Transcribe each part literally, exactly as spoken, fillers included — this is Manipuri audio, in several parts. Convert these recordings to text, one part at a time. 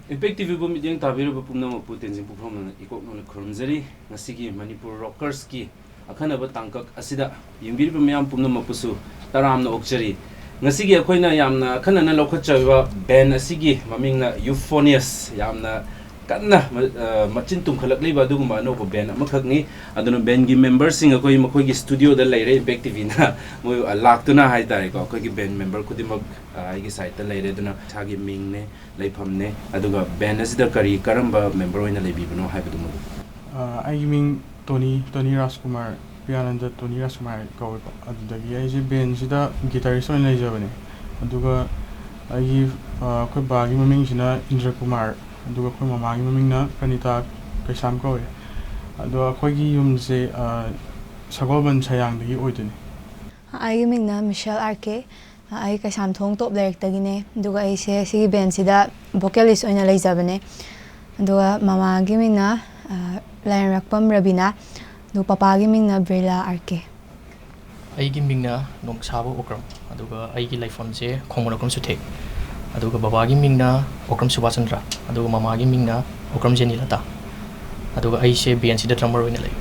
Impact T Vꯕꯨ ꯃꯤꯠꯌꯦꯡ ꯇꯥꯕꯤꯔꯤꯕ ꯄꯨꯝꯅꯃꯛꯄꯨ ꯇꯦꯟꯖꯤꯡ ꯄꯨꯈ꯭ꯔꯝꯅ ꯏꯀꯣꯛ ꯅꯧꯅ ꯈꯨꯔꯨꯝꯖꯔꯤ꯫ ꯉꯁꯤꯒꯤ ꯃꯅꯤꯄꯨꯔ ꯔꯣꯀꯔꯁꯀꯤ ꯑꯈꯟꯅꯕ ꯇꯥꯡꯀꯛ ꯑꯁꯤꯗ ꯌꯦꯡꯕꯤꯔꯤꯕ ꯃꯤꯌꯥꯝ ꯄꯨꯝꯅꯃꯛꯄꯨꯁꯨ ꯇꯔꯥꯝꯅ ꯑꯣꯛꯆꯔꯤ꯫ ꯉꯁꯤꯒꯤ ꯑꯩꯈꯣꯏꯅ ꯌꯥꯝꯅ ꯑꯈꯟꯅꯅ ꯂꯧꯈꯠꯆꯔꯤꯕ ꯕꯦꯟ ꯑꯁꯤꯒꯤ ꯃꯃꯤꯡꯅ ꯌꯨꯐꯣꯅꯤꯌꯁ, ꯌꯥꯝꯅ ꯀꯟꯅ ꯃ-, ꯑ, ꯃꯆꯤꯟ ꯇꯨꯝꯈꯠꯂꯛꯂꯤꯕ ꯑꯗꯨꯒꯨꯝꯕ ꯑꯅꯧꯕ ꯕꯦꯟ ꯑꯃꯈꯛꯅꯤ꯫ ꯑꯗꯨꯅ ꯕꯦꯟꯒꯤ ꯃꯦꯝꯕꯔꯁꯤꯡ ꯑꯩꯈꯣꯏ ꯃꯈꯣꯏꯒꯤ ꯁ꯭ꯇꯨꯗꯤꯑꯣꯗ ꯂꯩꯔꯦ, ꯏꯝꯄꯦꯛ ꯇꯤ ꯚꯤꯅ ꯃꯣꯏ, ꯑ, ꯂꯥꯛꯇꯨꯅ ꯍꯥꯏꯇꯥꯔꯦꯀꯣ, ꯑꯩꯈꯣꯏꯒꯤ ꯕꯦꯟ ꯃꯦꯝꯕꯔ ꯈꯨꯗꯤꯡꯃꯛ, ꯑ, ꯑꯩꯒꯤ ꯁꯥꯏꯠꯇ ꯂꯩꯔꯦ꯫ ꯑꯗꯨꯅ ꯏꯁꯥꯒꯤ ꯃꯤꯡꯅꯦ, ꯂꯩꯐꯝꯅꯦ, ꯑꯗꯨꯒ ꯕꯦꯟ ꯑꯁꯤꯗ ꯀꯔꯤ, ꯀꯔꯝꯕ ꯃꯦꯝꯕꯔ ꯑꯣꯏꯅ ꯂꯩꯕꯤꯕꯅꯣ ꯍꯥꯏꯕꯗꯨꯃ꯫ ꯑ, ꯑꯩꯒꯤ ꯃꯤꯡ ꯇꯣꯅꯤ, ꯇꯣꯅꯤ ꯔꯥꯖꯀꯨꯃꯥꯔ, ꯄ꯭ꯔꯤꯌꯥꯅꯟꯗ ꯇꯣꯅꯤ ꯔꯥꯖꯀꯨꯃꯥꯔ ꯀꯧꯋꯦꯀꯣ꯫ ꯑꯗꯨꯗꯒꯤ ꯑꯩꯁꯦ ꯕꯦꯟꯁꯤꯗ ꯒꯤꯇꯥꯔꯤꯁ ꯑꯣꯏꯅ ꯂꯩꯖꯕꯅꯦ꯫ ꯑꯗꯨꯒ ꯑꯩꯒꯤ, ꯑ, ꯑꯩꯈꯣꯏ ꯕꯥꯒꯤ ꯃꯃꯤꯡꯁꯤꯅ ꯏꯟꯗ꯭ꯔ ꯀꯨꯃꯥꯔ, ꯑꯗꯨꯒ ꯑꯩꯈꯣꯏ ꯃꯃꯥꯒꯤ ꯃꯃꯤꯡꯅ ꯄ꯭ꯔꯅꯤꯇꯥ ꯀꯩꯁꯥꯝ ꯀꯧꯋꯦ꯫ ꯑꯗꯣ ꯑꯩꯈꯣꯏꯒꯤ ꯌꯨꯝꯁꯦ, ꯑ, ꯁꯒꯣꯜꯕꯟ ꯁꯌꯥꯡꯗꯒꯤ ꯑꯣꯏꯗꯣꯏꯅꯦ꯫ ꯑꯩꯒꯤ ꯃꯤꯡꯅ ꯃꯤꯁꯦꯜ ꯑꯥꯔ ꯀꯦ꯫ ꯑꯩ ꯀꯩꯁꯥꯝꯊꯣꯡ ꯇꯣꯞ ꯂꯩꯔꯛꯇꯒꯤꯅꯦ꯫ ꯑꯗꯨꯒ ꯑꯩꯁꯦ ꯁꯤꯒꯤ ꯕꯦꯟꯁꯤꯗ ꯚꯣꯀꯦꯂꯤꯁ ꯑꯣꯏꯅ ꯂꯩꯖꯕꯅꯦ꯫ ꯑꯗꯨꯒ ꯃꯃꯥꯒꯤ ꯃꯤꯡꯅ, ꯑ, ꯂꯥꯏꯔꯦꯝꯔꯛꯄꯝ ꯔꯕꯤꯅꯥ꯫ ꯑꯗꯨꯒ ꯄꯄꯥꯒꯤ ꯃꯤꯡꯅ ꯕ꯭ꯔꯤꯂꯥ ꯑꯥꯔ ꯀꯦ꯫ ꯑꯩꯒꯤ ꯃꯤꯡꯅ ꯅꯣꯡꯁꯥꯕ ꯑꯣꯀ꯭ꯔꯝ, ꯑꯗꯨꯒ ꯑꯩꯒꯤ ꯂꯩꯐꯝꯁꯦ ꯈꯣꯡꯃꯟ ꯑꯣꯀ꯭ꯔꯝ ꯁꯨꯊꯦꯛ, ꯑꯗꯨꯒ ꯕꯕꯥꯒꯤ ꯃꯤꯡꯅ ꯑꯣꯀ꯭ꯔꯝ ꯁꯨꯕꯥꯁꯆꯟꯗ꯭ꯔ, ꯑꯗꯨꯒ ꯃꯃꯥꯒꯤ ꯃꯤꯡꯅ ꯑꯣꯀ꯭ꯔꯝ ꯖꯦꯅꯤꯂꯇꯥ, ꯑꯗꯨꯒ ꯑꯩꯁꯦ ꯕꯦꯟꯁꯤꯗ ꯗ꯭ꯔꯃꯔ ꯑꯣꯏꯅ ꯂꯩ꯫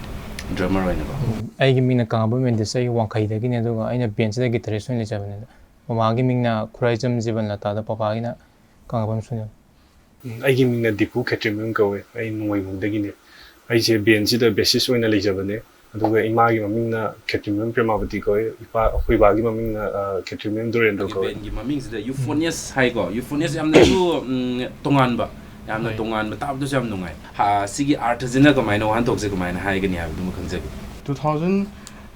ꯗ꯭ꯔꯃꯔ ꯑꯣꯏꯅꯀꯣ? ꯑꯩꯒꯤ ꯃꯤꯡꯅ ꯀꯪꯂꯥꯕꯝ ꯃꯦꯟꯗꯤꯁ, ꯑꯩ ꯋꯥꯡꯈꯩꯗꯒꯤꯅꯦ, ꯑꯗꯨꯒ ꯑꯩꯅ ꯕꯦꯟꯁꯤꯗ ꯒꯤꯇꯥꯔꯤꯁ ꯑꯣꯏꯅ ꯂꯩꯖꯕꯅꯦ꯫ ꯃꯃꯥꯒꯤ ꯃꯤꯡꯅ ꯈꯨꯔꯥꯏꯖꯝ ꯖꯤꯕꯟꯂꯇꯥꯗ, ꯄꯄꯥꯒꯤꯅ ꯀꯪꯂꯥꯕꯝ ꯁꯨꯅꯤꯜ꯫ ꯎꯝ, ꯑꯩꯒꯤ ꯃꯤꯡꯅ ꯗꯤꯄꯨ ꯈꯦꯇ꯭ꯔꯤꯃꯌꯨꯝ ꯀꯧꯋꯦ꯫ ꯑꯩ ꯅꯣꯡꯃꯩꯕꯨꯡꯗꯒꯤꯅꯦ꯫ ꯑꯩꯁꯦ ꯕꯦꯟꯁꯤꯗ ꯕꯦꯁꯤꯁ ꯑꯣꯏꯅ ꯂꯩꯖꯕꯅꯦ꯫ ꯑꯗꯨꯒ ꯏꯃꯥꯒꯤ ꯃꯃꯤꯡꯅ ꯈꯦꯇ꯭ꯔꯤꯃꯌꯨꯝ ꯄ꯭ꯔꯦꯃꯥꯕꯇꯤ ꯀꯧꯋꯦ꯫ ꯏꯄꯥ, ꯑꯩꯈꯣꯏ ꯕꯥꯒꯤ ꯃꯃꯤꯡꯅ, ꯑ, ꯈꯦꯇ꯭ꯔꯤꯃꯌꯨꯝ ꯗꯨꯔꯦꯟꯗ꯭ꯔ ꯀꯧꯋꯦ꯫ ꯕꯦꯟꯒꯤ ꯃꯃꯤꯡꯁꯤꯗ ꯌꯨꯐꯣꯅꯤꯌꯁ ꯍꯥꯏꯀꯣ꯫ ꯌꯨꯐꯣꯅꯤꯌꯁ ꯌꯥꯝꯅꯁꯨ, ꯎꯝ, ꯇꯣꯉꯥꯟꯕ, ꯌꯥꯝꯅ ꯍꯣꯏ꯫ ꯇꯣꯉꯥꯟꯕ, ꯇꯥꯕꯗꯁꯨ ꯌꯥꯝ ꯅꯨꯡꯉꯥꯏ꯫ ꯍꯥ, ꯁꯤꯒꯤ ꯑꯥꯔꯊꯁꯤꯅ ꯀꯃꯥꯏꯅ, ꯋꯥꯍꯟꯊꯣꯛꯁꯦ ꯀꯃꯥꯏꯅ ꯍꯥꯏꯒꯅꯤ ꯍꯥꯏꯕꯗꯨꯃ ꯈꯪꯖꯒꯦ꯫ Two thousand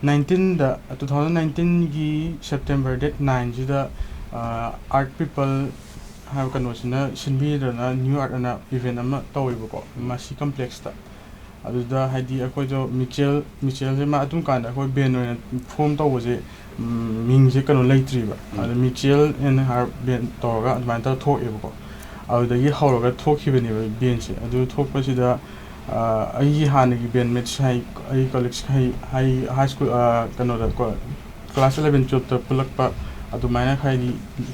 nineteenꯗ, two thousand nineteenꯒꯤ September date nineꯁꯤꯗ, ꯑ, Art People ꯍꯥꯏꯕ ꯀꯩꯅꯣꯁꯤꯅ ꯁꯤꯟꯕꯤꯗꯅ New Art ꯑꯅ event ꯑꯃ ꯇꯧꯋꯦꯕꯀꯣ, ꯃꯁꯤ complexꯇ꯫ ꯑꯗꯨꯗ ꯍꯥꯏꯗꯤ ꯑꯩꯈꯣꯏꯗꯣ ꯃꯤꯆꯦꯜ, ꯃꯤꯆꯦꯜꯁꯦ ꯃꯥ ꯑꯗꯨꯝ ꯀꯥꯟꯗ ꯑꯩꯈꯣꯏ ꯕꯦꯟ ꯑꯣꯏꯅ form ꯇꯧꯕꯁꯦ, ꯎꯝ, ꯃꯤꯡꯁꯦ ꯀꯩꯅꯣ ꯂꯩꯇ꯭ꯔꯤꯕ꯫ ꯎꯝ꯫ ꯑꯗ ꯃꯤꯆꯦꯜ ꯑꯦꯟ ꯍꯥꯔ ꯕꯦꯟ ꯇꯧꯔꯒ ꯑꯗꯨꯃꯥꯏꯅ ꯇꯧꯔ ꯊꯣꯛꯑꯦꯕꯀꯣ꯫ ꯑꯗꯨꯗꯒꯤ ꯍꯧꯔꯒ ꯊꯣꯛꯈꯤꯕꯅꯦꯕ ꯕꯦꯟꯁꯦ꯫ ꯑꯗꯨ ꯊꯣꯛꯄꯁꯤꯗ, ꯑ, ꯑꯩꯒꯤ ꯍꯥꯟꯅꯒꯤ bandmates ꯍꯥꯏ, ꯑꯩ colleagues ꯍꯥꯏ, ꯍꯥꯏ, high school, ꯑ, ꯀꯩꯅꯣꯗ ꯀꯣ, class eleven twelveꯇ ꯄꯨꯜꯂꯛꯄ ꯑꯗꯨꯃꯥꯏꯅ ꯍꯥꯏꯗꯤ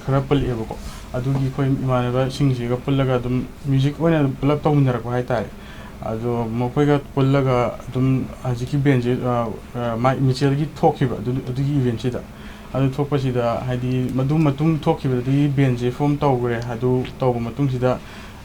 ꯈꯔ ꯄꯨꯜꯂꯛꯑꯦꯕꯀꯣ꯫ ꯑꯗꯨꯒꯤ ꯑꯩꯈꯣꯏ ꯏꯃꯥꯟꯅꯕꯁꯤꯡꯁꯤꯒ ꯄꯨꯜꯂꯒ ꯑꯗꯨꯝ ꯃ꯭ꯌꯨꯖꯤꯛ ꯑꯣꯏꯅ ꯑꯗꯨꯝ ꯄꯨꯂꯞ ꯇꯧꯃꯤꯟꯅꯔꯛꯄ ꯍꯥꯏꯇꯥꯔꯦ꯫ ꯑꯗꯣ ꯃꯈꯣꯏꯒ ꯄꯨꯜꯂꯒ ꯑꯗꯨꯝ ꯍꯧꯖꯤꯛꯀꯤ ꯕꯦꯟꯁꯦ, ꯑ, ꯑ, ꯃꯥꯏ ꯃꯤꯆꯦꯜꯒꯤ ꯊꯣꯛꯈꯤꯕ ꯑꯗꯨ, ꯑꯗꯨꯒꯤ ꯏꯚꯦꯟꯁꯤꯗ꯫ ꯑꯗꯨ ꯊꯣꯛꯄꯁꯤꯗ ꯍꯥꯏꯗꯤ ꯃꯗꯨ ꯃꯇꯨꯡ ꯊꯣꯛꯈꯤꯕꯗꯒꯤ ꯕꯦꯟꯁꯦ ꯐꯣꯝ ꯇꯧꯈ꯭ꯔꯦ꯫ ꯑꯗꯨ ꯇꯧꯕ ꯃꯇꯨꯡꯁꯤꯗ,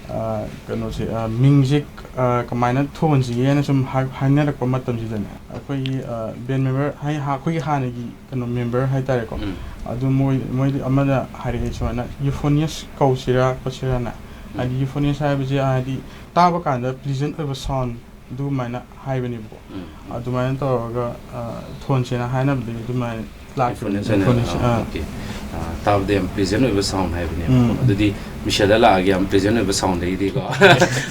ꯑ, ꯀꯩꯅꯣꯁꯦ, ꯑ, ꯃꯤꯡꯁꯦ, ꯑ, ꯀꯃꯥꯏꯅ ꯊꯣꯟꯁꯤꯒꯦꯅ ꯁꯨꯝ ꯍꯥꯏ-, ꯍꯥꯏꯅꯔꯛꯄ ꯃꯇꯝꯁꯤꯗꯅꯦ, ꯑꯩꯈꯣꯏꯒꯤ, ꯑ, ꯕꯦꯟ ꯃꯦꯝꯕꯔ ꯍꯥꯏ-, ꯍꯥ-, ꯑꯩꯈꯣꯏꯒꯤ ꯍꯥꯟꯅꯒꯤ ꯀꯩꯅꯣ ꯃꯦꯝꯕꯔ ꯍꯥꯏꯇꯥꯔꯦꯀꯣ꯫ ꯎꯝ꯫ ꯑꯗꯨ ꯃꯣꯏ, ꯃꯣꯏꯗꯤ ꯑꯃꯅ ꯍꯥꯏꯔꯛꯑꯦ ꯁꯨꯃꯥꯏꯅ, "ꯌꯨꯐꯣꯅꯤꯌꯁ ꯀꯧꯁꯤꯔꯥ ꯈꯣꯠꯁꯤꯔꯥꯅ?" ꯎꯝ꯫ ꯍꯥꯏꯗꯤ ꯌꯨꯐꯣꯅꯤꯌꯁ ꯍꯥꯏꯕꯁꯦ ꯍꯥꯏꯗꯤ ꯇꯥꯕ ꯀꯥꯟꯗ ꯄ꯭ꯂꯤꯖꯦꯟ ꯑꯣꯏꯕ ꯁꯥꯎꯟ ꯑꯗꯨꯃꯥꯏꯅ ꯍꯥꯏꯕꯅꯦꯕꯀꯣ꯫ ꯎꯝ, ꯎꯝ꯫ ꯑꯗꯨꯃꯥꯏꯅ ꯇꯧꯔꯒ, ꯑ, ꯊꯣꯟꯁꯦꯅ ꯍꯥꯏꯅꯕꯗꯒꯤ ꯑꯗꯨꯃꯥꯏꯅ ꯂꯥꯛꯈꯤꯕꯅꯦ꯫ ꯌꯨꯐꯣꯅꯤꯌꯁ ꯍꯥꯏꯅ, ꯌꯨꯐꯣꯅꯤꯌꯁ, ꯑꯥ, ꯑꯥ꯫ ꯑꯣꯀꯦ꯫ ꯑ, ꯇꯥꯕꯗ ꯌꯥꯝ ꯄ꯭ꯂꯤꯖꯦꯟ ꯑꯣꯏꯕ ꯁꯥꯎꯟ ꯍꯥꯏꯕꯅꯦꯕꯀꯣ꯫ ꯎꯝ꯫ ꯑꯗꯨꯗꯤ ꯃꯤꯁꯦꯜꯗ ꯂꯥꯛꯑꯒ ꯌꯥꯝ ꯄ꯭ꯂꯤꯖꯦꯟ ꯑꯣꯏꯕ ꯁꯥꯎꯟꯗꯒꯤꯗꯤꯀꯣ꯫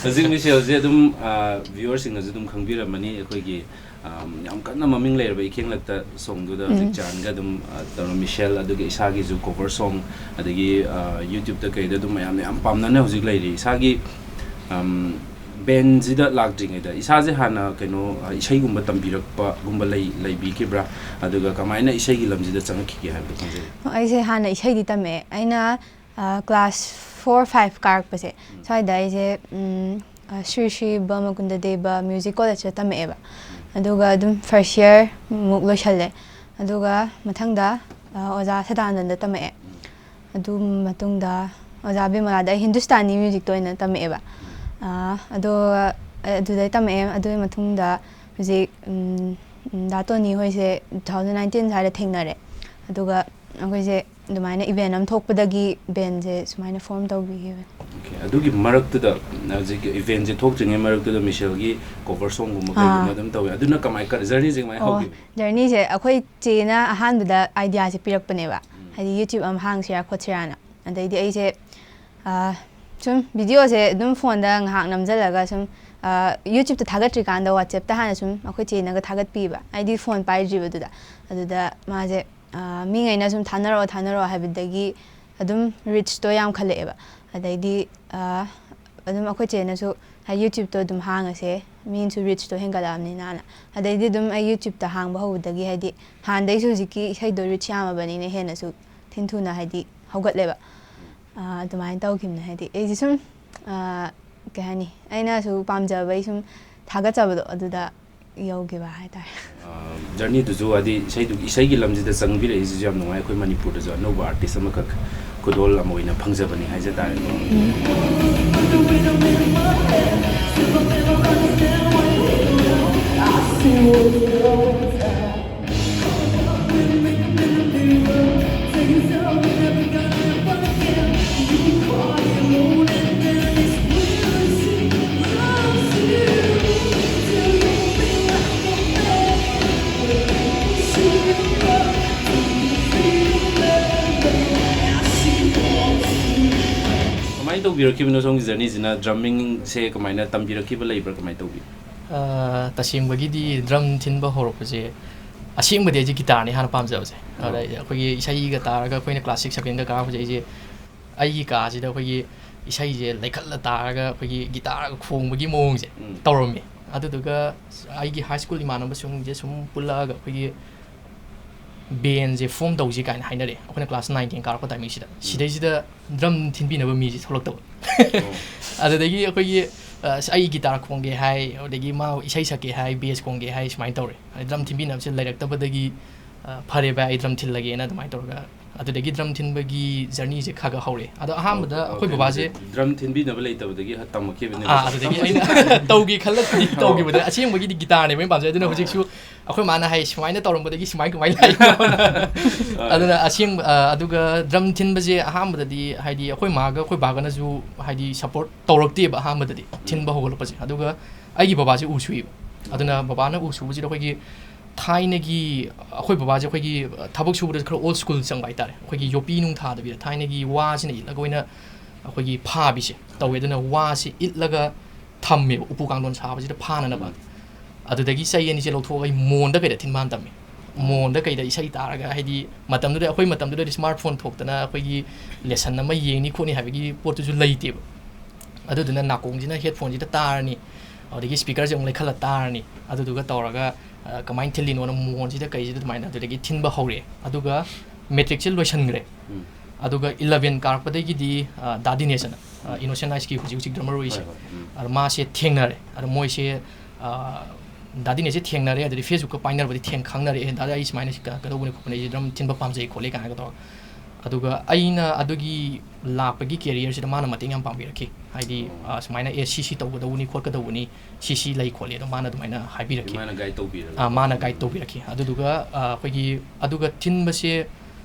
ꯍꯧꯖꯤꯛ ꯃꯤꯁꯦꯜꯁꯦ ꯑꯗꯨꯝ, ꯑ, ꯚ꯭ꯌꯨꯋꯔꯁꯤꯡꯅꯁꯨ ꯑꯗꯨꯝ ꯈꯪꯕꯤꯔꯝꯃꯅꯤ꯫ ꯑꯩꯈꯣꯏꯒꯤ, ꯑꯝ, ꯌꯥꯝ ꯀꯟꯅ ꯃꯃꯤꯡ ꯂꯩꯔꯕ ꯏꯈꯦꯡꯂꯛꯇ ꯁꯣꯡꯗꯨꯗ ꯍꯧꯖꯤꯛ ꯎꯝ꯫ ꯆꯥꯟꯒ ꯑꯗꯨꯝ, ꯑ, ꯇꯧꯔ ꯃꯤꯁꯦꯜ, ꯑꯗꯨꯒ ꯏꯁꯥꯒꯤꯁꯨ ꯀꯣꯚꯔ ꯁꯣꯡ, ꯑꯗꯒꯤ, ꯑ, ꯌꯨꯇ꯭ꯌꯨꯕꯇ ꯀꯩꯗ ꯑꯗꯨꯝ ꯃꯌꯥꯝ, ꯌꯥꯝ ꯄꯥꯝꯅꯅ ꯍꯧꯖꯤꯛ ꯂꯩꯔꯤ꯫ ꯏꯁꯥꯒꯤ, ꯑꯝ, ꯕꯦꯟꯁꯤꯗ ꯂꯥꯛꯇ꯭ꯔꯤꯉꯩꯗ ꯏꯁꯥꯁꯦ ꯍꯥꯟꯅ ꯀꯩꯅꯣ, ꯑ, ꯏꯁꯩꯒꯨꯝꯕ ꯇꯝꯕꯤꯔꯛꯄꯒꯨꯝꯕ ꯂꯩ-, ꯂꯩꯕꯤꯈꯤꯕ꯭ꯔꯥ? ꯑꯗꯨꯒ ꯀꯃꯥꯏꯅ ꯏꯁꯩꯒꯤ ꯂꯝꯁꯤꯗ ꯆꯪꯉꯛꯈꯤꯒꯦ ꯍꯥꯏꯕꯗꯣ ꯈꯪꯖꯩ꯫ ꯑꯩꯁꯦ ꯍꯥꯟꯅ ꯏꯁꯩꯗꯤ ꯇꯝꯃꯛꯑꯦ꯫ ꯑꯩꯅ, ꯑ, ꯀ꯭ꯂꯥꯁ ꯐꯣꯔ, ꯐꯥꯏꯚ ꯀꯥꯔꯛꯄꯁꯦ, ꯎꯝ꯫ ꯁ꯭ꯋꯥꯏꯗ ꯑꯩꯁꯦ, ꯎꯝ, ꯑ, ꯁ꯭ꯔꯤ ꯁ꯭ꯔꯤ ꯕ꯭ꯔꯍ꯭ꯃꯀꯨꯟꯗ ꯗꯦꯕ ꯃ꯭ꯌꯨꯖꯤꯛ ꯀꯣꯂꯦꯖꯇ ꯇꯝꯃꯛꯑꯦꯕ꯫ ꯎꯝ꯫ ꯑꯗꯨꯒ ꯑꯗꯨꯝ ꯐꯥꯔꯁ ꯏꯌꯔ ꯃꯨꯛ ꯂꯣꯏꯁꯜꯂꯦ꯫ ꯑꯗꯨꯒ ꯃꯊꯪꯗ, ꯑ, ꯑꯣꯖꯥ ꯁꯗꯥꯅꯟꯗ ꯇꯝꯃꯛꯑꯦ꯫ ꯎꯝ꯫ ꯑꯗꯨ ꯃꯇꯨꯡꯗ ꯑꯣꯖꯥ ꯕꯤꯃꯂꯥꯗ ꯑꯩ ꯍꯤꯟꯗꯨꯁꯇꯥꯅꯤ ꯃ꯭ꯌꯨꯖꯤꯛꯇ ꯑꯣꯏꯅ ꯇꯝꯃꯛꯑꯦꯕ꯫ ꯎꯝ꯫ ꯑ, ꯑꯗꯣ, ꯑ, ꯑꯗꯨꯗꯩ ꯇꯝꯃꯛꯑꯦ꯫ ꯑꯗꯨꯒꯤ ꯃꯇꯨꯡꯗ ꯍꯧꯖꯤꯛ, ꯎꯝ, ꯎꯝ, ꯗꯥ ꯇꯣꯅꯤ ꯍꯣꯏꯁꯦ two thousand nineteen ꯁ꯭ꯋꯥꯏꯗ ꯊꯦꯡꯅꯔꯦ꯫ ꯑꯗꯨꯒ ꯑꯩꯈꯣꯏꯁꯦ ꯑꯗꯨꯃꯥꯏꯅ ꯏꯚꯦꯟ ꯑꯃ ꯊꯣꯛꯄꯗꯒꯤ ꯕꯦꯟꯁꯦ ꯁꯨꯃꯥꯏꯅ ꯐꯣꯔꯝ ꯇꯧꯕꯤꯈꯤꯕꯅꯦ꯫ ꯑꯣꯀꯦ꯫ ꯑꯗꯨꯒꯤ ꯃꯔꯛꯇꯨꯗ, ꯍꯧꯖꯤꯛ ꯏꯚꯦꯟꯁꯦ ꯊꯣꯛꯇ꯭ꯔꯤꯉꯩ ꯃꯔꯛꯇꯨꯗ ꯃꯤꯁꯦꯜꯒꯤ ꯀꯣꯚꯔ ꯁꯣꯡꯒꯨꯝꯕ ꯑꯥ꯫ ꯀꯩꯒꯨꯝꯕ ꯑꯗꯨꯝ ꯇꯧꯋꯦ꯫ ꯑꯗꯨꯅ ꯀꯃꯥꯏ, ꯀ-, ꯖꯔꯅꯤꯁꯦ ꯀꯃꯥꯏꯅ ꯑꯣ, ꯍꯧꯈꯤꯕ? ꯖꯔꯅꯤꯁꯦ ꯑꯩꯈꯣꯏ ꯆꯦꯅ ꯑꯍꯥꯟꯕꯗ ꯑꯥꯏꯗꯤꯌꯥꯁꯦ ꯄꯤꯔꯛꯄꯅꯦꯕ꯫ ꯎꯝ꯫ ꯍꯥꯏꯗꯤ YouTube ꯑꯃ ꯍꯥꯡꯁꯤꯔꯥ ꯈꯣꯠꯁꯤꯔꯥꯅ꯫ ꯑꯗꯩꯗꯤ ꯑꯩꯁꯦ, ꯑꯥ, ꯁꯨꯝ ꯚꯤꯗꯤꯑꯣꯁꯦ ꯑꯗꯨꯝ ꯐꯣꯟꯗ ꯉꯥꯏꯍꯥꯛ ꯅꯝꯁꯤꯜꯂꯒ ꯁꯨꯝ, ꯑꯥ, YouTubeꯇ ꯊꯥꯒꯠꯇ꯭ꯔꯤꯀꯥꯟꯗ WhatsAppꯇ ꯍꯥꯟꯅ ꯁꯨꯝ ꯑꯩꯈꯣꯏ ꯆꯦꯅꯒ ꯊꯥꯒꯠꯄꯤꯕ꯫ ꯑꯩꯗꯤ ꯐꯣꯟ ꯄꯥꯏꯗ꯭ꯔꯤꯕꯗꯨꯗ꯫ ꯑꯗꯨꯗ ꯃꯥꯁꯦ, ꯑꯥ, ꯃꯤꯉꯩꯅ ꯁꯨꯝ "ꯊꯥꯅꯔꯛꯑꯣ, ꯊꯥꯅꯔꯛꯑꯣ" ꯍꯥꯏꯕꯗꯒꯤ ꯑꯗꯨꯝ ꯔꯤꯆꯇꯣ ꯌꯥꯝꯈꯠꯂꯛꯑꯦꯕ꯫ ꯑꯗꯩꯗꯤ, ꯑꯥ, ꯑꯗꯨꯝ ꯑꯩꯈꯣꯏ ꯆꯦꯅꯁꯨ, ꯍꯥꯏꯗꯤ, "YouTubeꯇꯣ ꯑꯗꯨꯝ ꯍꯥꯡꯉꯁꯦ, ꯃꯤꯅꯁꯨ ꯔꯤꯆꯇꯣ ꯍꯦꯟꯒꯠꯂꯛꯑꯕꯅꯤꯅꯅ"꯫ ꯑꯗꯩꯗꯤ ꯑꯗꯨꯝ ꯑꯩ YouTubeꯇ ꯍꯥꯡꯕ ꯍꯧꯕꯗꯒꯤ, ꯍꯥꯏꯗꯤ, ꯍꯥꯟꯅꯗꯩꯁꯨ ꯍꯧꯖꯤꯛꯀꯤ ꯏꯁꯩꯗꯣ ꯔꯤꯆ ꯌꯥꯝꯃꯕꯅꯤꯅ ꯍꯦꯟꯅꯁꯨ ꯊꯤꯟ ꯊꯨꯅ ꯍꯥꯏꯗꯤ ꯍꯧꯒꯠꯂꯦꯕ꯫ ꯑꯥ, ꯑꯗꯨꯃꯥꯏꯅ ꯇꯧꯈꯤꯕꯅꯦ꯫ ꯍꯥꯏꯗꯤ ꯑꯩꯁꯦ ꯁꯨꯝ, ꯑꯥ, ꯀꯩ ꯍꯥꯏꯅꯤ, ꯑꯩꯅꯁꯨ ꯄꯥꯝꯖꯕꯩ ꯁꯨꯝ ꯊꯥꯒꯠꯆꯕꯗꯣ ꯑꯗꯨꯗ ꯌꯧꯈꯤꯕ ꯍꯥꯏꯇꯥꯔꯦ꯫ ꯖꯔꯅꯤꯗꯨꯁꯨ ꯍꯥꯏꯗꯤ ꯏꯁꯩꯗꯨ, ꯏꯁꯩꯒꯤ ꯂꯝꯁꯤꯗ ꯆꯪꯕꯤꯔꯛꯏꯁꯤꯁꯨ ꯌꯥꯝ ꯅꯨꯡꯉꯥꯏ꯫ ꯑꯩꯈꯣꯏ ꯃꯅꯤꯄꯨꯔꯗꯁꯨ ꯑꯅꯧꯕ ꯑꯥꯔꯇꯤꯁ ꯑꯃꯈꯛ ꯈꯨꯗꯣꯜ ꯑꯃ ꯑꯣꯏꯅ ꯐꯪꯖꯕꯅꯤ ꯍꯥꯏꯖ ꯇꯥꯔꯦꯀꯣ꯫ ꯀꯃꯥꯏꯅ ꯇꯧꯕꯤꯔꯛꯈꯤꯕꯅꯣ ꯁꯣꯝꯒꯤ ꯖꯔꯅꯤꯁꯤꯅ? ꯗ꯭ꯔꯝꯃꯤꯡꯁꯦ ꯀꯃꯥꯏꯅ ꯇꯝꯕꯤꯔꯛꯈꯤꯕ ꯂꯩꯕ꯭ꯔꯥ, ꯀꯃꯥꯏꯅ ꯇꯧꯕꯤ? ꯑ, ꯇꯁꯦꯡꯕꯒꯤꯗꯤ ꯗ꯭ꯔꯝ ꯊꯤꯟꯕ ꯍꯧꯔꯛꯄꯁꯦ, ꯑꯁꯦꯡꯕꯗꯤ ꯑꯩꯁꯦ ꯒꯤꯇꯥꯔꯅꯤ ꯍꯥꯟꯅ ꯄꯥꯝꯖꯕꯁꯦ꯫ ꯑꯗ ꯑꯣ꯫ ꯑꯩꯈꯣꯏꯒꯤ ꯏꯁꯩꯒ ꯇꯥꯔꯒ ꯑꯩꯈꯣꯏꯅ ꯀ꯭ꯂꯥꯁ ꯁꯤꯛꯁ ꯁꯚꯦꯟꯒ ꯀꯥꯔꯛꯄꯁꯦ, ꯑꯩꯁꯦ ꯑꯩꯒꯤ ꯀꯥꯁꯤꯗ ꯑꯩꯈꯣꯏꯒꯤ ꯏꯁꯩꯁꯦ ꯂꯩꯈꯠꯂ ꯇꯥꯔꯒ ꯑꯩꯈꯣꯏꯒꯤ ꯒꯤꯇꯥꯔꯒ ꯈꯣꯡꯕꯒꯤ ꯃꯑꯣꯡꯁꯦ ꯎꯝ꯫ ꯇꯧꯔꯝꯃꯤ꯫ ꯑꯗꯨꯗꯨꯒ ꯑꯩꯒꯤ ꯍꯥꯏ ꯁ꯭ꯀꯨꯜ ꯏꯃꯥꯟꯅꯕꯁꯤꯡꯁꯦ ꯁꯨꯝ ꯄꯨꯜꯂꯛꯑꯒ ꯑꯩꯈꯣꯏꯒꯤ ꯕꯦꯟꯁꯦ ꯐꯣꯝ ꯇꯧꯁꯤ ꯀꯥꯏꯅ ꯍꯥꯏꯅꯔꯦ, ꯑꯩꯈꯣꯏꯅ ꯀ꯭ꯂꯥꯁ ꯅꯥꯏꯟ ꯇꯦꯟ ꯀꯥꯔꯛꯄ ꯇꯥꯏꯃꯤꯡꯁꯤꯗ꯫ ꯁꯤꯗꯩꯁꯤꯗ ꯗ꯭ꯔꯝ ꯊꯤꯟꯕꯤꯅꯕ ꯃꯤꯁꯦ ꯊꯣꯛꯂꯛꯇꯕ꯫ ꯑꯣ꯫ ꯑꯗꯨꯗꯒꯤ ꯑꯩꯈꯣꯏꯒꯤ, ꯑ, ꯑꯁ, ꯑꯩ ꯒꯤꯇꯥꯔ ꯈꯣꯡꯒꯦ ꯍꯥꯏ, ꯑꯗꯒꯤ ꯃꯥ ꯏꯁꯩ ꯁꯛꯀꯦ ꯍꯥꯏ, ꯕꯦꯁ ꯈꯣꯡꯒꯦ ꯍꯥꯏ, ꯁꯨꯃꯥꯏꯅ ꯇꯧꯔꯦ꯫ ꯑꯗꯩ ꯗ꯭ꯔꯝ ꯊꯤꯟꯕꯤꯅꯕꯁꯦ ꯂꯩꯔꯛꯇꯕꯗꯒꯤ, ꯑ, "ꯐꯔꯦ ꯚꯥꯏ, ꯑꯩ ꯗ꯭ꯔꯝ ꯊꯤꯜꯂꯒꯦꯅ" ꯑꯗꯨꯃꯥꯏꯅ ꯇꯧꯔꯒ, ꯑꯗꯨꯗꯒꯤ ꯗ꯭ꯔꯝ ꯊꯤꯟꯕꯒꯤ ꯖꯔꯅꯤꯁꯦ ꯈꯔ ꯈꯔ ꯍꯧꯔꯦ꯫ ꯑꯗꯣ ꯑꯍꯥꯟꯕꯗ ꯑꯩꯈꯣꯏ ꯕꯕꯥꯁꯦ ꯗ꯭ꯔꯝ ꯊꯤꯟꯕꯤꯅꯕ ꯂꯩꯇꯕꯗꯒꯤ ꯍ-, ꯇꯝꯃꯛꯈꯤꯕꯅꯦꯕ꯫ ꯑꯥ, ꯑꯗꯨꯗꯒꯤ ꯑꯩꯅ ꯇꯧꯒꯦ ꯈꯜꯂꯛꯄꯗꯤ ꯇꯧꯈꯤꯕꯗ, ꯑꯁꯦꯡꯕꯒꯤꯗꯤ ꯒꯤꯇꯥꯔꯅꯦꯕ ꯑꯩꯅ ꯄꯥꯝꯖꯩ꯫ ꯑꯗꯨꯅ ꯍꯧꯖꯤꯛꯁꯨ ꯑꯩꯈꯣꯏ ꯃꯥꯅ ꯍꯥꯏ, "ꯁꯨꯃꯥꯏꯅ ꯇꯧꯔꯝꯕꯗꯒꯤ ꯁꯨꯃꯥꯏ ꯀꯃꯥꯏꯅ ꯂꯥꯛꯏꯅꯣ?" ꯑꯗꯨꯅ ꯑꯁꯦꯡꯕ, ꯑ, ꯑꯗꯨꯒ ꯗ꯭ꯔꯝ ꯊꯤꯟꯕꯁꯦ ꯑꯍꯥꯟꯕꯗꯗꯤ, ꯍꯥꯏꯗꯤ, ꯑꯩꯈꯣꯏ ꯃꯥꯒ ꯑꯩꯈꯣꯏ ꯕꯥꯒꯅꯁꯨ, ꯍꯥꯏꯗꯤ, ꯁꯞꯄꯣꯔꯠ ꯇꯧꯔꯛꯇꯦꯕ ꯑꯍꯥꯟꯕꯗꯗꯤ, ꯊꯤꯟꯕ ꯍꯧꯒꯠꯂꯛꯄꯁꯦ꯫ ꯑꯗꯨꯒ ꯑꯩꯒꯤ ꯕꯕꯥꯁꯦ ꯎ ꯁꯨꯏꯕ꯫ ꯑꯗꯨꯅ ꯕꯕꯥꯅ ꯎ ꯁꯨꯕꯁꯤꯗ ꯑꯩꯈꯣꯏꯒꯤ ꯊꯥꯏꯅꯒꯤ, ꯑꯩꯈꯣꯏ ꯕꯕꯥꯁꯦ ꯑꯩꯈꯣꯏꯒꯤ ꯊꯕꯛ ꯁꯨꯕꯗ ꯈꯔ ꯑꯣꯜ ꯁ꯭ꯀꯨꯜ ꯆꯪꯕ ꯍꯥꯏꯇꯥꯔꯦ꯫ ꯑꯩꯈꯣꯏꯒꯤ ꯌꯣꯄꯤ ꯅꯨꯡ ꯊꯥꯗꯕꯤꯗ ꯊꯥꯏꯅꯒꯤ ꯋꯥꯁꯤꯅ ꯏꯠꯂꯒ ꯑꯣꯏꯅ ꯑꯩꯈꯣꯏꯒꯤ ꯐꯥꯕꯤꯁꯦ ꯇꯧꯋꯦ꯫ ꯑꯗꯨꯅ ꯋꯥꯁꯦ ꯏꯠꯂꯒ ꯊꯝꯃꯦꯕ ꯎꯄꯨ ꯀꯥꯡꯊꯣꯟ ꯁꯥꯕꯁꯤꯗ ꯐꯥꯅꯅꯕ꯫ ꯑꯗꯨꯗꯒꯤ ꯆꯩ ꯑꯅꯤꯁꯦ ꯂꯧꯊꯣꯛꯑꯒ ꯑꯩ ꯃꯣꯟꯗ ꯀꯩꯗ ꯊꯤꯟꯕ ꯍꯥꯟꯅ ꯇꯝꯃꯦ꯫ ꯃꯣꯟꯗ ꯀꯩꯗ ꯏꯁꯩ ꯇꯥꯔꯒ, ꯍꯥꯏꯗꯤ, ꯃꯇꯝꯗꯨꯗ, ꯑꯩꯈꯣꯏ ꯃꯇꯝꯗꯨꯗꯗꯤ ꯁ꯭ꯃꯥꯔꯠ ꯐꯣꯟ ꯊꯣꯛꯇꯅ ꯑꯩꯈꯣꯏꯒꯤ ꯂꯦꯁꯟ ꯑꯃ ꯌꯦꯡꯅꯤ ꯈꯣꯠꯅꯤ ꯍꯥꯏꯕꯒꯤ ꯄꯣꯠꯇꯨꯁꯨ ꯂꯩꯇꯦꯕ꯫ ꯑꯗꯨꯗꯨꯅ ꯅꯥꯀꯣꯡꯁꯤꯅ ꯍꯦꯠꯐꯣꯟꯁꯤꯗ ꯇꯥꯔꯅꯤ, ꯑꯗꯨꯗꯒꯤ ꯁ꯭ꯄꯤꯀꯔꯁꯦ ꯑꯃꯨꯛ ꯂꯩꯈꯠꯂ ꯇꯥꯔꯅꯤ, ꯑꯗꯨꯗꯨꯒ ꯇꯧꯔꯒ, ꯑ, ꯀꯃꯥꯏꯅ ꯊꯤꯜꯂꯤꯅꯣꯅ ꯃꯣꯟꯁꯤꯗ ꯀꯩꯁꯤꯗ ꯑꯗꯨꯃꯥꯏꯅ ꯑꯗꯨꯗꯒꯤ ꯊꯤꯟꯕ ꯍꯧꯔꯛꯑꯦ꯫ ꯑꯗꯨꯒ ꯃꯦꯇ꯭ꯔꯤꯛꯁꯦ ꯂꯣꯏꯁꯟꯈ꯭ꯔꯦ꯫ ꯎꯝ꯫ ꯑꯗꯨꯒ ꯏꯂꯚꯦꯟ ꯀꯥꯔꯛꯄꯗꯒꯤꯗꯤ, ꯑ, ꯗꯥ ꯗꯤꯅꯦꯁ ꯑꯅ, ꯑ, ꯎꯝ꯫ ꯏꯅꯣꯁꯦꯟ ꯑꯥꯏꯁꯀꯤ ꯍꯧꯖꯤꯛ ꯍꯧꯖꯤꯛ ꯗ꯭ꯔꯃꯔ ꯑꯣꯏꯔꯤꯁꯦ꯫ ꯍꯣꯏ, ꯍꯣꯏ, ꯎꯝ꯫ ꯑꯗꯣ ꯃꯥꯁꯦ ꯊꯦꯡꯅꯔꯦ꯫ ꯑꯗꯣ ꯃꯣꯏꯁꯦ, ꯑ, ꯗꯥ ꯗꯤꯅꯦꯁꯁꯦ ꯊꯦꯡꯅꯔꯦ, ꯑꯗꯨꯗꯤ ꯐꯦꯁꯕꯨꯛꯀ ꯄꯥꯏꯅꯔꯕꯗꯤ ꯊꯦꯡ ꯈꯪꯅꯔꯛꯑꯦ, "ꯗꯥꯗꯥ, ꯑꯩ ꯁꯨꯃꯥꯏꯅ ꯁꯤ ꯀ-, ꯀꯩꯗꯧꯕꯅꯤ ꯈꯣꯠꯄꯅꯤ, ꯑꯩꯁꯦ ꯗ꯭ꯔꯝ ꯊꯤꯟꯕ ꯄꯥꯝꯖꯩ ꯈꯣꯠꯂꯦ" ꯀꯥꯏꯅꯒ ꯇꯧꯔꯒ꯫ ꯑꯗꯨꯒ ꯑꯩꯅ ꯑꯗꯨꯒꯤ ꯂꯥꯛꯄꯒꯤ ꯀꯦꯔꯤꯌꯔꯁꯤꯗ ꯃꯥꯅ ꯃꯇꯦꯡ ꯌꯥꯝ ꯄꯥꯡꯕꯤꯔꯛꯈꯤ꯫ ꯍꯥꯏꯗꯤ, ꯑꯣ꯫ ꯑ, ꯁꯨꯃꯥꯏꯅ, "ꯑꯦ, ꯁꯤ, ꯁꯤ ꯇꯧꯒꯗꯧꯕꯅꯤ ꯈꯣꯠꯀꯗꯧꯕꯅꯤ, ꯁꯤ, ꯁꯤ ꯂꯩ ꯈꯣꯠꯂꯤ", ꯑꯗꯣ ꯃꯥꯅ ꯑꯗꯨꯃꯥꯏꯅ ꯍꯥꯏꯕꯤꯔꯛꯈꯤ꯫ ꯃꯥꯅ ꯒꯥꯏꯗ ꯇꯧꯕꯤꯔꯒ꯫ ꯑ, ꯃꯥꯅ ꯒꯥꯏꯗ ꯇꯧꯕꯤꯔꯛꯈꯤ꯫ ꯑꯗꯨꯗꯨꯒ, ꯑ, ꯑꯩꯈꯣꯏꯒꯤ, ꯑꯗꯨꯒ ꯊꯤꯟꯕꯁꯦ,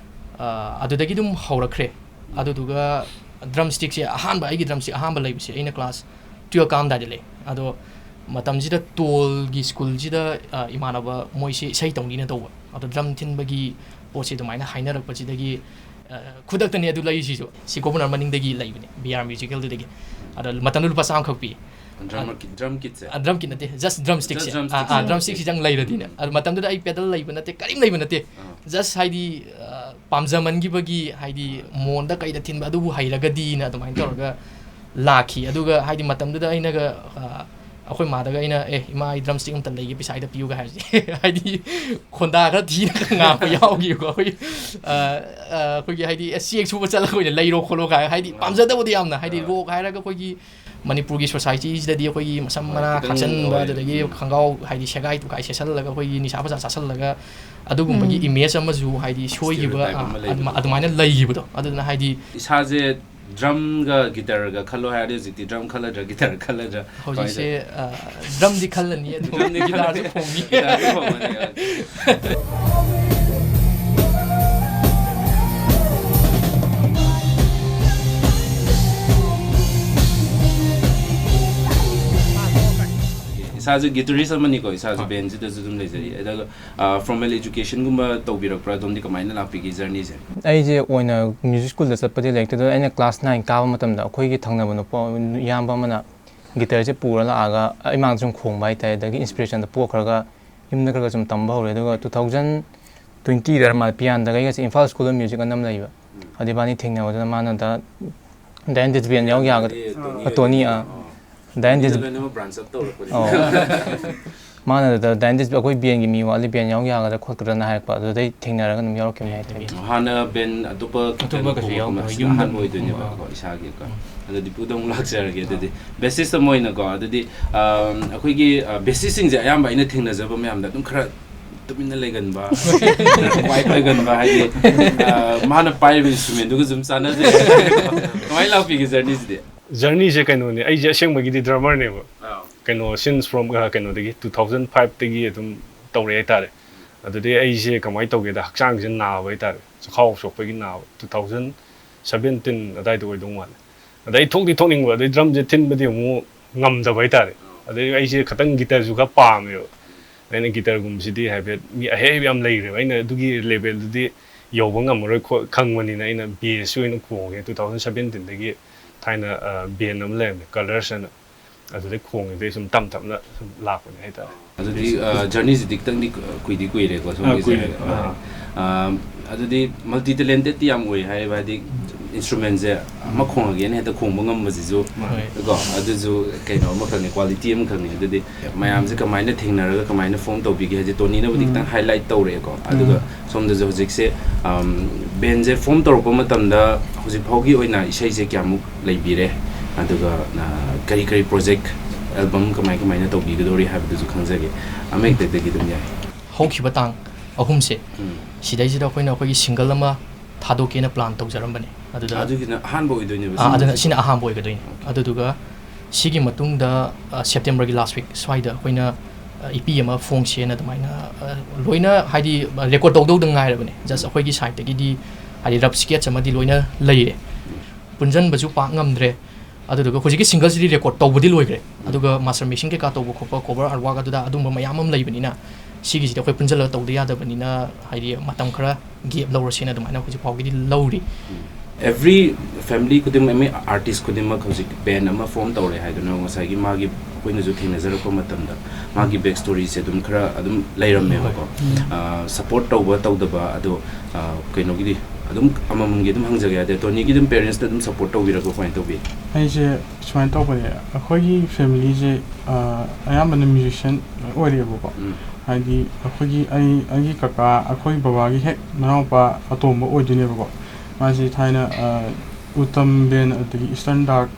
ꯑ, ꯑꯗꯨꯗꯒꯤ ꯑꯗꯨꯝ ꯍꯧꯔꯛꯈ꯭ꯔꯦ꯫ ꯎꯝ꯫ ꯑꯗꯨꯗꯨꯒ ꯗ꯭ꯔꯝ ꯁ꯭ꯇꯤꯛꯁꯦ ꯑꯍꯥꯟꯕ, ꯑꯩꯒꯤ ꯗ꯭ꯔꯝ ꯁ꯭ꯇꯤꯛ ꯑꯍꯥꯟꯕ ꯂꯩꯕꯁꯦ ꯑꯩꯅ ꯀ꯭ꯂꯥꯁ ꯇꯨꯌꯦꯜꯞ ꯀꯥꯔꯝꯗꯥꯏꯗ ꯂꯩ꯫ ꯑꯗꯣ ꯃꯇꯝꯁꯤꯗ ꯇꯣꯜꯒꯤ ꯁ꯭ꯀꯨꯜꯁꯤꯗ, ꯑ, ꯏꯃꯥꯟꯅꯕ ꯃꯣꯏꯁꯦ ꯏꯁꯩ ꯇꯧꯅꯤꯅ ꯇꯧꯕ꯫ ꯑꯗꯣ ꯗ꯭ꯔꯝ ꯊꯤꯟꯕꯒꯤ ꯄꯣꯠꯁꯦ ꯑꯗꯨꯃꯥꯏꯅ ꯍꯥꯏꯅꯔꯛꯄꯁꯤꯗꯒꯤ, ꯑ, ꯈꯨꯗꯛꯇꯅꯦ ꯑꯗꯨ ꯂꯩꯔꯤꯁꯤꯁꯨ꯫ ꯁꯤ ꯒꯣꯕꯔꯅꯔ ꯃꯅꯤꯡꯗꯒꯤ ꯂꯩꯕꯅꯦ, ꯕꯤ ꯑꯥꯔ ꯃ꯭ꯌꯨꯖꯤꯀꯦꯜꯗꯨꯗꯒꯤ꯫ ꯑꯗꯣ ꯃꯇꯝꯗꯨ ꯂꯨꯄꯥ ꯆꯥꯝꯃꯈꯛ ꯄꯤ꯫ ꯗ꯭ꯔꯝ ꯑꯗ ꯀꯤꯠ-, ꯗ꯭ꯔꯝ ꯀꯤꯠꯁꯦ? ꯑ, ꯗ꯭ꯔꯝ ꯀꯤꯠ ꯅꯠꯇꯦ, just ꯗ꯭ꯔꯝ ꯁ꯭ꯇꯤꯛꯁꯦ꯫ Just ꯗ꯭ꯔꯝ ꯑꯥ, ꯑꯥ, ꯁ꯭ꯇꯤꯛꯁꯦ꯫ ꯗ꯭ꯔꯝ ꯁ꯭ꯇꯤꯛꯁꯤꯗꯪ ꯂꯩꯔꯗꯤꯅꯦ꯫ ꯎꯝ꯫ ꯑꯗꯣ ꯃꯇꯝꯗꯨꯗ ꯑꯩ ꯄꯦꯗꯜ ꯂꯩꯕ ꯅꯠꯇꯦ, ꯀꯔꯤꯝ ꯂꯩꯕ ꯅꯠꯇꯦ꯫ ꯑꯥ꯫ Just ꯍꯥꯏꯗꯤ, ꯑ, ꯄꯥꯝꯖꯃꯟꯈꯤꯕꯒꯤ, ꯍꯥꯏꯗꯤ, ꯃꯣꯟꯗ ꯀꯩꯗ ꯊꯤꯟꯕ ꯑꯗꯨꯕꯨ ꯍꯩꯔꯒꯗꯤꯅ ꯑꯗꯨꯃꯥꯏꯅ ꯇꯧꯔꯒ ꯂꯥꯛꯈꯤ꯫ ꯑꯗꯨꯒ, ꯍꯥꯏꯗꯤ, ꯃꯇꯝꯗꯨꯗ ꯑꯩꯅꯒ, ꯑ, ꯑꯩꯈꯣꯏ ꯃꯥꯗꯒ ꯑꯩꯅ, "ꯑꯦ, ꯏꯃꯥ, ꯑꯩ ꯗ꯭ꯔꯝ ꯁ꯭ꯇꯤꯛ ꯑꯝꯇ ꯂꯩꯒꯦ, ꯄꯩꯁꯥ ꯈꯤꯇ ꯄꯤꯌꯨꯒ" ꯍꯥꯏꯕꯁꯦ꯫ ꯍꯥꯏꯗꯤ, ꯈꯣꯟꯗꯥ ꯈꯔ ꯊꯤꯅ ꯉꯥꯡꯕ ꯌꯥꯎꯈꯤꯕꯀꯣ꯫ ꯑꯩꯈꯣꯏ, ꯑ, ꯑ, ꯑꯩꯈꯣꯏꯒꯤ, ꯍꯥꯏꯗꯤ, "ꯑꯦ, ꯆꯦꯛ ꯁꯨꯕ ꯆꯠꯂꯒ ꯑꯣꯏꯅ ꯂꯩꯔꯣ ꯈꯣꯠꯂꯣ" ꯀꯥꯏ, ꯍꯥꯏꯗꯤ, ꯑꯥ꯫ ꯄꯥꯝꯖꯗꯕꯗꯣ ꯌꯥꯝꯅ, ꯍꯥꯏꯗꯤ, ꯑꯥ꯫ ꯔꯣꯛ ꯍꯥꯏꯔꯒ ꯑꯩꯈꯣꯏꯒꯤ ꯃꯅꯤꯄꯨꯔꯒꯤ ꯁꯣꯁꯥꯏꯇꯤꯁꯤꯗꯗꯤ ꯑꯩꯈꯣꯏꯒꯤ ꯃꯁꯝ ꯍꯣꯏ, ꯃꯅꯥ ꯈꯤꯇꯪ ꯈꯥꯛꯆꯟꯕ, ꯍꯣꯏ, ꯑꯗꯨꯗꯒꯤ ꯎꯝ꯫ ꯈꯣꯡꯒ꯭ꯔꯥꯎ, ꯍꯥꯏꯗꯤ, ꯁꯦꯒꯥꯏ ꯇꯨꯒꯥꯏ ꯁꯦꯠꯆꯜꯂꯒ ꯑꯩꯈꯣꯏꯒꯤ ꯅꯤꯁꯥ ꯄꯁꯥ ꯆꯥꯁꯜꯂꯒ ꯑꯗꯨꯒꯨꯝꯕꯒꯤ ꯎꯝ꯫ ꯏꯃꯦꯖ ꯑꯃꯁꯨ, ꯍꯥꯏꯗꯤ, ꯁꯣꯏꯈꯤꯕ, ꯁ꯭ꯇꯦꯔꯤꯑꯣꯇꯥꯏꯞ ꯑꯥ, ꯑꯃ ꯑꯗꯨꯃ-, ꯂꯩꯕꯗꯣ꯫ ꯑꯗꯨꯃꯥꯏꯅ ꯂꯩꯈꯤꯕꯗꯣ꯫ ꯑꯗꯨꯅ, ꯍꯥꯏꯗꯤ, ꯏꯁꯥꯁꯦ ꯗ꯭ꯔꯝꯒ ꯒꯤꯇꯔꯒ ꯈꯜꯂꯣ ꯍꯥꯏꯔꯗꯤ ꯍꯧꯖꯤꯛꯇꯤ ꯗ꯭ꯔꯝ ꯈꯜꯂꯗ꯭ꯔꯥ, ꯒꯤꯇꯔ ꯈꯜꯂꯗ꯭ꯔꯥ? ꯍꯧꯖꯤꯛꯁꯦ, ꯀꯃꯥꯏꯅ ꯇꯧ-, ꯑ, ꯗ꯭ꯔꯝꯗꯤ ꯈꯜꯂꯅꯤ, ꯑꯗꯨꯒ ꯗ꯭ꯔꯝꯗꯤ ꯈꯜꯂꯅꯤ꯫ ꯒꯤꯇꯥꯔꯁꯨ ꯈꯣꯡꯉꯅꯤ, ꯑꯣꯀꯦ꯫ ꯏꯁꯥꯁꯨ ꯒꯤꯇꯔꯤꯁ ꯑꯃꯅꯤꯀꯣ, ꯏꯁꯥꯁꯨ ꯍꯣꯏ꯫ ꯕꯦꯟꯁꯤꯗꯁꯨ ꯑꯗꯨꯝ ꯂꯩꯖꯔꯤ꯫ ꯑꯗꯨꯒ, ꯑ, ꯐꯣꯔꯃꯦꯜ ꯑꯦꯖꯨꯀꯦꯁꯟꯒꯨꯝꯕ ꯇꯧꯕꯤꯔꯛꯄ꯭ꯔꯥ? ꯑꯗꯣꯝꯗꯤ ꯀꯃꯥꯏꯅ ꯂꯥꯛꯄꯤꯒꯦ ꯖꯔꯅꯤꯁꯦ? ꯑꯩꯁꯦ ꯑꯣꯏꯅ ꯃ꯭ꯌꯨꯖꯤꯛ ꯁ꯭ꯀꯨꯜꯗ ꯆꯠꯄꯗꯤ ꯂꯩꯔꯛꯇꯦ꯫ ꯑꯗꯣ ꯑꯩꯅ ꯀ꯭ꯂꯥꯁ ꯅꯥꯏꯟ ꯀꯥꯕ ꯃꯇꯝꯗ ꯑꯩꯈꯣꯏꯒꯤ ꯊꯪꯅꯕ ꯅꯨꯄꯥ, ꯏꯌꯥꯝꯕ ꯑꯃꯅ ꯒꯤꯇꯔꯁꯦ ꯄꯨꯔ ꯂꯥꯛꯑꯒ ꯑꯩ ꯃꯥꯡꯗ ꯁꯨꯝ ꯈꯣꯡꯕ ꯍꯥꯏꯇꯥꯔꯦ꯫ ꯑꯗꯒꯤ ꯏꯟꯁꯄꯤꯔꯦꯁꯟꯗꯣ ꯄꯣꯛꯈ꯭ꯔꯒ ꯌꯨꯝꯗ ꯈꯔ ꯈꯔ ꯁꯨꯝ ꯇꯝꯕ ꯍꯧꯔꯦ꯫ ꯑꯗꯨꯒ ꯇꯨ ꯊꯥꯎꯖꯟ ꯇ꯭ꯋꯦꯟꯇꯤꯗ ꯃꯥ ꯄꯤꯌꯥꯟꯗꯒ ꯑꯩꯒꯁꯦ ꯏꯝꯐꯥꯜ ꯁ꯭ꯀꯨꯜ ꯑꯣꯐ ꯃ꯭ꯌꯨꯖꯤꯛ ꯑꯅ ꯑꯃ ꯂꯩꯕ꯫ ꯎꯝ꯫ ꯑꯗ ꯏꯕꯥꯅꯤ ꯊꯦꯡꯅꯕꯗꯨꯗ ꯃꯥꯅ ꯗ ꯗꯥꯏꯟ ꯗꯤꯁꯕꯦꯟ ꯌꯥꯎ ꯌꯥꯒꯗ꯭ꯔꯥ? ꯇꯣꯅꯤ ꯑ, ꯇꯣꯅꯤ, ꯑꯣꯏꯗꯣꯏꯅꯦ꯫ ꯑ꯫ ꯑꯣ꯫ ꯗꯥꯏꯟ ꯇꯣꯅꯤꯗ ꯗꯤꯁ-, ꯂꯣꯏꯅꯃꯛ ꯕ꯭ꯔꯥꯟꯁ ꯑꯞ ꯇꯧꯔꯛꯄꯅꯦ꯫ ꯑꯣ꯫ ꯃꯥꯅ ꯑꯗꯨꯗ ꯗꯥꯏꯟꯗꯤꯁ ꯑꯩꯈꯣꯏ ꯕꯦꯟꯒꯤ ꯃꯤ ꯋꯥꯠꯂꯤ, ꯕꯦꯟ ꯌꯥꯎ ꯌꯥꯒꯗ꯭ꯔꯥ ꯈꯣꯠꯀꯗ꯭ꯔꯥꯅ ꯍꯥꯏꯔꯛꯄ, ꯑꯗꯨꯗꯩ ꯊꯦꯡꯅꯔꯒ ꯑꯗꯨꯝ ꯌꯥꯎꯔꯛꯈꯤꯕꯅꯦ ꯍꯥꯏꯇꯥꯔꯦ꯫ ꯍꯥꯟꯅ ꯕꯦꯟ ꯑꯇꯣꯞꯄ ꯑꯇꯣꯞꯄ ꯀꯩꯁꯨ ꯈꯣꯡꯕ ꯌꯥꯎꯗꯕ, ꯃꯁꯤꯅ ꯌꯨꯝꯗ ꯑꯍꯥꯟꯕ ꯑꯣꯏꯗꯣꯏꯅꯦꯕꯀꯣ, ꯎꯝ꯫ ꯏꯁꯥꯒꯤꯀꯣ꯫ ꯎꯝ꯫ ꯑꯗꯣ ꯗꯤꯄꯨꯗ ꯑꯃꯨꯛ ꯂꯥꯛꯆꯔꯒꯦ ꯑꯗꯨꯗꯤ꯫ ꯑꯥ꯫ ꯕꯦꯁꯤꯁ ꯑꯃ ꯑꯣꯏꯅꯀꯣ, ꯑꯗꯨꯗꯤ, ꯑꯝ, ꯑꯩꯈꯣꯏꯒꯤ, ꯑ, ꯕꯦꯁꯤꯁꯁꯤꯡꯁꯦ ꯑꯌꯥꯝꯕ ꯑꯩꯅ ꯊꯦꯡꯅꯖꯕ ꯃꯌꯥꯝꯗ ꯑꯗꯨꯝ ꯈꯔ ꯇꯨꯃꯤꯟꯅ ꯂꯩꯒꯟꯕ, ꯈꯔ quiet ꯑꯣꯏꯒꯟꯕ, ꯍꯥꯏꯗꯤ, ꯑ, ꯃꯥꯅ ꯄꯥꯏꯔꯤꯕ instrumentꯗꯨꯒ ꯁꯨꯝ ꯆꯥꯟꯅꯗꯦ꯫ ꯀꯃꯥꯏꯅ ꯂꯥꯛꯄꯤꯒꯦ journeyꯁꯤꯗꯤ? Journeyꯁꯦ ꯀꯩꯅꯣꯅꯦ, ꯑꯩꯁꯦ ꯑꯁꯦꯡꯕꯒꯤꯗꯤ drummerꯅꯦꯕ꯫ ꯑꯥ꯫ ꯀꯩꯅꯣ, since from, ꯑ, ꯀꯩꯅꯣꯗꯒꯤ, two thousand fiveꯇꯒꯤ ꯑꯗꯨꯝ ꯇꯧꯔꯛꯑꯦ ꯍꯥꯏꯇꯥꯔꯦ꯫ ꯑꯗꯨꯗꯩ ꯑꯩꯁꯦ ꯀꯃꯥꯏꯅ ꯇꯧꯒꯦꯗ, ꯍꯛꯆꯥꯡꯁꯦ ꯅꯥꯕ ꯍꯥꯏꯇꯥꯔꯦ, ꯆꯈꯥꯎ ꯁꯣꯛꯄꯒꯤ ꯅꯥꯕ, two thousand seventeen ꯑꯗꯥꯏꯗ ꯑꯣꯏꯗꯧ ꯃꯥꯜꯂꯦ꯫ ꯑꯗꯩ ꯑꯩ ꯊꯣꯛꯇꯤ ꯊꯣꯛꯅꯤꯡꯕ, ꯑꯗꯩ drumꯁꯦ ꯊꯤꯟꯕꯗꯤ ꯑꯃꯨꯛ ꯉꯝꯗꯕ ꯍꯥꯏꯇꯥꯔꯦ꯫ ꯑꯗꯩ ꯑꯩꯁꯦ ꯈꯇꯪ guitarꯁꯨ ꯈꯔ ꯄꯥꯝꯃꯦꯕ꯫ ꯑꯩꯅ guitarꯒꯨꯝꯕꯁꯤꯗꯤ ꯍꯥꯏꯐꯦꯠ ꯃꯤ ꯑꯍꯩꯕ ꯌꯥꯝ ꯂꯩꯈ꯭ꯔꯦꯕ, ꯑꯩꯅ ꯑꯗꯨꯒꯤ levelꯗꯨꯗꯤ ꯌꯧꯕ ꯉꯝꯃꯔꯣꯏ ꯈꯣ-, ꯈꯪꯕꯅꯤꯅ ꯑꯩꯅ bassꯁꯤ ꯑꯣꯏꯅ ꯈꯣꯡꯉꯦ꯫ Two thousand seventeenꯗꯒꯤ ꯊꯥꯏꯅ, ꯑ, band ꯑꯃ ꯂꯩꯔꯝꯃꯦ, Colours ꯍꯥꯏꯅ, ꯑꯗꯨꯗꯩ ꯈꯣꯡꯉꯤꯗꯩ ꯁꯨꯝ ꯇꯞ ꯇꯞꯅ ꯁꯨꯝ ꯂꯥꯛꯄꯅꯦ ꯍꯥꯏꯇꯥꯔꯦ꯫ ꯑꯗꯨꯗꯤ, ꯑ, journeyꯁꯤꯗꯤ ꯈꯤꯇꯪꯗꯤ ꯀꯨꯏꯗꯤ ꯀꯨꯏꯔꯦꯀꯣ, ꯑ, ꯁꯣꯝꯒꯤꯁꯦ꯫ ꯀꯨꯏꯔꯦ꯫ ꯑ, ꯑ, ꯑꯗꯨꯗꯤ multi talented ꯌꯥꯝ ꯑꯣꯏ ꯍꯥꯏꯌꯦꯕ, ꯍꯥꯏꯗꯤ instrumentꯁꯦ ꯑꯃ ꯈꯣꯡꯉꯒꯦꯅ ꯍꯦꯛꯇ ꯈꯣꯡꯕ ꯉꯝꯕꯁꯤꯁꯨ ꯍꯣꯏ꯫ ꯀꯣ, ꯑꯗꯨꯁꯨ ꯀꯩꯅꯣ ꯑꯃꯈꯛꯅꯤ, quality ꯑꯃꯈꯛꯅꯤ꯫ ꯑꯗꯨꯗꯤ ꯃꯌꯥꯝꯁꯦ ꯀꯃꯥꯏꯅ ꯊꯦꯡꯅꯔꯒ ꯀꯃꯥꯏꯅ form ꯇꯧꯕꯤꯒꯦ? ꯍꯥꯏꯗꯤ ꯇꯣꯅꯤꯅꯕꯨꯗꯤ ꯎꯝ꯫ ꯈꯤꯇꯪ highlight ꯇꯧꯔꯛꯑꯦꯀꯣ, ꯑꯗꯨꯒ ꯎꯝ꯫ ꯁꯣꯝꯗꯁꯨ ꯍꯧꯖꯤꯛꯁꯦ, ꯑꯝ, bandꯁꯦ form ꯇꯧꯔꯛꯄ ꯃꯇꯝꯗ ꯍꯧꯖꯤꯛ ꯐꯥꯎꯒꯤ ꯑꯣꯏꯅ ꯏꯁꯩꯁꯦ ꯀꯌꯥꯃꯨꯛ ꯂꯩꯕꯤꯔꯦ? ꯑꯗꯨꯒ, ꯑ, ꯀꯔꯤ ꯀꯔꯤ project, album ꯀꯃꯥꯏ ꯀꯃꯥꯏꯅ ꯇꯧꯕꯤꯒꯗꯧꯔꯤ ꯍꯥꯏꯕꯗꯨꯁꯨ ꯈꯪꯖꯒꯦ꯫ ꯑꯃ ꯍꯦꯛꯇꯗꯒꯤ ꯑꯗꯨꯝ ꯌꯥꯏ꯫ ꯍꯧꯈꯤꯕ ꯇꯥꯡ ꯑꯍꯨꯝꯁꯦ, ꯎꯝ꯫ ꯁꯤꯗꯩꯁꯤꯗ ꯑꯩꯈꯣꯏꯅ ꯑꯩꯈꯣꯏꯒꯤ single ꯑꯃ ꯊꯥꯗꯣꯛꯀꯦꯅ plan ꯇꯧꯖꯔꯝꯕꯅꯦ꯫ ꯑꯗꯨꯗ ꯑꯗꯨꯒꯤꯅ ꯑꯍꯥꯟꯕ ꯑꯣꯏꯗꯣꯏꯅꯦꯕ ꯑꯥ, ꯑꯗꯨꯅ ꯁꯤꯒꯨꯝꯕꯁꯦ? ꯁꯤꯅ ꯑꯍꯥꯟꯕ ꯑꯣꯏꯒꯗꯣꯏꯅꯦ꯫ Okay꯫ ꯑꯗꯨꯗꯨꯒ ꯁꯤꯒꯤ ꯃꯇꯨꯡꯗ, ꯑ, Septemberꯒꯤ last week ꯁ꯭ꯋꯥꯏꯗ ꯑꯩꯈꯣꯏꯅ, ꯑ, EP ꯑꯃ ꯐꯣꯡꯁꯦꯅ ꯑꯗꯨꯃꯥꯏꯅ, ꯑ, ꯂꯣꯏꯅ ꯍꯥꯏꯗꯤ record ꯇꯧꯗꯧꯗ ꯉꯥꯏꯔꯕꯅꯦ꯫ Just ꯑꯩꯈꯣꯏꯒꯤ sideꯇꯒꯤꯗꯤ ꯍꯥꯏꯗꯤ rough sketch ꯑꯃꯗꯤ ꯂꯣꯏꯅ ꯂꯩꯔꯦ꯫ ꯄꯨꯟꯁꯤꯟꯕꯁꯨ ꯄꯥꯛ ꯉꯝꯗ꯭ꯔꯦ꯫ ꯑꯗꯨꯗꯨꯒ ꯍꯧꯖꯤꯛꯀꯤ singleꯁꯤꯗꯤ record ꯇꯧꯕꯗꯤ ꯂꯣꯏꯈ꯭ꯔꯦ꯫ ꯑꯗꯨꯒ master mixing ꯀꯩꯀꯥ ꯇꯧꯕ ꯈꯣꯠꯄ, cover artwork ꯑꯗꯨꯗ ꯑꯗꯨꯝꯕ ꯃꯌꯥꯝ ꯑꯃ ꯂꯩꯕꯅꯤꯅ, ꯁꯤꯒꯤꯁꯤꯗꯤ ꯑꯩꯈꯣꯏ ꯄꯨꯟꯁꯤꯜꯂꯒ ꯇꯧꯗ ꯌꯥꯗꯕꯅꯤꯅ, ꯍꯥꯏꯗꯤ ꯃꯇꯝ ꯈꯔ gap ꯂꯧꯔꯁꯦꯅ ꯑꯗꯨꯃꯥꯏꯅ ꯍꯧꯖꯤꯛ ꯐꯥꯎꯒꯤꯗꯤ ꯂꯧꯔꯤ꯫ Every family ꯈꯨꯗꯤꯡꯃꯛ, every artist ꯈꯨꯗꯤꯡꯃꯛ ꯍꯧꯖꯤꯛ band ꯑꯃ form ꯇꯧꯔꯦ ꯍꯥꯏꯗꯨꯅ ꯉꯁꯥꯏꯒꯤ ꯃꯥꯒꯤ ꯑꯩꯈꯣꯏꯅꯁꯨ ꯊꯦꯡꯅꯖꯔꯛꯄ ꯃꯇꯝꯗ ꯃꯥꯒꯤ ꯕꯦꯛ ꯁ꯭ꯇꯣꯔꯤꯁꯦ ꯑꯗꯨꯝ ꯈꯔ ꯑꯗꯨꯝ ꯂꯩꯔꯝꯃꯦꯕꯀꯣ꯫ ꯁꯄꯣꯔꯠ ꯇꯧꯕ ꯇꯧꯗꯕ ꯑꯗꯣ, ꯑ, ꯀꯩꯅꯣꯒꯤꯗꯤ ꯑꯗꯨꯝ ꯑꯃꯃꯝꯒꯤ ꯑꯗꯨꯝ ꯍꯪꯖꯒꯦ ꯍꯥꯏꯗꯤ꯫ ꯇꯣꯅꯤꯒꯤ ꯑꯗꯨꯝ ꯄꯦꯔꯦꯟꯁꯇ ꯑꯗꯨꯝ ꯁꯄꯣꯔꯠ ꯇꯧꯕꯤꯔꯛꯄ ꯀꯃꯥꯏꯅ ꯇꯧꯕꯤ? ꯑꯩꯁꯦ ꯁꯨꯃꯥꯏꯅ ꯇꯧꯕꯅꯦ, ꯑꯩꯈꯣꯏꯒꯤ ꯐꯦꯃꯤꯂꯤꯁꯦ ꯑꯌꯥꯝꯕꯅ ꯃ꯭ꯌꯨꯖꯤꯁꯤꯌꯥꯟ ꯑꯣꯏꯔꯛꯑꯦꯕꯀꯣ꯫ ꯎꯝ꯫ ꯍꯥꯏꯗꯤ ꯑꯩꯈꯣꯏꯒꯤ, ꯑꯩ ꯑꯩꯒꯤ ꯀꯀꯥ, ꯑꯩꯈꯣꯏ ꯕꯕꯥꯒꯤ ꯍꯦꯛ ꯃꯅꯥꯎꯄꯥ ꯑꯇꯣꯝꯕ ꯑꯣꯏꯗꯣꯏꯅꯦꯕꯀꯣ꯫ ꯃꯥꯁꯤ ꯊꯥꯏꯅ, ꯑ, ꯎꯇꯝ ꯕꯦꯟ, ꯑꯗꯒꯤ ꯏꯁꯇꯔꯟ ꯗꯥꯔꯛ,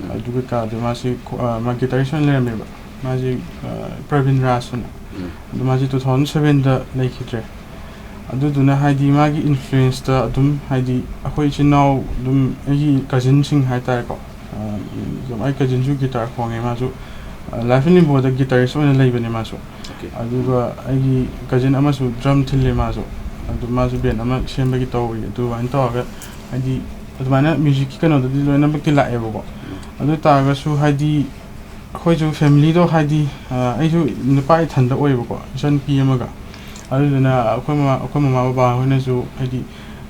ꯎꯝ꯫ ꯑꯗꯨ ꯀꯩꯀꯥꯗꯣ ꯃꯥꯁꯤ ꯈꯣ-, ꯑ, ꯃꯥ ꯒꯤꯇꯥꯔꯤꯁ ꯑꯣꯏꯅ ꯂꯩꯔꯝꯃꯦꯕ꯫ ꯃꯥꯁꯤ, ꯑ, ꯄ꯭ꯔꯕꯤꯟ ꯔꯥꯖ ꯑꯅ꯫ ꯎꯝ꯫ ꯑꯗꯣ ꯃꯥꯁꯤ two thousand sevenꯗ ꯂꯩꯈꯤꯗ꯭ꯔꯦ꯫ ꯑꯗꯨꯗꯨꯅ ꯍꯥꯏꯗꯤ ꯃꯥꯒꯤ ꯏꯟꯐ꯭ꯂꯨꯌꯦꯟꯁꯇ ꯑꯗꯨꯝ, ꯍꯥꯏꯗꯤ ꯑꯩꯈꯣꯏ ꯏꯆꯤꯟ ꯏꯅꯥꯎ ꯑꯗꯨꯝ, ꯑꯩꯒꯤ ꯀꯖꯤꯟꯁꯤꯡ ꯍꯥꯏꯇꯥꯔꯦꯀꯣ, ꯑ, ꯑꯗꯨꯝ ꯑꯩ ꯀꯖꯤꯟꯁꯨ ꯒꯤꯇꯥꯔ ꯈꯣꯡꯉꯦ ꯃꯥꯁꯨ, ꯑ, ꯂꯥꯏꯐ ꯏꯟ ꯂꯤꯝꯕꯣꯗ ꯒꯤꯇꯥꯔꯤꯁ ꯑꯣꯏꯅ ꯂꯩꯕꯅꯦ ꯃꯥꯁꯨ꯫ ꯑꯣꯀꯦ꯫ ꯑꯗꯨꯒ ꯑꯩꯒꯤ ꯀꯖꯤꯟ ꯑꯃꯁꯨ ꯗ꯭ꯔꯝ ꯊꯤꯜꯂꯦ ꯃꯥꯁꯨ꯫ ꯑꯗꯨ ꯃꯥꯁꯨ ꯕꯦꯟ ꯑꯃ ꯁꯦꯝꯕꯒꯤ ꯇꯧꯔꯤ꯫ ꯑꯗꯨꯃꯥꯏꯅ ꯇꯧꯔꯒ ꯍꯥꯏꯗꯤ ꯑꯗꯨꯃꯥꯏꯅ ꯃ꯭ꯌꯨꯖꯤꯛꯀꯤ ꯀꯩꯅꯣꯗꯗꯤ ꯂꯣꯏꯅꯃꯛꯇꯤ ꯂꯥꯛꯑꯦꯕꯀꯣ꯫ ꯑꯗꯨ ꯑꯣꯏ ꯇꯥꯔꯒꯁꯨ ꯍꯥꯏꯗꯤ ꯑꯩꯈꯣꯏꯁꯨ ꯐꯦꯃꯤꯂꯤꯗꯣ ꯍꯥꯏꯗꯤ, ꯑ, ꯑꯩꯁꯨ ꯅꯨꯄꯥ ꯏꯊꯟꯗ ꯑꯣꯏꯌꯦꯕꯀꯣ, ꯏꯆꯟꯅꯨꯄꯤ ꯑꯃꯒ꯫ ꯑꯗꯨꯗꯨꯅ ꯑꯩꯈꯣꯏ ꯃꯃꯥ, ꯑꯩꯈꯣꯏ ꯃꯃꯥ ꯕꯕꯥ ꯍꯣꯏꯅꯁꯨ ꯍꯥꯏꯗꯤ,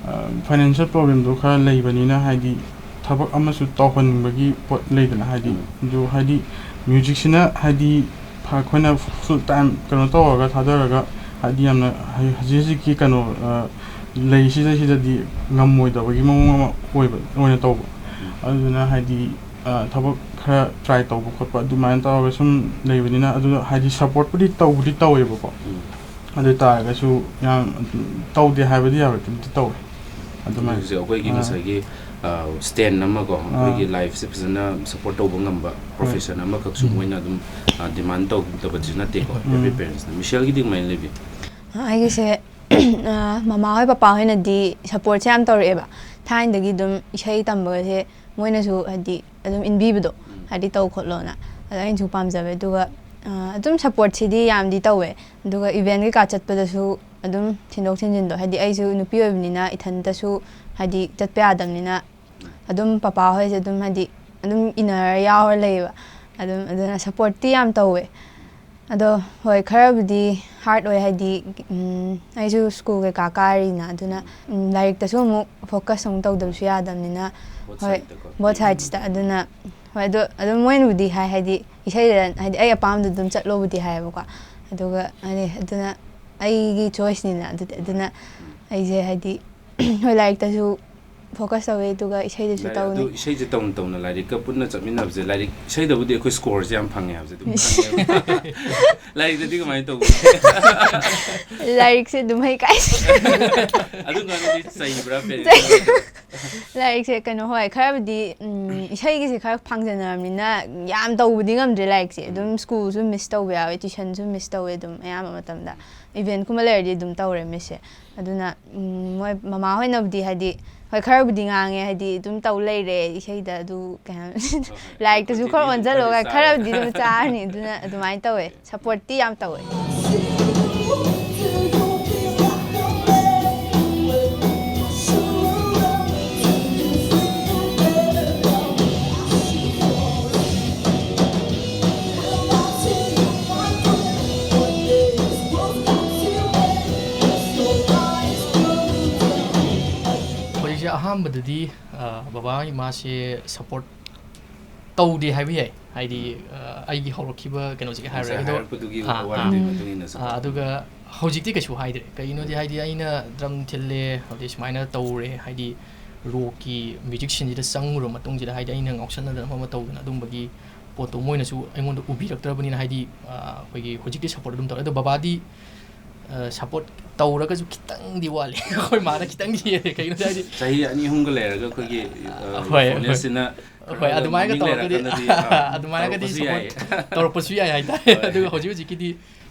ꯑ, ꯐꯥꯏꯅꯥꯟꯁꯤꯌꯦꯜ ꯄ꯭ꯔꯣꯕ꯭ꯂꯦꯝꯗꯣ ꯈꯔ ꯂꯩꯕꯅꯤꯅ ꯍꯥꯏꯗꯤ ꯊꯕꯛ ꯑꯃꯁꯨ ꯇꯧꯍꯟꯅꯤꯡꯕꯒꯤ ꯄꯣꯠ ꯂꯩꯗꯅ ꯍꯥꯏꯗꯤ꯫ ꯎꯝ꯫ ꯑꯗꯨ ꯍꯥꯏꯗꯤ ꯃ꯭ꯌꯨꯖꯤꯛꯁꯤꯅ ꯍꯥꯏꯗꯤ ꯐ-, ꯑꯩꯈꯣꯏꯅ ꯐꯨꯜ ꯇꯥꯏꯝ ꯀꯩꯅꯣ ꯇꯧꯔꯒ ꯊꯥꯗꯔꯒ ꯍꯥꯏꯗꯤ ꯌꯥꯝꯅ ꯍꯥꯏ-, ꯍꯧꯖꯤꯛ ꯍꯧꯖꯤꯛꯀꯤ ꯀꯩꯅꯣ, ꯑ, ꯂꯩꯁꯤꯗꯩꯁꯤꯗꯗꯤ ꯉꯝꯃꯣꯏꯗꯕꯒꯤ ꯃꯑꯣꯡ ꯑꯃ ꯑꯣꯏꯕ, ꯑꯣꯏꯅ ꯇꯧꯕ꯫ ꯑꯗꯨꯗꯨꯅ ꯍꯥꯏꯗꯤ, ꯑ, ꯊꯕꯛ ꯈꯔ ꯇ꯭ꯔꯥꯏ ꯇꯧꯕ ꯈꯣꯠꯄ ꯑꯗꯨꯃꯥꯏꯅ ꯇꯧꯔꯒ ꯁꯨꯝ ꯂꯩꯕꯅꯤꯅ, ꯑꯗꯨ ꯍꯥꯏꯗꯤ ꯁꯞꯄꯣꯔꯠꯄꯨꯗꯤ ꯇꯧꯕꯨꯗꯤ ꯇꯧꯋꯦꯕꯀꯣ꯫ ꯎꯝ꯫ ꯑꯗꯨ ꯑꯣꯏ ꯇꯥꯔꯒꯁꯨ ꯌꯥꯝ ꯇꯧꯗꯦ ꯍꯥꯏꯕꯗꯤ ꯌꯥꯔꯣꯏ, ꯑꯗꯨꯝꯗꯤ ꯇꯧꯋꯦ꯫ ꯑꯗꯨꯃꯥꯏꯅ꯫ ꯍꯧꯖꯤꯛ ꯑꯩꯈꯣꯏꯒꯤ ꯑꯥ꯫ ꯉꯁꯥꯏꯒꯤ, ꯑ, ꯁ꯭ꯇꯦꯟ ꯑꯃꯀꯣ, ꯑꯩꯈꯣꯏꯒꯤ ꯑꯥ꯫ ꯂꯥꯏꯐꯁꯦ ꯐꯖꯅ ꯁꯞꯄꯣꯔꯠ ꯇꯧꯕ ꯉꯝꯕ ꯄ꯭ꯔꯣꯐꯦꯁꯟ ꯑꯃꯈꯛꯁꯨ ꯎꯝ꯫ ꯃꯣꯏꯅ ꯑꯗꯨꯝ, ꯑ, ꯗꯤꯃꯥꯟ ꯇꯧꯗꯕꯗꯤꯁꯨ ꯅꯠꯇꯦꯀꯣ, ꯎꯝ꯫ ꯑꯦꯚ꯭ꯔꯤ ꯄꯦꯔꯦꯟꯁꯅ꯫ ꯃꯤꯁꯦꯜꯒꯤꯗꯤ ꯀꯃꯥꯏꯅ ꯂꯩꯕꯤ? ꯑꯩꯒꯤꯁꯦ, ꯑ, ꯃꯃꯥ ꯍꯣꯏ ꯄꯄꯥ ꯍꯣꯏꯅꯗꯤ ꯁꯞꯄꯣꯔꯠꯁꯦ ꯌꯥꯝ ꯇꯧꯔꯛꯑꯦꯕ꯫ ꯊꯥꯏꯅꯗꯒꯤ ꯑꯗꯨꯝ ꯏꯁꯩ ꯇꯝꯕꯒꯁꯦ ꯃꯣꯏꯅꯁꯨ ꯍꯥꯏꯗꯤ ꯑꯗꯨꯝ ꯏꯟꯕꯤꯕꯗꯣ, ꯎꯝ꯫ ꯍꯥꯏꯗꯤ ꯇꯧ ꯈꯣꯠꯂꯣꯅ꯫ ꯑꯗꯣ ꯑꯩꯅꯁꯨ ꯄꯥꯝꯖꯕ꯫ ꯑꯗꯨꯒ, ꯑ, ꯑꯗꯨꯝ ꯁꯞꯄꯣꯔꯠꯁꯤꯗꯤ ꯌꯥꯝꯗꯤ ꯇꯧꯋꯦ꯫ ꯑꯗꯨꯒ ꯏꯚꯦꯟ ꯀꯩꯀꯥ ꯆꯠꯄꯗꯁꯨ ꯑꯗꯨꯝ ꯊꯤꯟꯗꯣꯛ ꯊꯤꯟꯖꯤꯟꯗꯣ, ꯍꯥꯏꯗꯤ ꯑꯩꯁꯨ ꯅꯨꯄꯤ ꯑꯣꯏꯕꯅꯤꯅ ꯏꯊꯟꯇꯁꯨ ꯍꯥꯏꯗꯤ ꯆꯠꯄ ꯌꯥꯗꯕꯅꯤꯅ ꯑꯗꯨꯝ ꯄꯄꯥ ꯍꯣꯏꯁꯦ ꯑꯗꯨꯝ ꯍꯥꯏꯗꯤ ꯑꯗꯨꯝ ꯏꯟꯅꯔ ꯌꯥꯎꯔ ꯂꯩꯌꯦꯕ꯫ ꯑꯗꯨꯝ ꯑꯗꯨꯅ ꯁꯞꯄꯣꯔꯠꯇꯤ ꯌꯥꯝ ꯇꯧꯋꯦ꯫ ꯑꯗꯣ ꯍꯣꯏ, ꯈꯔꯕꯨꯗꯤ ꯍꯥꯔꯠ ꯑꯣꯏ, ꯍꯥꯏꯗꯤ ꯎꯝ, ꯑꯩꯁꯨ ꯁ꯭ꯀꯨꯜ ꯀꯩꯀꯥ ꯀꯥꯔꯤꯅ, ꯑꯗꯨꯅ ꯎꯝ, ꯂꯥꯏꯔꯤꯛꯇꯁꯨ ꯑꯃꯨꯛ ꯐꯣꯀꯁ ꯑꯃꯨꯛ ꯇꯧꯗꯕꯁꯨ ꯌꯥꯗꯕꯅꯤꯅ. ꯍꯣꯏ, ꯕꯣꯠ ꯁꯥꯏꯠꯁꯇ. ꯑꯗꯨꯅ ꯍꯣꯏ, ꯑꯗꯣ ꯑꯗꯨꯝ ꯃꯣꯏꯅꯕꯨꯗꯤ ꯍꯥꯏ, ꯍꯥꯏꯗꯤ ꯏꯁꯩꯗ ꯍꯥꯏꯗꯤ ꯑꯩ ꯑꯄꯥꯝꯕꯗ ꯑꯗꯨꯝ ꯆꯠꯂꯣꯕꯨꯗꯤ ꯍꯥꯏꯌꯦꯕꯀꯣ. ꯑꯗꯨꯒ ꯍꯥꯏꯗꯤ ꯑꯗꯨꯅ ꯑꯩꯒꯤ ꯆꯣꯏꯁꯅꯤꯅ ꯑꯗꯨꯗꯤ, ꯑꯗꯨꯅ ꯑꯩꯁꯦ ꯍꯥꯏꯗꯤ ꯍꯣꯏ, ꯂꯥꯏꯔꯤꯛꯇꯁꯨ ꯐꯣꯀꯁ ꯇꯧꯋꯦ, ꯑꯗꯨꯒ ꯏꯁꯩꯗꯁꯨ ꯂꯥꯏꯔꯤꯛ ꯑꯗꯨ ꯇꯧꯅꯤ. ꯏꯁꯩꯁꯦ ꯇꯧꯅ ꯇꯧꯅ ꯂꯥꯏꯔꯤꯛꯀ ꯄꯨꯟꯅ ꯆꯠꯃꯤꯟꯅꯕꯁꯦ, ꯂꯥꯏꯔꯤꯛ, ꯏꯁꯩꯗꯕꯨꯗꯤ ꯑꯩꯈꯣꯏ ꯁ꯭ꯀꯣꯔꯁꯦ ꯌꯥꯝ ꯐꯪꯉꯦ ꯍꯥꯏꯕꯁꯦ ꯑꯗꯨꯝ ꯈꯪꯉꯦꯕ. ꯂꯥꯏꯔꯤꯛꯇꯗꯤ ꯀꯃꯥꯏꯅ ꯇꯧꯕ? ꯂꯥꯏꯔꯤꯛꯁꯦ ꯑꯗꯨꯝ ꯍꯩ ꯀꯥꯏ. ꯑꯗꯨꯀꯥꯟꯗꯗꯤ ꯆꯩꯕ꯭ꯔꯥ ꯄꯦꯔꯦꯟꯁ? ꯂꯥꯏꯔꯤꯛꯁꯦ ꯀꯩꯅꯣ, ꯍꯣꯏ, ꯈꯔꯕꯨꯗꯤ ꯎꯝ, ꯏꯁꯩꯒꯤꯁꯦ ꯈꯔ ꯐꯪꯖꯅꯔꯕꯅꯤꯅ ꯌꯥꯝ ꯇꯧꯕꯗꯤ ꯉꯝꯗ꯭ꯔꯦ ꯂꯥꯏꯔꯤꯛꯁꯦ. ꯑꯗꯨꯝ ꯁ꯭ꯀꯨꯜꯁꯨ ꯃꯤꯁ ꯇꯧꯕ ꯌꯥꯎꯋꯦ, ꯇ꯭ꯋꯤꯁꯟꯁꯨ ꯃꯤꯁ ꯇꯧꯋꯦ, ꯑꯗꯨꯝ ꯑꯌꯥꯝꯕ ꯃꯇꯝꯗ ꯏꯚꯦꯟꯠꯀꯨꯝꯕ ꯂꯩꯔꯗꯤ ꯑꯗꯨꯝ ꯇꯧꯔꯦ ꯃꯤꯁꯁꯦ. ꯑꯗꯨꯅ ꯎꯝ, ꯃꯣꯏ ꯃꯃꯥ ꯍꯣꯏꯅꯕꯨꯗꯤ ꯍꯥꯏꯗꯤ ꯍꯣꯏ, ꯈꯔꯕꯨꯗꯤ ꯉꯥꯡꯉꯦ, ꯍꯥꯏꯗꯤ ꯑꯗꯨꯝ ꯇꯧ ꯂꯩꯔꯦ ꯏꯁꯩꯗ, ꯑꯗꯨ ꯀꯩ ꯍꯥꯏ, ꯂꯥꯏꯔꯤꯛꯇꯁꯨ ꯈꯔ ꯑꯣꯟꯁꯤꯜꯂꯣꯒ ꯈꯔꯕꯨꯗꯤ ꯑꯗꯨꯝ ꯆꯥꯔꯅꯤ. ꯑꯗꯨꯅ ꯑꯗꯨꯃꯥꯏꯅ ꯇꯧꯋꯦ, ꯁꯞꯄꯣꯔꯠꯇꯤ ꯌꯥꯝ ꯇꯧꯋꯦ. ꯍꯧꯖꯤꯛꯁꯦ ꯑꯍꯥꯟꯕꯗꯗꯤ ꯑ, ꯕꯕꯥ ꯏꯃꯥꯁꯦ ꯁꯞꯄꯣꯔꯠ ꯇꯧꯗꯦ ꯍꯥꯏꯕ ꯌꯥꯏ, ꯍꯥꯏꯗꯤ ꯑ, ꯑꯩꯒꯤ ꯍꯧꯔꯛꯈꯤꯕ ꯀꯩꯅꯣꯁꯤꯒꯤ ꯍꯥꯏꯔꯒꯗꯤ ꯑꯗꯣ, ꯍꯥꯏꯔꯛꯄꯗꯨꯒꯤ ꯑꯥ, ꯋꯥꯔꯤꯗꯨꯒꯤ ꯑꯥ. ꯃꯇꯨꯡ ꯏꯟꯅ ꯑ, support. ꯑꯗꯨꯒ ꯍꯧꯖꯤꯛꯇꯤ ꯀꯩꯁꯨ ꯍꯥꯏꯗ꯭ꯔꯦ. ꯀꯩꯒꯤꯅꯣꯗꯤ ꯍꯥꯏꯗꯤ ꯑꯩꯅ ꯗ꯭ꯔꯝ ꯊꯤꯜꯂꯦ, ꯍꯧꯖꯤꯛ ꯁꯨꯃꯥꯏꯅ ꯇꯧꯔꯦ, ꯍꯥꯏꯗꯤ ꯔꯣꯛꯀꯤ ꯃ꯭ꯌꯨꯖꯤꯛ ꯁꯤꯟꯁꯤꯗ ꯆꯪꯉꯨꯔꯕ ꯃꯇꯨꯡꯁꯤꯗ ꯍꯥꯏꯗꯤ ꯑꯩꯅ ꯉꯥꯎꯁꯟꯅꯗꯅ ꯑꯃ ꯑꯃ ꯇꯧꯗꯅ ꯑꯗꯨꯝꯕꯒꯤ ꯄꯣꯠꯇꯣ ꯃꯣꯏꯅꯁꯨ ꯑꯩꯉꯣꯟꯗ ꯎꯕꯤꯔꯛꯇ꯭ꯔꯕꯅꯤꯅ ꯍꯥꯏꯗꯤ ꯑ, ꯑꯩꯈꯣꯏꯒꯤ ꯍꯧꯖꯤꯛꯇꯤ ꯁꯞꯄꯣꯔꯠ ꯑꯗꯨꯝ ꯇꯧꯔꯦ. ꯑꯗꯣ ꯕꯕꯥꯗꯤ ꯁꯞꯄꯣꯔꯠ ꯇꯧꯔꯒꯁꯨ ꯈꯤꯇꯪꯗꯤ ꯋꯥꯠꯂꯤ. ꯑꯩꯈꯣꯏ ꯃꯥꯅ ꯈꯤꯇꯪꯗꯤ ꯍꯦꯜꯂꯦ. ꯀꯩꯒꯤꯅꯣꯗ ꯍꯥꯏꯗꯤ ꯆꯍꯤ ꯑꯅꯤ ꯑꯍꯨꯝꯒ ꯂꯩꯔꯒ ꯑꯩꯈꯣꯏꯒꯤ ꯍꯣꯏ, ꯍꯣꯏ. ꯍꯣꯏ, ꯑꯗꯨꯃꯥꯏꯅ ꯇꯧꯔꯒꯗꯤ ꯑꯗꯨꯃꯥꯏꯅꯒꯗꯤ ꯇꯧꯔꯛꯄꯁꯨ ꯌꯥꯏ. ꯁꯞꯄꯣꯔꯠ ꯇꯧꯔꯛꯄꯁꯨ ꯌꯥꯏ ꯍꯥꯏꯇꯥꯔꯦ. ꯍꯣꯏ. ꯑꯗꯨꯒ ꯍꯧꯖꯤꯛ ꯍꯧꯖꯤꯛꯀꯤꯗꯤ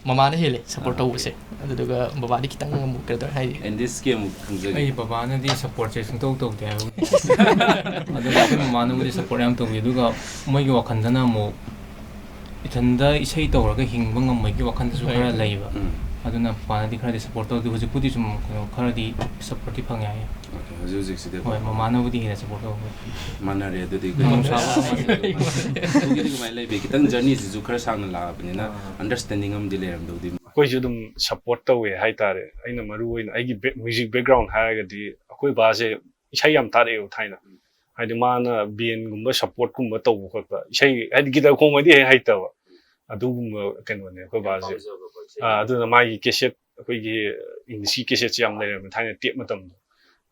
ꯃꯃꯥꯅ ꯍꯦꯜꯂꯦ ꯁꯞꯄꯣꯔꯠ ꯑꯥ, ꯇꯧꯕꯁꯦ. ꯑꯗꯨꯗꯨꯒ ꯕꯕꯥꯗꯤ ꯈꯤꯇꯪ ꯑꯃꯨꯛ ꯀꯩꯅꯣ ꯇꯧꯔꯦ ꯍꯥꯏꯗꯤ ꯑꯦꯟꯗꯤꯁꯀꯤ ꯑꯃꯨꯛ ꯈꯪꯖꯒꯦ. ꯑꯩ ꯕꯕꯥꯅꯗꯤ ꯁꯞꯄꯣꯔꯠꯁꯦ ꯁꯨꯡꯇꯧ ꯇꯧꯗꯦ ꯍꯥꯏꯕ. ꯑꯗꯨꯒ ꯑꯩꯈꯣꯏ ꯃꯃꯥꯅꯕꯨꯗꯤ ꯁꯞꯄꯣꯔꯠ ꯌꯥꯝ ꯇꯧꯕꯤ. ꯑꯗꯨꯒ ꯃꯣꯏꯒꯤ ꯋꯥꯈꯜꯗꯅ ꯑꯃꯨꯛ ꯏꯊꯟꯗ ꯏꯁꯩ ꯇꯧꯔꯒ ꯍꯤꯡꯕ ꯉꯝꯕꯒꯤ ꯋꯥꯈꯜꯗꯁꯨ ꯍꯣꯏ. ꯈꯔ ꯂꯩꯕ. ꯎꯝ. ꯑꯗꯨꯅ ꯃꯄꯥꯟꯗꯗꯤ ꯈꯔꯗꯤ ꯁꯞꯄꯣꯔꯠ ꯇꯧꯗꯦ꯫ ꯍꯧꯖꯤꯛꯄꯨꯗꯤ ꯁꯨꯝ ꯀꯩꯅꯣ ꯈꯔꯗꯤ ꯁꯞꯄꯣꯔꯠꯇꯤ ꯐꯪꯉꯦ ꯍꯥꯏꯌꯦ꯫ Okay, ꯍꯧꯖꯤꯛ ꯍꯧꯖꯤꯛꯁꯤꯗꯤ ꯍꯣꯏ, ꯃꯃꯥꯅꯕꯨꯗꯤ ꯍꯦꯟꯅ ꯁꯞꯄꯣꯔꯠ ꯇꯧꯕ꯫ ꯃꯥꯟꯅꯔꯦ ꯑꯗꯨꯗꯤ꯫ ꯅꯣꯡ ꯁꯥꯕ ꯑꯗꯨꯒꯤꯗꯤ ꯀꯃꯥꯏꯅ ꯂꯩꯕꯤ? ꯈꯤꯇꯪ ꯖꯔꯅꯤꯁꯤꯁꯨ ꯈꯔ ꯁꯥꯡꯅ ꯂꯥꯛꯑꯕꯅꯤꯅ ꯑꯟꯗꯔꯁ꯭ꯇꯦꯟꯗꯤꯡ ꯑꯃꯗꯤ ꯂꯩꯔꯝꯗꯧꯗꯤ꯫ ꯑꯩꯈꯣꯏꯁꯨ ꯑꯗꯨꯝ ꯁꯞꯄꯣꯔꯠ ꯇꯧꯋꯦ ꯍꯥꯏꯇꯥꯔꯦ꯫ ꯑꯩꯅ ꯃꯔꯨ ꯑꯣꯏꯅ ꯑꯩꯒꯤ ꯕꯦꯛ ꯃ꯭ꯌꯨꯖꯤꯛ ꯕꯦꯛꯒ꯭ꯔꯥꯎꯟ ꯍꯥꯏꯔꯒꯗꯤ ꯑꯩꯈꯣꯏ ꯕꯥꯁꯦ ꯏꯁꯩ ꯌꯥꯝ ꯇꯥꯔꯛꯑꯦꯕ ꯊꯥꯏꯅ꯫ ꯍꯥꯏꯗꯤ ꯃꯥꯅ ꯕꯦꯟꯒꯨꯝꯕ ꯁꯞꯄꯣꯔꯠꯀꯨꯝꯕ ꯇꯧꯕ ꯈꯣꯠꯄ, ꯏꯁꯩ ꯍꯥꯏꯗꯤ ꯒꯤꯇꯔ ꯈꯣꯡꯕꯗꯤ ꯍꯦꯛ ꯍꯩꯇꯕ, ꯑꯗꯨꯒꯨꯝꯕ ꯀꯩꯅꯣꯅꯦ ꯑꯩꯈꯣꯏ ꯕꯥꯁꯦ꯫ ꯑꯥ, ꯑꯗꯨꯅ ꯃꯥꯒꯤ ꯀꯦꯁꯦꯠ, ꯑꯩꯈꯣꯏꯒꯤ ꯏꯪꯂꯤꯁꯀꯤ ꯀꯦꯁꯦꯠꯁꯦ ꯌꯥꯝ ꯂꯩꯔꯝꯃꯦ ꯊꯥꯏꯅ ꯇꯦꯞ ꯃꯇꯝꯗꯣ꯫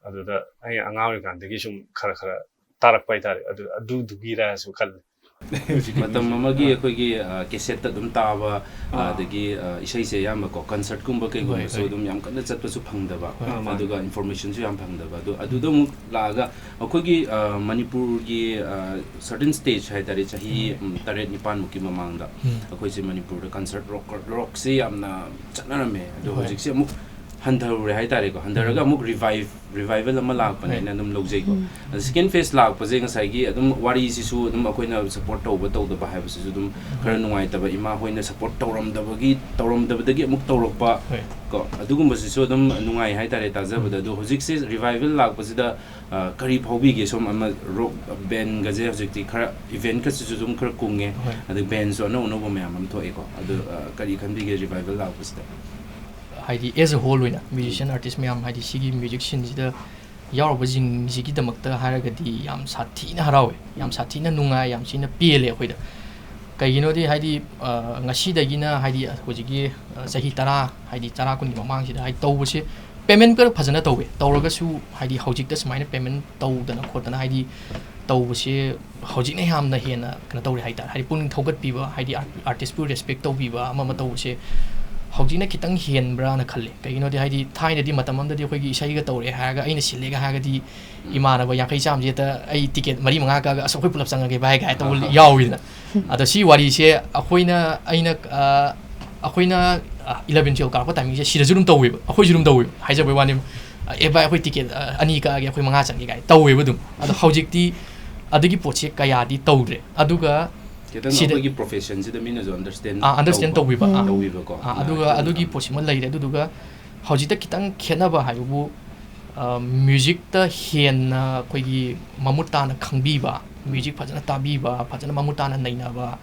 ꯑꯗꯨꯗ ꯑꯩ ꯑꯉꯥꯡ ꯑꯣꯏꯔꯤꯀꯥꯟꯗꯒꯤ ꯁꯨꯝ ꯈꯔ ꯈꯔ ꯇꯥꯔꯛꯄ ꯍꯥꯏꯇꯥꯔꯦ꯫ ꯑꯗꯨ ꯑꯗꯨꯗꯨꯒꯤꯔꯁꯨ ꯈꯜꯂꯦ꯫ ꯃꯇꯝ ꯑꯃꯒꯤ ꯑꯩꯈꯣꯏꯒꯤ ꯀꯦꯁꯦꯠꯇ ꯑꯗꯨꯝ ꯇꯥꯕ, ꯑꯥ꯫ ꯑꯗꯒꯤ ꯑ, ꯏꯁꯩꯁꯦ ꯑꯌꯥꯝꯕꯀꯣ ꯀꯟꯁꯔꯠꯀꯨꯝꯕ ꯀꯩꯒꯨꯝꯕꯁꯨ ꯍꯣꯏ, ꯍꯣꯏ꯫ ꯑꯗꯨꯝ ꯌꯥꯝ ꯀꯟꯅ ꯆꯠꯄꯁꯨ ꯐꯪꯗꯕ, ꯑꯥ, ꯃꯥꯅꯦ꯫ ꯑꯗꯨꯒ ꯏꯟꯐꯣꯔꯃꯦꯁꯟꯁꯨ ꯌꯥꯝ ꯐꯪꯗꯕ꯫ ꯑꯗꯨ ꯑꯗꯨꯗ ꯑꯃꯨꯛ ꯂꯥꯛꯑꯒ ꯑꯩꯈꯣꯏꯒꯤ ꯑ, ꯃꯅꯤꯄꯨꯔꯒꯤ ꯁꯔꯇꯟ ꯁ꯭ꯇꯦꯖ ꯍꯥꯏꯇꯥꯔꯦ, ꯆꯍꯤ ꯎꯝ, ꯇꯔꯦꯠ ꯅꯤꯄꯥꯟꯃꯨꯛꯀꯤ ꯃꯃꯥꯡꯗ ꯎꯝ꯫ ꯑꯩꯈꯣꯏꯁꯦ ꯃꯅꯤꯄꯨꯔꯗ ꯀꯟꯁꯔꯠ ꯔꯣꯛ ꯔꯣꯛꯁꯦ ꯌꯥꯝꯅ ꯆꯠꯅꯔꯝꯃꯦ꯫ ꯑꯗꯣ ꯍꯣꯏ꯫ ꯍꯧꯖꯤꯛꯁꯦ ꯑꯃꯨꯛ ꯍꯟꯊꯔꯨꯔꯦ ꯍꯥꯏꯇꯥꯔꯦꯀꯣ꯫ ꯍꯟꯊꯔꯒ ꯑꯃꯨꯛ ꯔꯤꯚꯥꯏꯚ ꯔꯤꯚꯥꯏꯚꯦꯜ ꯑꯃ ꯂꯥꯛꯄꯅꯦꯅ ꯑꯗꯨꯝ ꯂꯧꯖꯩꯀꯣ꯫ ꯑꯗ ꯁꯦꯀꯦꯟ ꯐꯦꯁ ꯂꯥꯛꯄꯁꯦ ꯉꯁꯥꯏꯒꯤ ꯑꯗꯨꯝ ꯋꯥꯔꯤꯁꯤꯁꯨ ꯑꯗꯨꯝ ꯑꯩꯈꯣꯏꯅ ꯁꯞꯄꯣꯔꯠ ꯇꯧꯕ ꯇꯧꯗꯕ ꯍꯥꯏꯕꯁꯤꯁꯨ ꯑꯗꯨꯝ ꯈꯔ ꯅꯨꯡꯉꯥꯏꯇꯕ, ꯏꯃꯥ ꯍꯣꯏꯅ ꯁꯞꯄꯣꯔꯠ ꯇꯧꯔꯝꯗꯕꯒꯤ ꯇꯧꯔꯝꯗꯕꯗꯒꯤ ꯑꯃꯨꯛ ꯇꯧꯔꯛꯄ ꯍꯣꯏ꯫ ꯀꯣ, ꯑꯗꯨꯒꯨꯝꯕꯁꯤꯁꯨ ꯑꯗꯨꯝ ꯅꯨꯡꯉꯥꯏ ꯍꯥꯏꯇꯥꯔꯦ ꯇꯥꯖꯕꯗ꯫ ꯑꯗꯣ ꯍꯧꯖꯤꯛꯁꯦ ꯔꯤꯚꯥꯏꯚꯦꯜ ꯂꯥꯛꯄꯁꯤꯗ ꯑ, ꯀꯔꯤ ꯐꯥꯎꯕꯤꯒꯦ? ꯁꯣꯝ ꯑꯃ ꯔꯣꯛ ꯕꯦꯟꯒꯁꯦ ꯍꯧꯖꯤꯛꯇꯤ ꯈꯔ ꯏꯚꯦꯟꯠꯀꯁꯤꯁꯨ ꯑꯗꯨꯝ ꯈꯔ ꯀꯨꯡꯉꯦ, ꯍꯣꯏ꯫ ꯑꯗꯩ ꯕꯦꯟꯁꯨ ꯑꯅꯧ ꯑꯅꯧꯕ ꯃꯌꯥꯝ ꯑꯃ ꯊꯣꯛꯑꯦꯀꯣ꯫ ꯑꯗꯨ ꯑ, ꯀꯔꯤ ꯈꯟꯕꯤꯒꯦ ꯔꯤꯚꯥꯏꯚꯦꯜ ꯂꯥꯛꯄꯁꯤꯗ? ꯍꯥꯏꯗꯤ ꯑꯦꯖ ꯑ ꯍꯣꯜ ꯑꯣꯏꯅ ꯃ꯭ꯌꯨꯖꯤꯁꯤꯌꯥꯟ ꯑꯥꯔꯇꯤꯁ ꯃꯌꯥꯝ ꯍꯥꯏꯗꯤ ꯁꯤꯒꯤ ꯃ꯭ꯌꯨꯖꯤꯛ ꯁꯤꯟꯁꯤꯗ ꯌꯥꯎꯔꯕꯁꯤꯡꯁꯤꯒꯤꯗꯃꯛꯇ ꯍꯥꯏꯔꯒꯗꯤ ꯌꯥꯝ ꯁꯥꯊꯤꯅ ꯍꯔꯥꯎꯋꯦ, ꯌꯥꯝ ꯁꯥꯊꯤꯅ ꯅꯨꯡꯉꯥꯏ, ꯌꯥꯝ ꯊꯤꯅ ꯄꯦꯜꯂꯦ ꯑꯩꯈꯣꯏꯗ꯫ ꯀꯩꯒꯤꯅꯣꯗꯤ ꯍꯥꯏꯗꯤ ꯑ, ꯉꯁꯤꯗꯒꯤꯅ ꯍꯥꯏꯗꯤ ꯍꯧꯖꯤꯛꯀꯤ ꯑ, ꯆꯍꯤ ꯇꯔꯥ ꯍꯥꯏꯗꯤ ꯇꯔꯥ ꯀꯨꯟꯒꯤ ꯃꯃꯥꯡꯁꯤꯗ ꯍꯥꯏꯗꯤ ꯇꯧꯕꯁꯦ ꯄꯦꯃꯦꯟ ꯈꯔ ꯐꯖꯅ ꯇꯧꯋꯦ, ꯇꯧꯔꯒꯁꯨ ꯍꯥꯏꯗꯤ ꯍꯧꯖꯤꯛꯇ ꯁꯨꯃꯥꯏꯅ ꯄꯦꯃꯦꯟ ꯇꯧꯗꯅ ꯈꯣꯠꯇꯅ ꯍꯥꯏꯗꯤ ꯇꯧꯕꯁꯦ ꯍꯧꯖꯤꯛꯅ ꯌꯥꯝꯅ ꯍꯦꯟꯅ ꯀꯩꯅꯣ ꯇꯧꯔꯦ ꯍꯥꯏꯇꯥꯔꯦ꯫ ꯍꯥꯏꯗꯤ ꯄꯨꯛꯅꯤꯡ ꯊꯧꯒꯠꯄꯤꯕ, ꯍꯥꯏꯗꯤ ꯑꯥꯔ-, ꯑꯥꯔꯇꯤꯁꯄꯨ ꯔꯦꯁꯄꯦꯛ ꯇꯧꯕꯤꯕ ꯑꯃ ꯑꯃ ꯇꯧꯕꯁꯦ ꯍꯧꯖꯤꯛꯅ ꯈꯤꯇꯪ ꯍꯦꯟꯕ꯭ꯔꯥꯅ ꯈꯜꯂꯦ꯫ ꯀꯩꯒꯤꯅꯣꯗꯤ ꯍꯥꯏꯗꯤ ꯊꯥꯏꯅꯗꯤ ꯃꯇꯝ ꯑꯃꯗꯗꯤ ꯑꯩꯈꯣꯏꯒꯤ ꯏꯁꯩꯒ ꯇꯧꯔꯦ ꯍꯥꯏꯔꯒ ꯑꯩꯅ ꯁꯤꯜꯂꯦꯒ ꯍꯥꯏꯔꯒꯗꯤ ꯏꯃꯥꯟꯅꯕ ꯌꯥꯡꯈꯩ ꯆꯥꯝꯃꯁꯦ ꯍꯦꯛꯇ ꯑꯩ ꯇꯤꯀꯦꯠ ꯃꯔꯤ ꯃꯉꯥ ꯀꯛꯑꯒ "ꯑꯁ ꯑꯩꯈꯣꯏ ꯄꯨꯂꯞ ꯆꯪꯉꯒꯦ ꯚꯥꯏ" ꯀꯥꯏ ꯇꯧꯕ ꯌꯥꯎꯋꯤꯗꯅ꯫ ꯑꯗꯣ ꯁꯤ ꯋꯥꯔꯤꯁꯦ ꯑꯩꯈꯣꯏꯅ ꯑꯩꯅ ꯑ, ꯑꯩꯈꯣꯏꯅ ꯏꯂꯚꯦꯟ ꯇꯨꯌꯦꯜꯞ ꯀꯥꯔꯛꯄ ꯇꯥꯏꯃꯤꯡꯁꯦ ꯁꯤꯗꯁꯨ ꯑꯗꯨꯝ ꯇꯧꯋꯦꯕ, ꯑꯩꯈꯣꯏꯁꯨ ꯑꯗꯨꯝ ꯇꯧꯋꯦꯕ, ꯍꯥꯏꯖꯕꯩ ꯋꯥꯅꯤ꯫ "ꯑꯦ ꯚꯥꯏ ꯑꯩꯈꯣꯏ ꯇꯤꯀꯦꯠ ꯑ, ꯑꯅꯤ ꯀꯛꯑꯒꯦ, ꯑꯩꯈꯣꯏ ꯃꯉꯥ ꯆꯪꯒꯦ" ꯀꯥꯏ ꯇꯧꯋꯦꯕ ꯑꯗꯨꯝ꯫ ꯑꯗꯣ ꯍꯧꯖꯤꯛꯇꯤ ꯑꯗꯨꯒꯤ ꯄꯣꯠꯁꯦ ꯀꯌꯥꯗꯤ ꯇꯧꯗ꯭ꯔꯦ꯫ ꯑꯗꯨꯒ ꯈꯤꯇꯪ ꯁꯤꯗ ꯑꯩꯈꯣꯏꯒꯤ professionꯁꯤꯗ ꯃꯤꯅꯁꯨ understand ꯑꯥ, understand ꯇꯧꯕ, ꯇꯧꯕꯤꯕ, ꯑꯥ, ꯇꯧꯕꯤꯕꯀꯣ꯫ ꯑꯥ, ꯑꯗꯨꯒ ꯑꯗꯨꯒꯤ ꯄꯣꯠꯁꯤꯃ ꯂꯩꯔꯦ꯫ ꯑꯗꯨꯗꯨꯒ ꯍꯧꯖꯤꯛꯇ ꯈꯤꯇꯪ ꯈꯦꯠꯅꯕ ꯍꯥꯏꯕꯕꯨ, ꯑ, musicꯇ ꯍꯦꯟꯅ ꯑꯩꯈꯣꯏꯒꯤ ꯃꯃꯨꯠ ꯇꯥꯅ ꯈꯪꯕꯤꯕ, music ꯐꯖꯅ ꯇꯥꯕꯤꯕ, ꯐꯖꯅ ꯃꯃꯨꯠ ꯇꯥꯅ ꯅꯩꯅꯕ,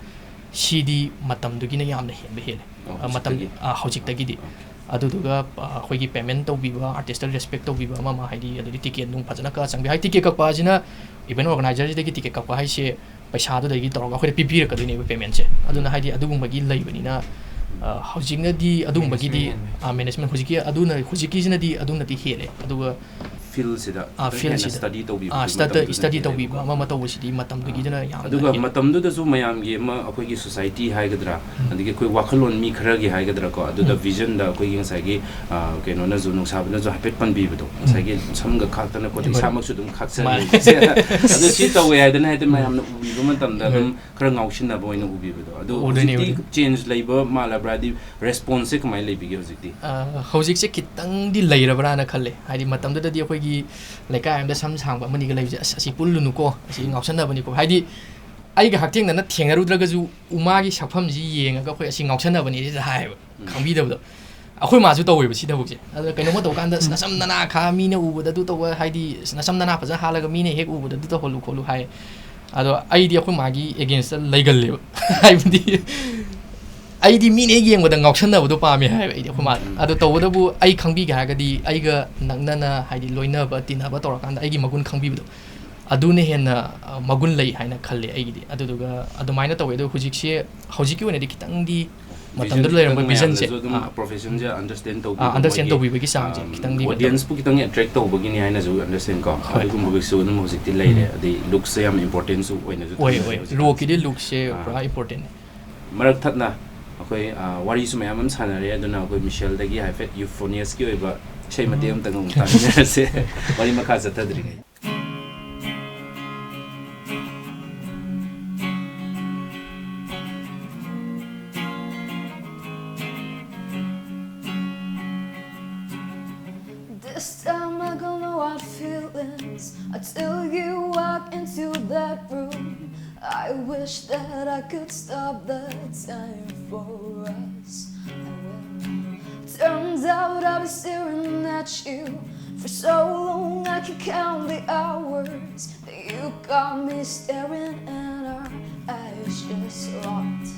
ꯁꯤꯗꯤ ꯃꯇꯝꯗꯨꯒꯤꯅ ꯌꯥꯝꯅ ꯍꯦꯟꯕ ꯍꯦꯜꯂꯦ꯫ ꯑꯣ, ꯑ, ꯃꯇꯝ, ꯍꯧꯖꯤꯛꯇꯒꯤ? ꯑ, ꯍꯧꯖꯤꯛꯇꯒꯤꯗꯤ꯫ ꯑꯣ꯫ ꯑꯗꯨꯗꯨꯒ, ꯑ, ꯑꯩꯈꯣꯏꯒꯤ payment ꯇꯧꯕꯤꯕ, artistꯇ respect ꯇꯧꯕꯤꯕ ꯑꯃ ꯑꯃ, ꯍꯥꯏꯗꯤ ꯑꯗꯨꯗꯒꯤ ticket ꯅꯨꯡ ꯐꯖꯅ ꯀꯛꯑ ꯆꯪꯕꯤ-, ꯍꯥꯏꯗꯤ ticket ꯀꯛꯄ ꯍꯥꯏꯁꯤꯅ event organizerꯁꯤꯗꯒꯤ ticket ꯀꯛꯄ ꯍꯥꯏꯁꯦ ꯄꯩꯁꯥꯗꯨꯗꯒꯤ ꯇꯧꯔꯒ ꯑꯩꯈꯣꯏꯗ ꯄꯤꯕꯤꯔꯛꯀꯗꯣꯏꯅꯦꯕ paymentꯁꯦ꯫ ꯑꯗꯨꯅ ꯍꯥꯏꯗꯤ ꯑꯗꯨꯒꯨꯝꯕꯒꯤ ꯂꯩꯕꯅꯤꯅ, ꯑ, ꯍꯧꯖꯤꯛꯅꯗꯤ ꯑꯗꯨꯒꯨꯝꯕꯒꯤꯗꯤ, management ꯍꯦꯟꯕ꯫ ꯑ, management ꯍꯧꯖꯤꯛꯀꯤ ꯑꯗꯨꯅ, ꯍꯧꯖꯤꯛꯀꯤꯁꯤꯅꯗꯤ ꯑꯗꯨꯅꯗꯤ ꯍꯦꯜꯂꯦ꯫ ꯑꯗꯨꯒ, field-ꯁꯤꯗ ꯑ, ꯈꯤꯇꯪ ꯍꯦꯟꯅ field-ꯁꯤꯗ꯫ Study ꯇꯧꯕꯤꯕ ꯑ, study, ꯃꯇꯝꯗꯨꯗ study ꯇꯧꯕꯤꯕ ꯍꯦꯜꯂꯦꯕꯀꯣ꯫ ꯑꯃ ꯑꯃ ꯇꯧꯕꯁꯤꯗꯤ ꯃꯇꯝꯗꯨꯒꯤꯗꯨꯅ ꯌꯥꯝꯅ ꯑꯗꯨꯒ ꯍꯦꯜꯂꯦ꯫ ꯃꯇꯝꯗꯨꯗꯁꯨ ꯃꯌꯥꯝꯒꯤ ꯑꯃ ꯑꯩꯈꯣꯏꯒꯤ society ꯍꯥꯏꯒꯗ꯭ꯔꯥ, ꯎꯝ꯫ ꯑꯗꯒꯤ ꯑꯩꯈꯣꯏ ꯋꯥꯈꯜꯂꯣꯟ ꯃꯤ ꯈꯔꯒꯤ ꯍꯥꯏꯒꯗ꯭ꯔꯥꯀꯣ, ꯑꯗꯨꯗ ꯎꯝ꯫ Vision-ꯗ ꯑꯩꯈꯣꯏꯒꯤ ꯉꯁꯥꯏꯒꯤ, ꯑ, ꯀꯩꯅꯣꯅꯁꯨ, ꯅꯨꯡꯁꯥꯕꯅꯁꯨ ꯍꯥꯏꯐꯦꯠ ꯄꯟꯕꯤꯕꯗꯣ, ꯎꯝ꯫ ꯉꯁꯥꯏꯒꯤ ꯁꯝꯒ ꯈꯥꯛꯇꯅ ꯈꯣꯠꯇꯅ ꯍꯣꯏ꯫ ꯏꯁꯥꯃꯛꯁꯨ ꯑꯗꯨꯝ ꯈꯥꯛꯆꯔꯤ ꯃꯥꯅꯦ꯫ ꯍꯧꯖꯤꯛꯁꯦ꯫ ꯑꯗꯣ ꯁꯤ ꯇꯧꯋꯦ ꯍꯥꯏꯗꯅ ꯍꯦꯛꯇ ꯎꯝ꯫ ꯃꯌꯥꯝꯅ ꯎꯕꯤꯕ ꯃꯇꯝꯗ ꯍꯣꯏ꯫ ꯑꯗꯨꯝ ꯈꯔ ꯉꯥꯎꯁꯤꯟꯅꯕ ꯑꯣꯏꯅ ꯎꯕꯤꯕꯗꯣ꯫ ꯑꯗꯣ ꯎꯗꯣꯏꯅꯦ, ꯍꯧꯖꯤꯛꯇꯤ ꯎꯗꯣꯏꯅꯦ꯫ Change ꯂꯩꯕ ꯃꯥꯜꯂꯕ꯭ꯔꯥ? ꯍꯥꯏꯗꯤ response-ꯁꯦ ꯀꯃꯥꯏꯅ ꯂꯩꯕꯤꯒꯦ ꯍꯧꯖꯤꯛꯇꯤ? ꯑ, ꯍꯧꯖꯤꯛꯁꯦ ꯈꯤꯇꯪꯗꯤ ꯂꯩꯔꯕ꯭ꯔꯥꯅ ꯈꯜꯂꯦ꯫ ꯍꯥꯏꯗꯤ ꯃꯇꯝꯗꯨꯗꯗꯤ ꯑꯩꯈꯣꯏꯒꯤ ꯂꯩꯀꯥꯏ ꯑꯃꯗ ꯁꯝ ꯁꯥꯡꯕ ꯑꯃꯅꯤꯒ ꯂꯩꯕꯁꯦ, "ꯑꯁ, ꯑꯁꯤ ꯄꯨꯜꯂꯨꯅꯨꯀꯣ, ꯑꯁꯤ ꯎꯝ꯫ ꯉꯥꯎꯁꯟꯅꯕꯅꯤꯀꯣ"꯫ ꯍꯥꯏꯗꯤ ꯑꯩꯒ ꯍꯛꯊꯦꯡꯅꯅ ꯊꯦꯡꯅꯔꯨꯗ꯭ꯔꯒꯁꯨ ꯎꯃꯥꯒꯤ ꯁꯛꯐꯝꯁꯤ ꯌꯦꯡꯉꯒ ꯑꯩꯈꯣꯏ "ꯑꯁꯤ ꯉꯥꯎꯁꯟꯅꯕꯅꯤ" ꯁꯤꯗ ꯍꯥꯏꯌꯦꯕ, ꯎꯝ꯫ ꯈꯪꯕꯤꯗꯕꯗꯣ꯫ ꯑꯩꯈꯣꯏ ꯃꯥꯁꯨ ꯇꯧꯋꯦꯕ ꯁꯤ ꯊꯕꯛꯁꯦ꯫ ꯑꯗ ꯀꯩꯅꯣꯝꯃ ꯇꯧꯀꯥꯟꯗ, "ꯑꯁ, ꯎꯝ꯫ ꯅꯁꯝ ꯅꯅꯥ ꯈꯥ ꯃꯤꯅ ꯎꯕꯗ ꯑꯗꯨ ꯇꯧꯕ", ꯍꯥꯏꯗꯤ "ꯑꯁ, ꯅꯁꯝ ꯅꯅꯥ ꯐꯖꯅ ꯍꯥꯜꯂꯒ ꯃꯤꯅ ꯍꯦꯛ ꯎꯕꯗ ꯑꯗꯨ ꯇꯧꯍꯜꯂꯨ ꯈꯣꯠꯂꯨ" ꯍꯥꯏ꯫ ꯑꯗꯣ ꯑꯩꯗꯤ ꯑꯩꯈꯣꯏ ꯃꯥꯒꯤ against-ꯇ ꯂꯩꯒꯜꯂꯦꯕ꯫ ꯍꯥꯏꯕꯗꯤ ꯑꯩꯗꯤ ꯃꯤꯅ ꯍꯦꯛ ꯌꯦꯡꯕꯗ ꯉꯥꯎꯁꯟꯅꯕꯗꯣ ꯄꯥꯝꯃꯦ ꯍꯥꯏꯕ ꯑꯩꯗꯤ ꯑꯩꯈꯣꯏ ꯃꯥꯗ꯫ ꯎꯝ꯫ ꯑꯗꯣ ꯇꯧꯕꯇꯕꯨ ꯑꯩ ꯈꯪꯕꯤꯒꯦ ꯍꯥꯏꯔꯒꯗꯤ ꯑꯩꯒ ꯅꯛꯅꯅ, ꯍꯥꯏꯗꯤ ꯂꯣꯏꯅꯕ ꯇꯤꯟꯅꯕ ꯇꯧꯔꯀꯥꯟꯗ ꯑꯩꯒꯤ ꯃꯒꯨꯟ ꯈꯪꯕꯤꯕꯗꯣ, ꯑꯗꯨꯅ ꯍꯦꯟꯅ, ꯑ, ꯃꯒꯨꯟ ꯂꯩ ꯍꯥꯏꯅ ꯈꯜꯂꯦ ꯑꯩꯒꯤꯗꯤ꯫ ꯑꯗꯨꯗꯨꯒ ꯑꯗꯨꯃꯥꯏꯅ ꯇꯧꯋꯦ꯫ ꯑꯗꯣ ꯍꯧꯖꯤꯛꯁꯦ, ꯍꯧꯖꯤꯛꯀꯤ ꯑꯣꯏꯅꯗꯤ ꯈꯤꯇꯪꯗꯤ ꯃꯇꯝꯗꯨꯗ vision ꯂꯩꯔꯝꯕ ꯈꯤꯇꯪ vision-ꯁꯦ, ꯃꯌꯥꯝꯅꯁꯨ ꯑꯗꯨꯝ ꯑꯥ, profession-ꯁꯦ understand ꯑꯥ, ꯇꯧꯕꯤꯕ, understand ꯃꯣꯏꯒꯤ, ꯇꯧꯕꯤꯕꯒꯤ ꯆꯥꯡꯁꯦ ꯑꯥ, ꯈꯤꯇꯪꯗꯤ ꯃꯇꯝ audience-ꯄꯨ ꯈꯤꯇꯪ attract ꯇꯧꯕꯒꯤꯅꯤ ꯍꯥꯏꯅꯁꯨ understand ꯀꯣ, ꯍꯣꯏ꯫ ꯑꯗꯨꯒꯨꯝꯕꯒꯤꯁꯨ ꯑꯗꯨꯝ ꯍꯧꯖꯤꯛꯇꯤ ꯂꯩꯔꯦ꯫ ꯎꯝ꯫ ꯑꯗꯩ look-ꯁꯦ ꯌꯥꯝ important-ꯁꯨ ꯑꯣꯏꯅꯁꯨ ꯑꯣꯏ, ꯊꯝꯅꯔꯦ ꯑꯣꯏ꯫ ꯍꯧꯖꯤꯛꯀꯥꯟꯁꯦ꯫ Rock-ꯀꯤꯗꯤ look-ꯁꯦ ꯑꯥ꯫ ꯄꯨꯔꯥ important-ꯅꯦ꯫ ꯃꯔꯛ ꯊꯠꯅ ꯑꯩꯈꯣꯏ, ꯑꯥ, ꯋꯥꯔꯤꯁꯨ ꯃꯌꯥꯝ ꯑꯃ ꯁꯥꯟꯅꯔꯦ, ꯑꯗꯨꯅ ꯑꯩꯈꯣꯏ Michelle-ꯗꯒꯤ ꯍꯥꯏꯐꯦꯠ Euphonious-ꯀꯤ ꯑꯣꯏꯕ ꯏꯁꯩ ꯃꯇꯦꯛ ꯎꯝ꯫ ꯑꯃꯇꯪ ꯑꯃꯨꯛ ꯇꯥꯃꯤꯟꯅꯔꯁꯦ꯫ ꯋꯥꯔꯤ ꯃꯈꯥ ꯆꯠꯊꯗ꯭ꯔꯤꯉꯩ꯫ This time I got no hard feelings until you walk into that room. I I wish that I could stop the time for us. I will. Turns out I've been staring at you for so long I can count the hours that you got me staring and our eyes just locked.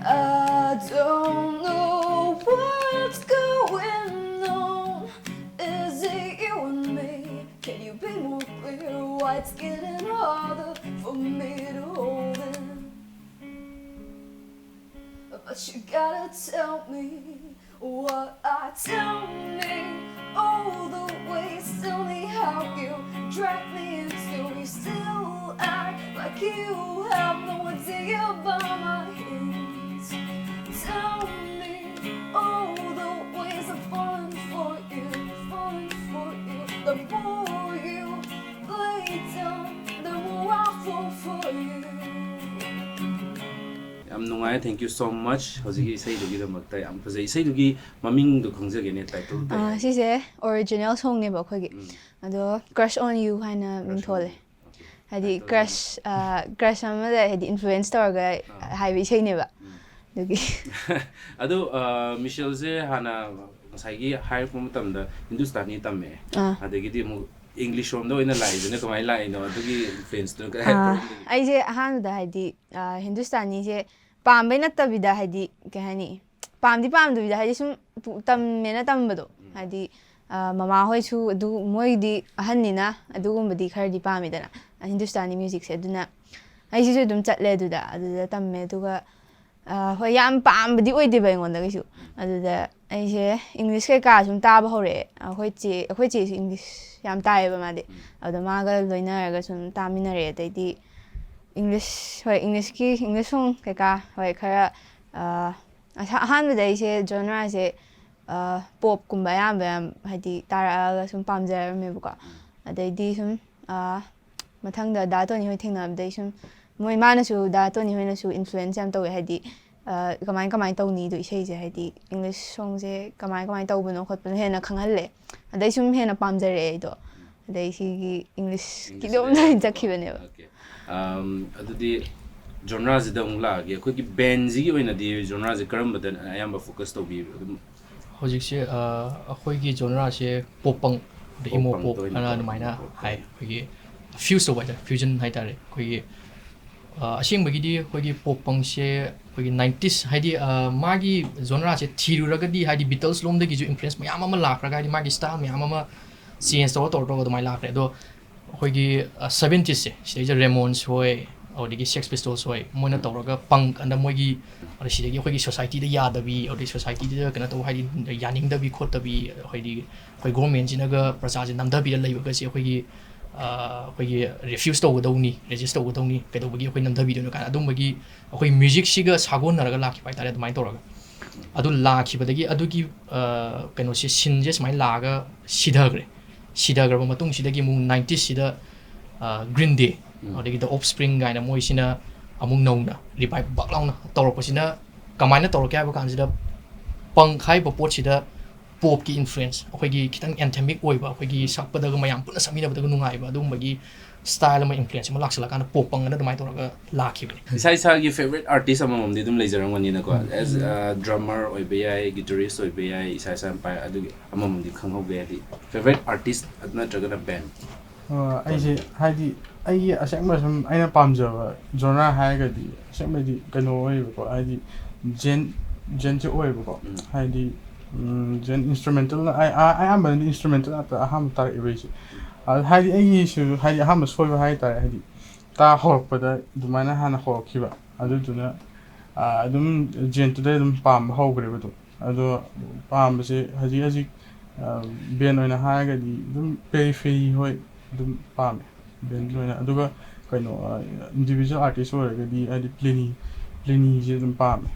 I don't know what's going on. Is it you and me? Can you be more clear why it's getting harder for me to hold in? But you gotta tell me what I tell me. All the ways, tell me how you drag me into. You still act like you have no idea about my hands. Tell me all the ways I'm falling for you, falling for you. The more you play dumb, the more I fall for you. ꯌꯥꯝ ꯅꯨꯡꯉꯥꯏ, thank you so much꯫ ꯍꯧꯖꯤꯛꯀꯤ ꯏꯁꯩꯗꯨꯒꯤꯗꯃꯛꯇ ꯌꯥꯝ ꯐꯖꯩ꯫ ꯏꯁꯩꯗꯨꯒꯤ ꯃꯃꯤꯡꯗꯣ ꯈꯪꯖꯒꯦꯅꯦ, title ꯇꯥꯏ꯫ ꯑꯥ, ꯁꯤꯁꯦ original songꯅꯦꯕ ꯑꯩꯈꯣꯏꯒꯤ꯫ ꯎꯝ. ꯑꯗꯣ Crush on You ꯍꯥꯏꯅ ꯃꯤꯡ Crush on ꯊꯣꯜꯂꯦ꯫ You. Okay. ꯍꯥꯏꯗꯤ Title crush, crush ꯑꯃꯗ ꯍꯥꯏꯗꯤ influence ꯇꯧꯔꯒ ꯑꯥ. ꯍꯥꯏꯕ ꯏꯁꯩꯅꯦꯕ꯫ ꯎꯝ. ꯑꯗꯨꯒꯤ ꯑꯗꯣ ꯃꯤꯁꯦꯜꯁꯦ ꯍꯥꯟꯅ ꯉꯁꯥꯏꯒꯤ ꯍꯥꯏꯔꯛꯄ ꯃꯇꯝꯗ ꯍꯤꯟꯗꯨꯁꯇꯥꯅꯤ ꯇꯝꯃꯛꯑꯦ꯫ ꯑꯥ. ꯑꯗꯒꯤꯗꯤ ꯑꯃꯨꯛ English ꯔꯣꯝꯗ ꯑꯣꯏꯅ ꯂꯥꯛꯏꯗꯨꯅ ꯀꯃꯥꯏꯅ ꯂꯥꯛꯏꯅꯣ? ꯑꯗꯨꯒꯤ influence ꯇꯨꯅ ꯑꯥ, ꯑꯩꯁꯦ ꯑꯍꯥꯟꯕꯗ ꯍꯥꯏꯗꯤ ꯑꯥ, ꯍꯤꯟꯗꯨꯁꯇꯥꯅꯤꯁꯦ ꯄꯥꯝꯕꯩ ꯅꯠꯇꯕꯤꯗ ꯍꯥꯏꯗꯤ ꯀꯩ ꯍꯥꯏꯅꯤ, ꯄꯥꯝꯗꯤ ꯄꯥꯝꯗꯕꯤꯗ ꯍꯥꯏꯗꯤ ꯁꯨꯝ ꯄꯨ- ꯇꯝꯃꯦꯅ ꯇꯝꯕꯗꯣ꯫ ꯍꯥꯏꯗꯤ ꯑꯥ, ꯃꯃꯥꯍꯣꯏꯁꯨ ꯑꯗꯨ ꯃꯣꯏꯗꯤ ꯑꯍꯟꯅꯤꯅ ꯑꯗꯨꯒꯨꯝꯕꯗꯤ ꯈꯔꯗꯤ ꯄꯥꯝꯃꯤꯗꯅ ꯍꯤꯟꯗꯨꯁꯇꯥꯅꯤ musicꯁꯦ꯫ ꯑꯗꯨꯅ ꯑꯩꯁꯤꯁꯨ ꯑꯗꯨꯝ ꯆꯠꯂꯦ ꯑꯗꯨꯗ꯫ ꯑꯗꯨꯗ ꯇꯝꯃꯦ꯫ ꯑꯗꯨꯒ ꯑꯥ, ꯍꯣꯏ, ꯌꯥꯝ ꯄꯥꯝꯕꯗꯤ ꯑꯣꯏꯗꯦꯕ ꯑꯩꯉꯣꯟꯗ ꯀꯩꯁꯨ꯫ ꯑꯗꯨꯗ ꯑꯩꯁꯦ English ꯀꯩꯀꯥ ꯁꯨꯝ ꯇꯥꯕ ꯍꯧꯔꯛꯑꯦ꯫ ꯑꯩꯈꯣꯏ ꯆꯦ, ꯑꯩꯈꯣꯏ ꯆꯦꯁꯨ English ꯌꯥꯝ ꯇꯥꯏꯌꯦꯕ ꯃꯥꯗꯤ꯫ ꯑꯗꯣ ꯃꯥꯒ ꯂꯣꯏꯅꯔꯒ ꯁꯨꯝ ꯇꯥꯃꯤꯟꯅꯔꯦ꯫ ꯑꯗꯩꯗꯤ English, ꯍꯣꯏ, Englishꯀꯤ, English song ꯀꯩꯀꯥ, ꯍꯣꯏ, ꯈꯔ ꯑꯥ, ꯑꯍꯥ- ꯑꯍꯥꯟꯕꯗ ꯑꯩꯁꯦ genreꯁꯦ ꯑꯥ, popꯀꯨꯝꯕ ꯑꯌꯥꯝꯕ ꯌꯥꯝ ꯍꯥꯏꯗꯤ ꯇꯥꯔꯛꯑꯒ ꯁꯨꯝ ꯄꯥꯝꯖꯔꯝꯃꯦꯕꯀꯣ꯫ ꯑꯗꯩꯗꯤ ꯁꯨꯝ ꯑꯥ, ꯃꯊꯪꯗ ꯗꯥ ꯇꯣꯅꯤ ꯍꯣꯏ ꯊꯦꯡꯅꯕꯗꯩ ꯁꯨꯝ ꯃꯣꯏ, ꯃꯥꯅꯁꯨ, ꯗꯥ ꯇꯣꯅꯤ ꯍꯣꯏꯅꯁꯨ influence ꯌꯥꯝ ꯇꯧꯋꯦ꯫ ꯍꯥꯏꯗꯤ ꯑꯥ, ꯀꯃꯥꯏ ꯀꯃꯥꯏꯅ ꯇꯧꯅꯤꯗꯣ, ꯏꯁꯩꯁꯦ ꯍꯥꯏꯗꯤ English songꯁꯦ ꯀꯃꯥꯏ ꯀꯃꯥꯏꯅ ꯇꯧꯕꯅꯣ ꯈꯣꯠꯄꯅꯣ ꯍꯦꯟꯅ ꯈꯪꯍꯜꯂꯦ꯫ ꯑꯗꯩ ꯁꯨꯝ ꯍꯦꯟꯅ ꯄꯥꯝꯖꯔꯛꯑꯦ ꯑꯩꯗꯣ꯫ ꯑꯗꯩ ꯁꯤꯒꯤ Englishꯀꯤꯗꯣ ꯑꯗꯨꯝ ꯂꯣꯏꯅ ꯆꯠꯈꯤꯕꯅꯦꯕ꯫ Okay. ꯑꯝ, ꯑꯗꯨꯗꯤ ꯖꯣꯅꯔꯥꯁꯤꯗ ꯑꯃꯨꯛ ꯂꯥꯛꯑꯒꯦ꯫ ꯑꯩꯈꯣꯏꯒꯤ ꯕꯦꯟꯁꯤꯒꯤ ꯑꯣꯏꯅꯗꯤ ꯖꯣꯅꯔꯥꯁꯦ ꯀꯔꯝꯕꯗ ꯑꯌꯥꯝꯕ ꯐꯣꯀꯁ ꯇꯧꯕꯤꯕ? ꯑꯗꯨꯝ ꯍꯧꯖꯤꯛꯁꯦ, ꯑ, ꯑꯩꯈꯣꯏꯒꯤ ꯖꯣꯅꯔꯥꯁꯦ ꯄꯣꯞ ꯄꯪ, ꯑꯗ ꯏꯃꯣ ꯄꯣꯞ ꯄꯪ ꯄꯣꯞ ꯑꯣꯏꯅ ꯑꯅ ꯇꯧꯕ, ꯑꯗꯨꯃꯥꯏꯅ ꯄꯣꯞ ꯄꯪ꯫ ꯍꯥꯏ꯫ ꯑꯩꯈꯣꯏꯒꯤ ꯐ꯭ꯌꯨꯁ ꯇꯧꯕ ꯍꯥꯏꯇꯥꯔꯦ, ꯐ꯭ꯌꯨꯖꯟ ꯍꯥꯏꯇꯥꯔꯦ꯫ ꯑꯩꯈꯣꯏꯒꯤ, ꯑ, ꯑꯁꯦꯡꯕꯒꯤꯗꯤ ꯑꯩꯈꯣꯏꯒꯤ ꯄꯣꯞ ꯄꯪꯁꯦ ꯑꯩꯈꯣꯏꯒꯤ ꯅꯥꯏꯟꯇꯤꯁ, ꯍꯥꯏꯗꯤ, ꯑ, ꯃꯥꯒꯤ ꯖꯣꯅꯔꯥꯁꯦ ꯊꯤꯔꯨꯔꯒꯗꯤ, ꯍꯥꯏꯗꯤ, ꯕꯤꯇꯜꯁ ꯂꯣꯝꯗꯒꯤꯁꯨ ꯏꯟꯐ꯭ꯂꯨꯌꯦꯟꯁ ꯃꯌꯥꯝ ꯑꯃ ꯂꯥꯛꯈ꯭ꯔꯒ, ꯍꯥꯏꯗꯤ, ꯃꯥꯒꯤ ꯁ꯭ꯇꯥꯏꯜ ꯃꯌꯥꯝ ꯑꯃ ꯆꯦꯟꯖ ꯇꯧꯔ, ꯇꯧꯔ, ꯇꯧꯔꯒ ꯑꯗꯨꯃꯥꯏꯅ ꯂꯥꯛꯈ꯭ꯔꯦ꯫ ꯑꯗꯣ ꯑꯩꯈꯣꯏꯒꯤ, ꯑ, ꯁꯕꯦꯟꯇꯤꯁꯁꯦ, ꯁꯤꯗꯩꯁꯤꯗ ꯔꯦꯃꯣꯟꯁ ꯍꯣꯏ, ꯑꯗꯒꯤ ꯁꯦꯛꯁ ꯄꯤꯁꯇꯣꯜꯁ ꯍꯣꯏ, ꯃꯣꯏꯅ ꯇꯧꯔꯒ ꯄꯪꯛ ꯑꯅ ꯃꯣꯏꯒꯤ, ꯑꯗ ꯁꯤꯗꯒꯤ ꯑꯩꯈꯣꯏꯒꯤ ꯁꯣꯁꯥꯏꯇꯤꯗ ꯌꯥꯗꯕꯤ, ꯑꯗꯩ ꯁꯣꯁꯥꯏꯇꯤꯗ ꯀꯩꯅꯣ ꯇꯧꯕ, ꯍꯥꯏꯗꯤ, ꯌꯥꯅꯤꯡꯗꯕꯤ ꯈꯣꯠꯇꯕꯤ, ꯍꯥꯏꯗꯤ, ꯑꯩꯈꯣꯏ ꯒꯣꯔꯃꯦꯟꯁꯤꯅꯒ ꯄ꯭ꯔꯖꯥꯁꯦ ꯅꯝꯊꯕꯤꯔ ꯂꯩꯕꯒꯁꯦ ꯑꯩꯈꯣꯏꯒꯤ, ꯑ, ꯑꯩꯈꯣꯏꯒꯤ ꯔꯤꯐ꯭ꯌꯨꯁ ꯇꯧꯒꯗꯧꯅꯤ, ꯔꯦꯖꯤꯁ ꯇꯧꯒꯗꯧꯅꯤ, ꯀꯩꯗꯧꯕꯒꯤ ꯑꯩꯈꯣꯏ ꯅꯝꯊꯕꯤꯗꯣꯏꯅꯣ ꯀꯥꯏꯅ ꯑꯗꯨꯝꯕꯒꯤ ꯑꯩꯈꯣꯏ ꯃ꯭ꯌꯨꯖꯤꯛꯁꯤꯒ ꯁꯥꯒꯣꯟꯅꯔꯒ ꯂꯥꯛꯈꯤꯕ ꯍꯥꯏꯇꯥꯔꯦ꯫ ꯑꯗꯨꯃꯥꯏꯅ ꯇꯧꯔꯒ ꯑꯗꯨ ꯂꯥꯛꯈꯤꯕꯗꯒꯤ ꯑꯗꯨꯒꯤ, ꯑ, ꯀꯩꯅꯣꯁꯦ, ꯁꯤꯟꯁꯦ ꯁꯨꯃꯥꯏꯅ ꯂꯥꯛꯑꯒ ꯁꯤꯊꯈ꯭ꯔꯦ꯫ ꯁꯤꯊꯈ꯭ꯔꯕ ꯃꯇꯨꯡꯁꯤꯗꯒꯤ ꯑꯃꯨꯛ ꯅꯥꯏꯟꯇꯤꯁꯁꯤꯗ, ꯑ, ꯒ꯭ꯔꯤꯟ ꯗꯦ, ꯎꯝ꯫ ꯑꯗꯒꯤ ꯗ ꯑꯣꯐ ꯁ꯭ꯄ꯭ꯔꯤꯡ ꯀꯥꯏꯅ ꯃꯣꯏꯁꯤꯅ ꯑꯃꯨꯛ ꯅꯧꯅ ꯔꯤꯚꯥꯏꯞ ꯕꯛ ꯂꯥꯎꯅ ꯇꯧꯔꯛꯄꯁꯤꯅ ꯀꯃꯥꯏꯅ ꯇꯧꯔꯛꯀꯦ ꯍꯥꯏꯕ ꯀꯥꯟꯁꯤꯗ, ꯄꯪꯛ ꯍꯥꯏꯔꯤꯕ ꯄꯣꯠꯁꯤꯗ ꯄꯣꯞꯀꯤ ꯏꯟꯐ꯭ꯂꯨꯌꯦꯟꯁ, ꯑꯩꯈꯣꯏꯒꯤ ꯈꯤꯇꯪ ꯑꯦꯟꯊꯦꯃꯤꯛ ꯑꯣꯏꯕ, ꯑꯩꯈꯣꯏꯒꯤ ꯁꯛꯄꯗꯒ ꯃꯌꯥꯝ ꯄꯨꯟꯅ ꯁꯛꯃꯤꯟꯅꯕꯗꯒ ꯅꯨꯡꯉꯥꯏꯕ, ꯑꯗꯨꯒꯨꯝꯕꯒꯤ ꯁ꯭ꯇꯥꯏꯜ ꯑꯃ, ꯏꯟꯐ꯭ꯂꯨꯌꯦꯟꯁ ꯑꯃ ꯂꯥꯛꯁꯜꯂꯛꯀꯥꯟꯗ ꯄꯣꯞ ꯄꯪꯛ ꯑꯅ ꯑꯗꯨꯃꯥꯏꯅ ꯇꯧꯔꯒ ꯂꯥꯛꯈꯤꯕꯅꯤ꯫ ꯏꯁꯥ ꯏꯁꯥꯒꯤ ꯐꯦꯕꯔꯥꯏꯠ ꯑꯥꯔꯇꯤꯁ ꯑꯃꯃꯝꯗꯤ ꯑꯗꯨꯝ ꯂꯩꯖꯔꯝꯒꯅꯤꯅꯀꯣ꯫ ꯎꯝ꯫ ꯑꯦꯁ, ꯎꯝ꯫ ꯑ, ꯗ꯭ꯔꯃꯔ ꯑꯣꯏꯕ ꯌꯥꯏ, ꯒꯤꯇꯔꯤꯁ ꯑꯣꯏꯕ ꯌꯥꯏ, ꯏꯁꯥ ꯏꯁꯥꯅ ꯄꯥꯏ-, ꯑꯗꯨꯒꯤ ꯑꯃꯃꯝꯗꯤ ꯈꯪꯍꯧꯕ ꯌꯥꯏ꯫ ꯍꯥꯏꯗꯤ, ꯐꯦꯕꯔꯥꯏꯠ ꯑꯥꯔꯇꯤꯁ ꯅꯠꯇ꯭ꯔꯒꯅ ꯕꯦꯟ? ꯑ, ꯑꯩꯁꯦ, ꯍꯥꯏꯗꯤ, ꯑꯩꯒꯤ ꯑꯁꯦꯡꯕ ꯁꯨꯝ ꯑꯩꯅ ꯄꯥꯝꯖꯕ ꯖꯣꯅꯔꯥ ꯍꯥꯏꯔꯒꯗꯤ ꯑꯁꯦꯡꯕꯗꯤ ꯀꯩꯅꯣ ꯑꯣꯏꯌꯦꯕꯀꯣ, ꯍꯥꯏꯗꯤ, ꯖꯦꯟ, ꯖꯦꯟꯁꯦ ꯑꯣꯏꯌꯦꯕꯀꯣ꯫ ꯎꯝ꯫ ꯍꯥꯏꯗꯤ, ꯎꯝ, ꯖꯦꯟ ꯏꯟꯁꯇ꯭ꯔꯨꯃꯦꯟꯇꯦꯜꯅ ꯑꯌꯥ-, ꯑ-, ꯑꯌꯥꯝꯕꯅꯗꯤ ꯏꯟꯁꯇ꯭ꯔꯨꯃꯦꯟꯇꯦꯜ ꯉꯥꯛꯇ ꯑꯍꯥꯟꯕ ꯇꯥꯔꯛꯏꯕ ꯑꯩꯁꯦ꯫ ꯑ, ꯍꯥꯏꯗꯤ, ꯑꯩꯒꯤꯁꯨ, ꯍꯥꯏꯗꯤ, ꯑꯍꯥꯟꯕ ꯁꯣꯏꯕ ꯍꯥꯏꯇꯥꯔꯦ, ꯍꯥꯏꯗꯤ, ꯇꯥ ꯍꯧꯔꯛꯄꯗ ꯑꯗꯨꯃꯥꯏꯅ ꯍꯥꯟꯅ ꯍꯧꯔꯛꯈꯤꯕ꯫ ꯑꯗꯨꯗꯨꯅ, ꯑ, ꯑꯗꯨꯝ ꯖꯦꯟꯇꯨꯗꯩ ꯑꯗꯨꯝ ꯄꯥꯝꯕ ꯍꯧꯈ꯭ꯔꯦꯕ ꯑꯗꯨꯝ꯫ ꯑꯗꯣ ꯄꯥꯝꯕꯁꯦ ꯍꯧꯖꯤꯛ ꯍꯧꯖꯤꯛ, ꯑ, ꯕꯦꯟ ꯑꯣꯏꯅ ꯍꯥꯏꯔꯒꯗꯤ ꯑꯗꯨꯝ ꯄꯦꯔꯤ ꯐꯦꯔꯤ ꯍꯣꯏ ꯑꯗꯨꯝ ꯄꯥꯝꯃꯦ, ꯕꯦꯟꯒꯤ ꯑꯣꯏꯅ꯫ ꯑꯗꯨꯒ ꯀꯩꯅꯣ, ꯑ, ꯏꯟꯗꯤꯕꯤꯖꯨꯋꯦꯜ ꯑꯥꯔꯇꯤꯁ ꯑꯣꯏꯔꯒꯗꯤ ꯍꯥꯏꯗꯤ ꯄ꯭ꯂꯦꯅꯤ, ꯄ꯭ꯂꯦꯅꯤꯁꯦ ꯑꯗꯨꯝ ꯄꯥꯝꯃꯦ꯫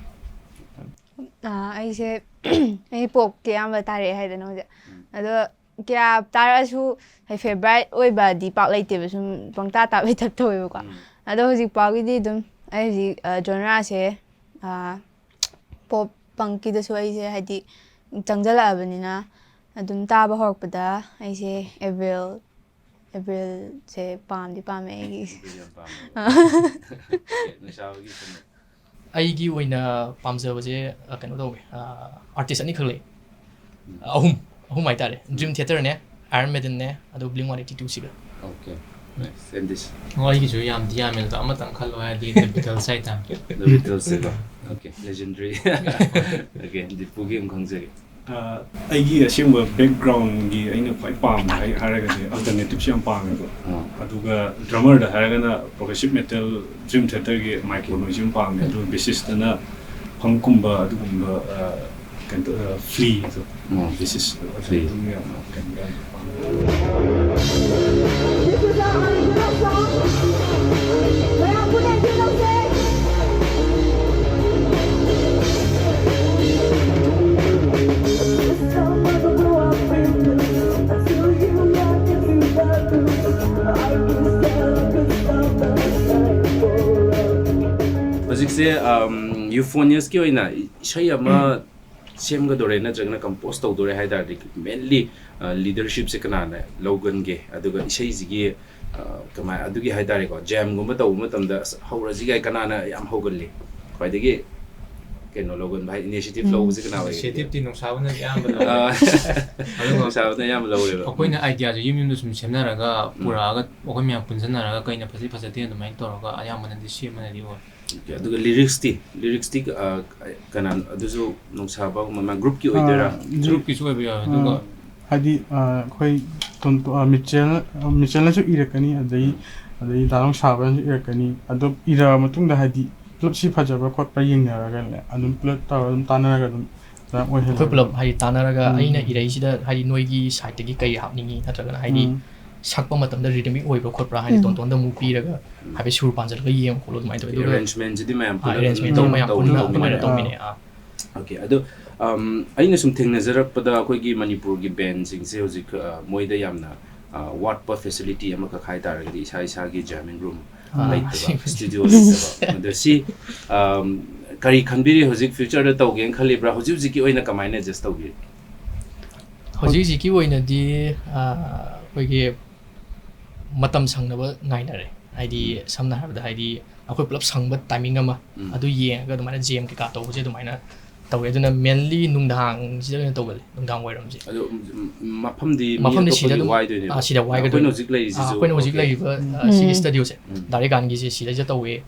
ꯑ, ꯑꯩꯁꯦ, ꯑꯩ ꯄꯣꯞꯀꯤ ꯑꯌꯥꯝꯕ ꯇꯥꯔꯛꯑꯦ ꯍꯥꯏꯗꯅ ꯍꯧꯖꯤꯛ꯫ ꯎꯝ꯫ ꯑꯗꯣ ꯀꯌꯥ ꯇꯥꯔꯛꯑꯁꯨ, ꯍꯥꯏ, ꯐꯦꯚꯔꯥꯏꯠ ꯑꯣꯏꯕꯗꯤ ꯄꯥꯛ ꯂꯩꯇꯦꯕ, ꯁꯨꯝ ꯄꯪꯇꯥ ꯇꯥꯕꯩ ꯇꯥꯏꯞ ꯇꯧꯋꯦꯕꯀꯣ꯫ ꯎꯝ꯫ ꯑꯗꯣ ꯍꯧꯖꯤꯛ ꯐꯥꯎꯒꯤꯗꯤ ꯑꯗꯨꯝ ꯑꯩ ꯍꯧꯖꯤꯛ, ꯑ, ꯖꯣꯅꯔꯥꯁꯦ, ꯑ, ꯄꯣꯞ ꯄꯪꯀꯤꯗꯁꯨ ꯑꯩꯁꯦ, ꯍꯥꯏꯗꯤ, ꯆꯪꯁꯤꯜꯂꯛꯑꯕꯅꯤꯅ, ꯑꯗꯨꯝ ꯇꯥꯕ ꯍꯧꯔꯛꯄꯗ ꯑꯩꯁꯦ ꯑꯦꯕ꯭ꯔꯤꯜ ꯑꯦꯕ꯭ꯔꯤꯜꯁꯦ ꯄꯥꯝꯗꯤ ꯄꯥꯝꯃꯦ ꯑꯩꯒꯤ꯫ ꯑꯗꯨ ꯌꯥꯝ ꯄꯥꯝꯃꯦ꯫ ꯅꯨꯡꯁꯥꯕꯒꯤ ꯁꯨꯝ꯫ ꯑꯩꯒꯤ ꯑꯣꯏꯅ ꯄꯥꯝꯖꯕꯁꯦ ꯑ, ꯀꯩꯅꯣ ꯇꯧꯋꯦ, ꯑꯥꯔꯇꯤꯁ ꯑꯅꯤꯈꯛ ꯂꯩ꯫ ꯑꯍꯨꯝ ꯑꯍꯨꯝ ꯍꯥꯏꯇꯥꯔꯦ. ꯗ꯭ꯔꯤꯝ ꯊꯤꯌꯦꯇꯔꯅꯦ, ꯑꯥꯏꯔꯟ ꯃꯦꯗꯟꯅꯦ, ꯑꯗꯣ ꯕ꯭ꯂꯤꯡ ꯋꯥꯟ ꯑꯩꯠꯇꯤ ꯇꯨꯁꯤꯒ. Okay. Nice. And this. ꯑꯣ, ꯑꯩꯒꯤꯁꯨ ꯌꯥꯝꯗꯤ ꯌꯥꯝꯃꯦ, ꯑꯗꯣ ꯑꯃꯇꯪ ꯈꯜꯂꯣ ꯍꯥꯏꯔꯗꯤ The Beatles ꯍꯥꯏꯇꯥꯔꯦ. The Beatles ꯁꯦꯀꯣ. Okay. Legendary. Okay. ꯗꯤꯄꯨꯒꯤ ꯑꯃ ꯈꯪꯖꯒꯦ. ꯑ, ꯑꯩꯒꯤ ꯑꯁꯦꯡꯕ ꯕꯦꯛꯒ꯭ꯔꯥꯎꯟꯒꯤ ꯑꯩꯅ ꯈ꯭ꯋꯥꯏ ꯄꯥꯝꯕ ꯍꯥꯏ ꯍꯥꯏꯔꯒꯗꯤ ꯑꯜꯇꯔꯅꯦꯇꯤꯞꯁꯤ ꯌꯥꯝ ꯄꯥꯝꯃꯦꯕ꯫ ꯑꯥ. ꯑꯗꯨꯒ ꯗ꯭ꯔꯃꯔꯗ ꯍꯥꯏꯔꯒꯅ ꯄ꯭ꯔꯣꯒ꯭ꯔꯦꯁꯤꯞ ꯃꯦꯇꯜ, ꯗ꯭ꯔꯤꯝ ꯊꯤꯌꯦꯇꯔꯒꯤ ꯃꯥꯏꯀꯣꯟ ꯅꯣꯏꯁꯤ ꯌꯥꯝ ꯄꯥꯝꯃꯦ꯫ ꯑꯗꯨꯒ ꯕꯦꯁꯤꯁꯇꯅ ꯐꯪꯀꯨꯝꯕ ꯑꯗꯨꯒꯨꯝꯕ, ꯑ, ꯀꯩꯅꯣ ꯇꯧ-, ꯑ, ꯐ꯭ꯂꯤꯗꯣ꯫ ꯑꯣ. ꯕꯦꯁꯤꯁ ꯐ꯭ꯂꯤ. ꯑꯗꯨꯝ ꯌꯥꯝ ꯀꯩꯅꯣ ꯌꯥꯝ ꯄꯥꯝꯃꯦ꯫ This is our original song. ꯃꯌꯥꯝ ꯄꯨꯟꯅ enjoy ꯇꯧꯁꯦ꯫ ꯍꯧꯖꯤꯛꯁꯦ ꯌꯨꯐꯣꯅꯤꯌꯁꯀꯤ ꯑꯣꯏꯅ ꯏꯁꯩ ꯑꯃ ꯁꯦꯝꯒꯗꯣꯔꯦ ꯅꯠꯇ꯭ꯔꯒꯅ ꯀꯝꯄꯣꯁ ꯇꯧꯗꯣꯔꯦ ꯍꯥꯏ ꯇꯥꯔꯗꯤ, ꯃꯦꯟꯂꯤ ꯂꯤꯗꯔꯁꯤꯞꯁꯦ ꯀꯅꯥꯅ ꯂꯧꯒꯟꯒꯦ? ꯑꯗꯨꯒ ꯏꯁꯩꯁꯤꯒꯤ, ꯑ, ꯀꯃꯥꯏ, ꯑꯗꯨꯒꯤ ꯍꯥꯏ ꯇꯥꯔꯦꯀꯣ, ꯖꯦꯝꯒꯨꯝꯕ ꯇꯧꯕ ꯃꯇꯝꯗ "ꯑꯁ, ꯍꯧꯔꯁꯤ" ꯀꯥꯏ ꯀꯅꯥꯅ ꯌꯥꯝ ꯍꯧꯒꯜꯂꯤ? ꯈ꯭ꯋꯥꯏꯗꯒꯤ ꯀꯩꯅꯣ ꯂꯧꯒꯟꯕ ꯍꯥꯏ, ꯏꯅꯤꯁꯤꯌꯦꯇꯤꯞ ꯂꯧꯕꯁꯦ ꯀꯅꯥ ꯑꯣꯏꯒꯦ? Initiative ꯇꯤ ꯅꯨꯡꯁꯥꯕꯅ ꯑꯌꯥꯝꯕ ꯂꯧꯋꯦ꯫ ꯑ, ꯑꯗꯨꯒ ꯅꯨꯡꯁꯥꯕꯅ ꯑꯌꯥꯝꯕ ꯂꯧꯋꯦꯕ꯫ ꯑꯩꯈꯣꯏꯅ ꯑꯥꯏꯗꯤꯌꯥꯁꯦ ꯌꯨꯝ ꯌꯨꯝꯗ ꯁꯨꯝ ꯁꯦꯝꯅꯔꯒ ꯄꯨꯔꯛꯑꯒ ꯑꯩꯈꯣꯏ ꯃꯌꯥꯝ ꯄꯨꯟꯁꯤꯟꯅꯔꯒ ꯀꯩꯅ ꯐꯖꯩ ꯐꯖꯗꯦ ꯑꯗꯨꯃꯥꯏꯅ ꯇꯧꯔꯒ ꯑꯌꯥꯝꯕꯅꯗꯤ ꯁꯦꯝꯕꯅꯗꯤ ꯑꯣꯏ꯫ Okay, ꯑꯗꯨꯒ ꯂꯤꯔꯤꯛꯁꯇꯤ, ꯂꯤꯔꯤꯛꯁꯇꯤ, ꯑ, ꯀꯅꯥ, ꯑꯗꯨꯁꯨ ꯅꯨꯡꯁꯥꯕ ꯃꯃꯥ ꯒ꯭ꯔꯨꯞꯀꯤ ꯑꯣꯏꯗꯣꯏꯔꯥ? ꯑꯥ, ꯂꯤꯔꯤꯛ- ꯒ꯭ꯔꯨꯞꯀꯤꯁꯨ ꯑꯣꯏꯕ ꯌꯥꯎꯋꯦ꯫ ꯑꯗꯨꯒ ꯑꯥ, ꯍꯥꯏꯗꯤ, ꯑ, ꯑꯩꯈꯣꯏ ꯇꯣꯟꯇꯣ-, ꯑ, ꯃꯤꯆꯦꯜ, ꯑ, ꯃꯤꯆꯦꯜꯅꯁꯨ ꯏꯔꯛꯀꯅꯤ, ꯑꯗꯩ, ꯑꯗꯩ ꯗꯥ ꯅꯨꯡꯁꯥꯕꯅꯁꯨ ꯏꯔꯛꯀꯅꯤ꯫ ꯑꯗꯣ ꯏꯔꯛꯑ ꯃꯇꯨꯡꯗ ꯍꯥꯏꯗꯤ ꯄꯨꯂꯞ ꯁꯤ ꯐꯖꯕ꯭ꯔꯥ ꯈꯣꯠꯄ꯭ꯔꯥ ꯌꯦꯡꯅꯔꯒꯅꯦ, ꯑꯗꯨꯝ ꯄꯨꯂꯞ ꯇꯧꯔꯒ ꯑꯗꯨꯝ ꯇꯥꯟꯅꯔꯒ ꯑꯗꯨꯝ ꯑꯗꯨꯃꯥꯏꯅ ꯑꯣꯏꯍꯜꯂꯦ꯫ ꯑꯩꯈꯣꯏ ꯄꯨꯂꯞ ꯍꯥꯏꯗꯤ ꯇꯥꯟꯅꯔꯒ ꯎꯝ. ꯑꯩꯅ ꯏꯔꯛꯏꯁꯤꯗ ꯍꯥꯏꯗꯤ ꯅꯣꯏꯒꯤ ꯁꯥꯏꯠꯇꯒꯤ ꯀꯩ ꯍꯥꯞꯅꯤꯡꯉꯤ ꯅꯠꯇ꯭ꯔꯒꯅ ꯍꯥꯏꯗꯤ ꯎꯝ. ꯁꯛꯄ ꯃꯇꯝꯗ ꯔꯤꯗꯃꯤꯛ ꯑꯣꯏꯕ꯭ꯔꯥ ꯈꯣꯠꯄ꯭ꯔꯥ ꯍꯥꯏꯗꯤ ꯎꯝ. ꯇꯣꯟꯇꯣꯟꯗ ꯑꯃꯨꯛ ꯄꯤꯔꯒ ꯍꯥꯏꯐꯦꯠ ꯁꯨꯔ ꯄꯥꯟꯖꯜꯂꯒ ꯌꯦꯡꯉꯨ ꯈꯣꯠꯂꯨ ꯑꯗꯨꯃꯥꯏꯅ ꯇꯧꯋꯤ꯫ ꯑꯗꯨꯒ ꯑꯦꯔꯦꯟꯖꯃꯦꯟꯁꯤꯗꯤ ꯃꯌꯥꯝ ꯑꯥ, ꯄꯨꯟꯅ ꯑꯦꯔꯦꯟꯖꯃꯦꯟ ꯑꯗꯨꯝ ꯇꯧꯕ ꯃꯌꯥꯝ ꯇꯧ-, ꯄꯨꯟꯅ ꯇꯧꯃꯤꯟꯅꯩ꯫ ꯑꯗꯨꯃꯥꯏꯅ ꯇꯧꯃꯤꯟꯅꯩ꯫ ꯑꯥ. Okay, ꯑꯗꯣ, ꯑꯝ, ꯑꯩꯅ ꯁꯨꯝ ꯊꯦꯡꯅꯖꯔꯛꯄꯗ ꯑꯩꯈꯣꯏꯒꯤ ꯃꯅꯤꯄꯨꯔꯒꯤ ꯕꯦꯟꯁꯤꯡꯁꯦ ꯍꯧꯖꯤꯛ, ꯑ, ꯃꯣꯏꯗ ꯌꯥꯝꯅ, ꯑ, ꯋꯥꯠꯄ ꯐꯦꯁꯤꯂꯤꯇꯤ ꯑꯃꯈꯛ ꯍꯥꯏ ꯇꯥꯔꯒꯗꯤ ꯏꯁꯥ ꯏꯁꯥꯒꯤ ꯖꯦꯃꯤꯡ ꯔꯨꯝ ꯑꯥ. ꯂꯩꯇꯕ, ꯁ꯭ꯇꯨꯗꯤꯑꯣ ꯂꯩꯇꯕ꯫ ꯑꯗꯣ ꯁꯤ, ꯑꯝ, ꯀꯔꯤ ꯈꯟꯕꯤꯔꯤ? ꯍꯧꯖꯤꯛ ꯐ꯭ꯌꯨꯆꯔꯗ ꯇꯧꯒꯦꯅ ꯈꯜꯂꯤꯕ꯭ꯔꯥ? ꯍꯧꯖꯤꯛ ꯍꯧꯖꯤꯛꯀꯤ ꯑꯣꯏꯅ ꯀꯃꯥꯏꯅ ꯑꯦꯗꯖꯁ ꯇꯧꯕꯤꯔꯤ? ꯍꯧꯖꯤꯛ ꯍꯧꯖꯤꯛꯀꯤ ꯑꯣꯏꯅꯗꯤ, ꯑ, ꯑꯩꯈꯣꯏꯒꯤ ꯃꯇꯝ ꯁꯪꯅꯕ ꯉꯥꯏꯅꯔꯦ꯫ ꯍꯥꯏꯗꯤ, ꯁꯝꯅ ꯍꯥꯏꯔꯕꯗ, ꯍꯥꯏꯗꯤ, ꯑꯩꯈꯣꯏ ꯄꯨꯂꯞ ꯁꯪꯕ ꯇꯥꯏꯃꯤꯡ ꯑꯃ, ꯎꯝ꯫ ꯑꯗꯨ ꯌꯦꯡꯉꯒ ꯑꯗꯨꯃꯥꯏꯅ ꯖꯦꯝ ꯀꯩꯀꯥ ꯇꯧꯕꯁꯦ ꯑꯗꯨꯃꯥꯏꯅ ꯇꯧꯋꯦ꯫ ꯑꯗꯨꯅ mainly ꯅꯨꯡꯗꯥꯡꯁꯤꯗ ꯑꯣꯏꯅ ꯇꯧꯒꯜꯂꯦ, ꯅꯨꯡꯗꯥꯡ ꯋꯥꯏꯔꯝꯁꯦ꯫ ꯑꯗꯣ, ꯎꯝ, ꯃꯐꯝꯗꯤ ꯃꯤ ꯃꯐꯝꯗꯤ ꯁꯤꯗ ꯑꯇꯣꯞꯄꯒꯤ ꯑꯗꯨꯝ, ꯋꯥꯏꯗꯣꯏꯅꯦꯕ꯫ ꯑꯥ, ꯁꯤꯗ ꯋꯥꯏꯒꯗꯣꯏꯅꯦ꯫ ꯑꯩꯈꯣꯏꯅ ꯍꯧꯖꯤꯛ ꯑꯥ, ꯂꯩꯔꯤꯁꯤꯁꯨ, ꯑꯩꯈꯣꯏꯅ ꯍꯧꯖꯤꯛ okay꯫ ꯂꯩꯔꯤꯕ, ꯑ, ꯎꯝ꯫ ꯁꯤꯒꯤ ꯁ꯭ꯇꯗꯤꯑꯣꯁꯦ, ꯗꯥ ꯔꯦꯒꯥꯟꯒꯤꯁꯦ ꯁꯤꯗꯩꯁꯤꯗ ꯇꯧꯋꯦ꯫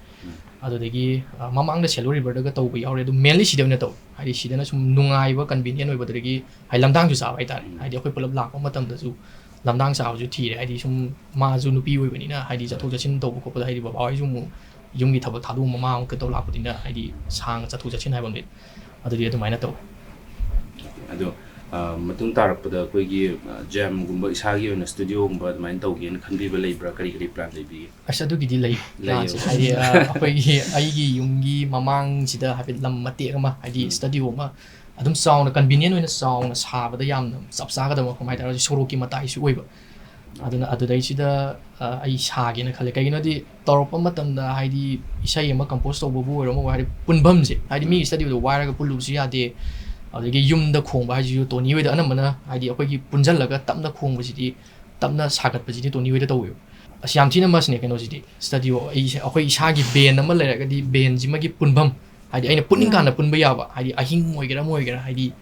ꯑꯗꯨꯗꯒꯤ, ꯑ, ꯃꯃꯥꯡꯗ ꯁꯦꯂꯣ ꯔꯤꯚꯔꯗꯒ ꯇꯧꯕ ꯌꯥꯎꯔꯦ, ꯑꯗꯨ mainly ꯁꯤꯗ ꯑꯣꯏꯅ ꯇꯧꯋꯦ꯫ ꯍꯥꯏꯗꯤ, ꯁꯤꯗꯅ ꯁꯨꯝ ꯅꯨꯡꯉꯥꯏꯕ, convenient ꯑꯣꯏꯕꯗꯒꯤ, ꯍꯥꯏꯗꯤ, ꯂꯝꯗꯥꯡꯁꯨ ꯆꯥꯕ ꯍꯥꯏꯇꯥꯔꯦ꯫ ꯎꯝ꯫ ꯍꯥꯏꯗꯤ, ꯑꯩꯈꯣꯏ ꯄꯨꯂꯞ ꯂꯥꯛꯄ ꯃꯇꯝꯗꯁꯨ ꯂꯝꯗꯥꯡ ꯆꯥꯕꯁꯨ ꯊꯤꯔꯦ꯫ ꯍꯥꯏꯗꯤ, ꯁꯨꯝ ꯃꯥꯁꯨ ꯅꯨꯄꯤ ꯑꯣꯏꯕꯅꯤꯅ, ꯍꯥꯏꯗꯤ, ꯆꯠꯊꯣꯛ ꯆꯠꯁꯤꯟ ꯇꯧꯕ ꯈꯣꯠꯄꯗ, ꯍꯥꯏꯗꯤ, ꯕꯕꯥ ꯍꯣꯏꯁꯨ ꯑꯃꯨꯛ ꯌꯨꯝꯒꯤ ꯊꯕꯛ ꯊꯥꯗꯣꯛꯑ ꯃꯃꯥ ꯑꯃꯨꯛ ꯀꯩꯗꯧ ꯂꯥꯛꯄꯅꯤꯅ, ꯍꯥꯏꯗꯤ, ꯁꯥꯡꯅ ꯆꯠꯊꯣꯛ ꯆꯠꯁꯤꯟ ꯍꯥꯏꯕ ꯑꯃ ꯂꯩ꯫ ꯑꯗꯨꯗꯤ ꯑꯗꯨꯃꯥꯏꯅ ꯇꯧꯋꯦ꯫ ꯑꯗꯣ, ꯑ, ꯃꯇꯨꯡ ꯇꯥꯔꯛꯄꯗ ꯑꯩꯈꯣꯏꯒꯤ, ꯑ, ꯖꯦꯝꯒꯨꯝꯕ, ꯏꯁꯥꯒꯤ ꯑꯣꯏꯅ ꯁ꯭ꯇꯨꯗꯤꯑꯣꯒꯨꯝꯕ ꯑꯗꯨꯃꯥꯏꯅ ꯇꯧꯒꯦꯅ ꯈꯟꯕꯤꯕ ꯂꯩꯕ꯭ꯔꯥ? ꯀꯔꯤ ꯀꯔꯤ ꯄ꯭ꯂꯥꯟ ꯂꯩꯕꯤꯒꯦ? ꯑꯁ, ꯑꯗꯨꯒꯤꯗꯤ ꯂꯩ꯫ ꯂꯩꯌꯦꯕ꯫ ꯄ꯭ꯂꯥꯟꯁꯦ꯫ ꯍꯥꯏꯗꯤ, ꯑ, ꯑꯩꯈꯣꯏꯒꯤ, ꯑꯩꯒꯤ ꯌꯨꯝꯒꯤ ꯃꯃꯥꯡꯁꯤꯗ ꯍꯥꯏꯐꯦꯠ ꯂꯝ ꯃꯇꯦꯛ ꯑꯃ, ꯍꯥꯏꯗꯤ, ꯎꯝ꯫ ꯁ꯭ꯇꯗꯤꯑꯣ ꯑꯃ ꯑꯗꯨꯝ ꯆꯥꯎꯅ, convenient ꯑꯣꯏꯅ ꯆꯥꯎꯅ ꯁꯥꯕꯗ ꯌꯥꯝꯅ ꯆꯞ ꯆꯥꯒꯗꯕ ꯃꯐꯝ ꯍꯥꯏꯇꯥꯔꯦ, ꯍꯧꯖꯤꯛ ꯁꯣꯔꯣꯛꯀꯤ ꯃꯇꯥꯏꯁꯨ ꯑꯣꯏꯕ꯫ ꯑꯗꯨꯅ ꯑꯗꯨꯗꯩꯁꯤꯗ, ꯑ, ꯑꯩ ꯁꯥꯒꯦꯅ ꯈꯜꯂꯦ꯫ ꯀꯩꯒꯤꯅꯣꯗꯤ, ꯇꯧꯔꯛꯄ ꯃꯇꯝꯗ, ꯍꯥꯏꯗꯤ, ꯏꯁꯩ ꯑꯃ compose ꯇꯧꯕꯕꯨ ꯑꯣꯏꯔꯣ, ꯑꯃꯕꯨ, ꯍꯥꯏꯗꯤ, ꯄꯨꯟꯐꯝꯁꯦ, ꯍꯥꯏꯗꯤ, ꯃꯤꯒꯤ ꯁ꯭ꯇꯗꯤꯑꯣꯗ ꯋꯥꯏꯔꯒ ꯄꯨꯜꯂꯨꯕꯁꯨ ꯌꯥꯗꯦ, ꯑꯗꯨꯗꯒꯤ ꯌꯨꯝꯗ ꯈꯣꯡꯕ ꯍꯥꯏꯁꯤꯁꯨ ꯇꯣꯅꯤ ꯍꯣꯏꯗ ꯑꯅꯝꯕꯅ, ꯍꯥꯏꯗꯤ, ꯑꯩꯈꯣꯏꯒꯤ ꯄꯨꯟꯁꯤꯜꯂꯒ ꯇꯞꯅ ꯈꯣꯡꯕꯁꯤꯗꯤ, ꯇꯞꯅ ꯁꯥꯒꯠꯄꯁꯤꯗꯤ ꯇꯣꯅꯤ ꯍꯣꯏꯗ ꯇꯧꯋꯦꯕ꯫ ꯑꯁ, ꯌꯥꯝ ꯊꯤꯅ must ꯅꯦ ꯀꯩꯅꯣꯁꯤꯗꯤ, ꯁ꯭ꯇꯗꯤꯑꯣ꯫ ꯑꯩꯁꯦ, ꯑꯩꯈꯣꯏ ꯏꯁꯥꯒꯤ ꯕꯦꯟ ꯑꯃ ꯂꯩꯔꯒꯗꯤ, ꯕꯦꯟꯁꯤꯃꯒꯤ ꯄꯨꯟꯐꯝ, ꯍꯥꯏꯗꯤ, ꯑꯩꯅ ꯄꯨꯅꯤꯡꯀꯥꯟꯗ ꯄꯨꯟꯕ ꯌꯥꯕ, ꯍꯥꯏꯗꯤ, ꯑꯍꯤꯡ ꯑꯣꯏꯒꯦꯔꯥ ꯑꯃ ꯑꯣꯏꯒꯦꯔꯥ, ꯍꯥꯏꯗꯤ,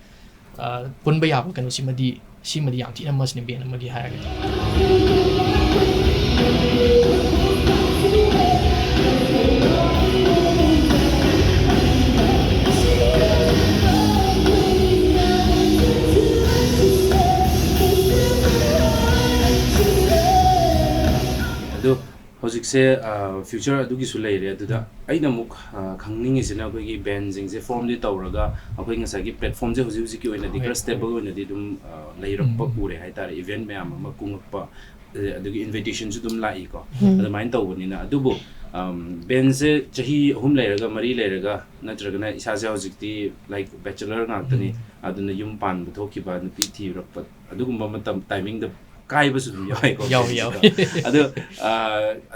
ꯑ, ꯄꯨꯟꯕ ꯌꯥꯕ ꯀꯩꯅꯣꯁꯤꯃꯗꯤ, ꯁꯤꯃꯗꯤ ꯌꯥꯝ ꯊꯤꯅ must ꯅꯦ, ꯕꯦꯟ ꯑꯃꯒꯤ ꯍꯥꯏꯔꯒꯗꯤ꯫ ꯑꯗꯣ ꯍꯧꯖꯤꯛꯁꯦ, ꯑ, future ꯑꯗꯨꯒꯤꯁꯨ ꯂꯩꯔꯦ꯫ ꯑꯗꯨꯗ ꯑꯩꯅ ꯑꯃꯨꯛ, ꯑ, ꯈꯪꯅꯤꯡꯉꯤꯁꯤꯅ, ꯑꯩꯈꯣꯏꯒꯤ ꯕꯦꯟꯁꯤꯡꯁꯦ form ꯗꯤ ꯇꯧꯔꯒ ꯑꯩꯈꯣꯏ ꯉꯁꯥꯏꯒꯤ platform ꯁꯦ ꯍꯧꯖꯤꯛ ꯍꯧꯖꯤꯛꯀꯤ ꯑꯣꯏꯅꯗꯤ ꯍꯣꯏ꯫ ꯈꯔ stable ꯑꯣꯏꯅꯗꯤ ꯑꯗꯨꯝ, ꯑ, ꯂꯩꯔꯛꯄ ꯎꯝ꯫ ꯎꯔꯦ ꯍꯥꯏꯇꯥꯔꯦ, event ꯃꯌꯥꯝ ꯑꯃ ꯀꯨꯡꯉꯛꯄ, ꯑ, ꯑꯗꯨꯒꯤ invitation ꯁꯨ ꯑꯗꯨꯝ ꯂꯥꯛꯏꯀꯣ꯫ ꯎꯝ꯫ ꯑꯗꯨꯃꯥꯏꯅ ꯇꯧꯕꯅꯤꯅ, ꯑꯗꯨꯕꯨ, ꯑꯝ, ꯕꯦꯟꯁꯦ ꯆꯍꯤ ꯑꯍꯨꯝ ꯂꯩꯔꯒ, ꯃꯔꯤ ꯂꯩꯔꯒ, ꯅꯠꯇ꯭ꯔꯒꯅ ꯏꯁꯥꯁꯦ ꯍꯧꯖꯤꯛꯇꯤ, like, bachelor ꯉꯥꯛꯇꯅꯤ, ꯎꯝ꯫ ꯑꯗꯨꯅ ꯌꯨꯝ ꯄꯥꯟꯕ ꯊꯣꯛꯈꯤꯕ, ꯅꯨꯄꯤ ꯊꯤꯔꯛꯄ, ꯑꯗꯨꯒꯨꯝꯕ ꯃꯇꯝ timing ꯗ ꯀꯥꯏꯕꯁꯨ ꯑꯗꯨꯝ ꯌꯥꯎꯋꯦꯀꯣ ꯌꯥꯎꯋꯦ, ꯕꯦꯟꯁꯤꯗ꯫ ꯌꯥꯎꯋꯦ꯫ ꯑꯗꯣ ꯑ,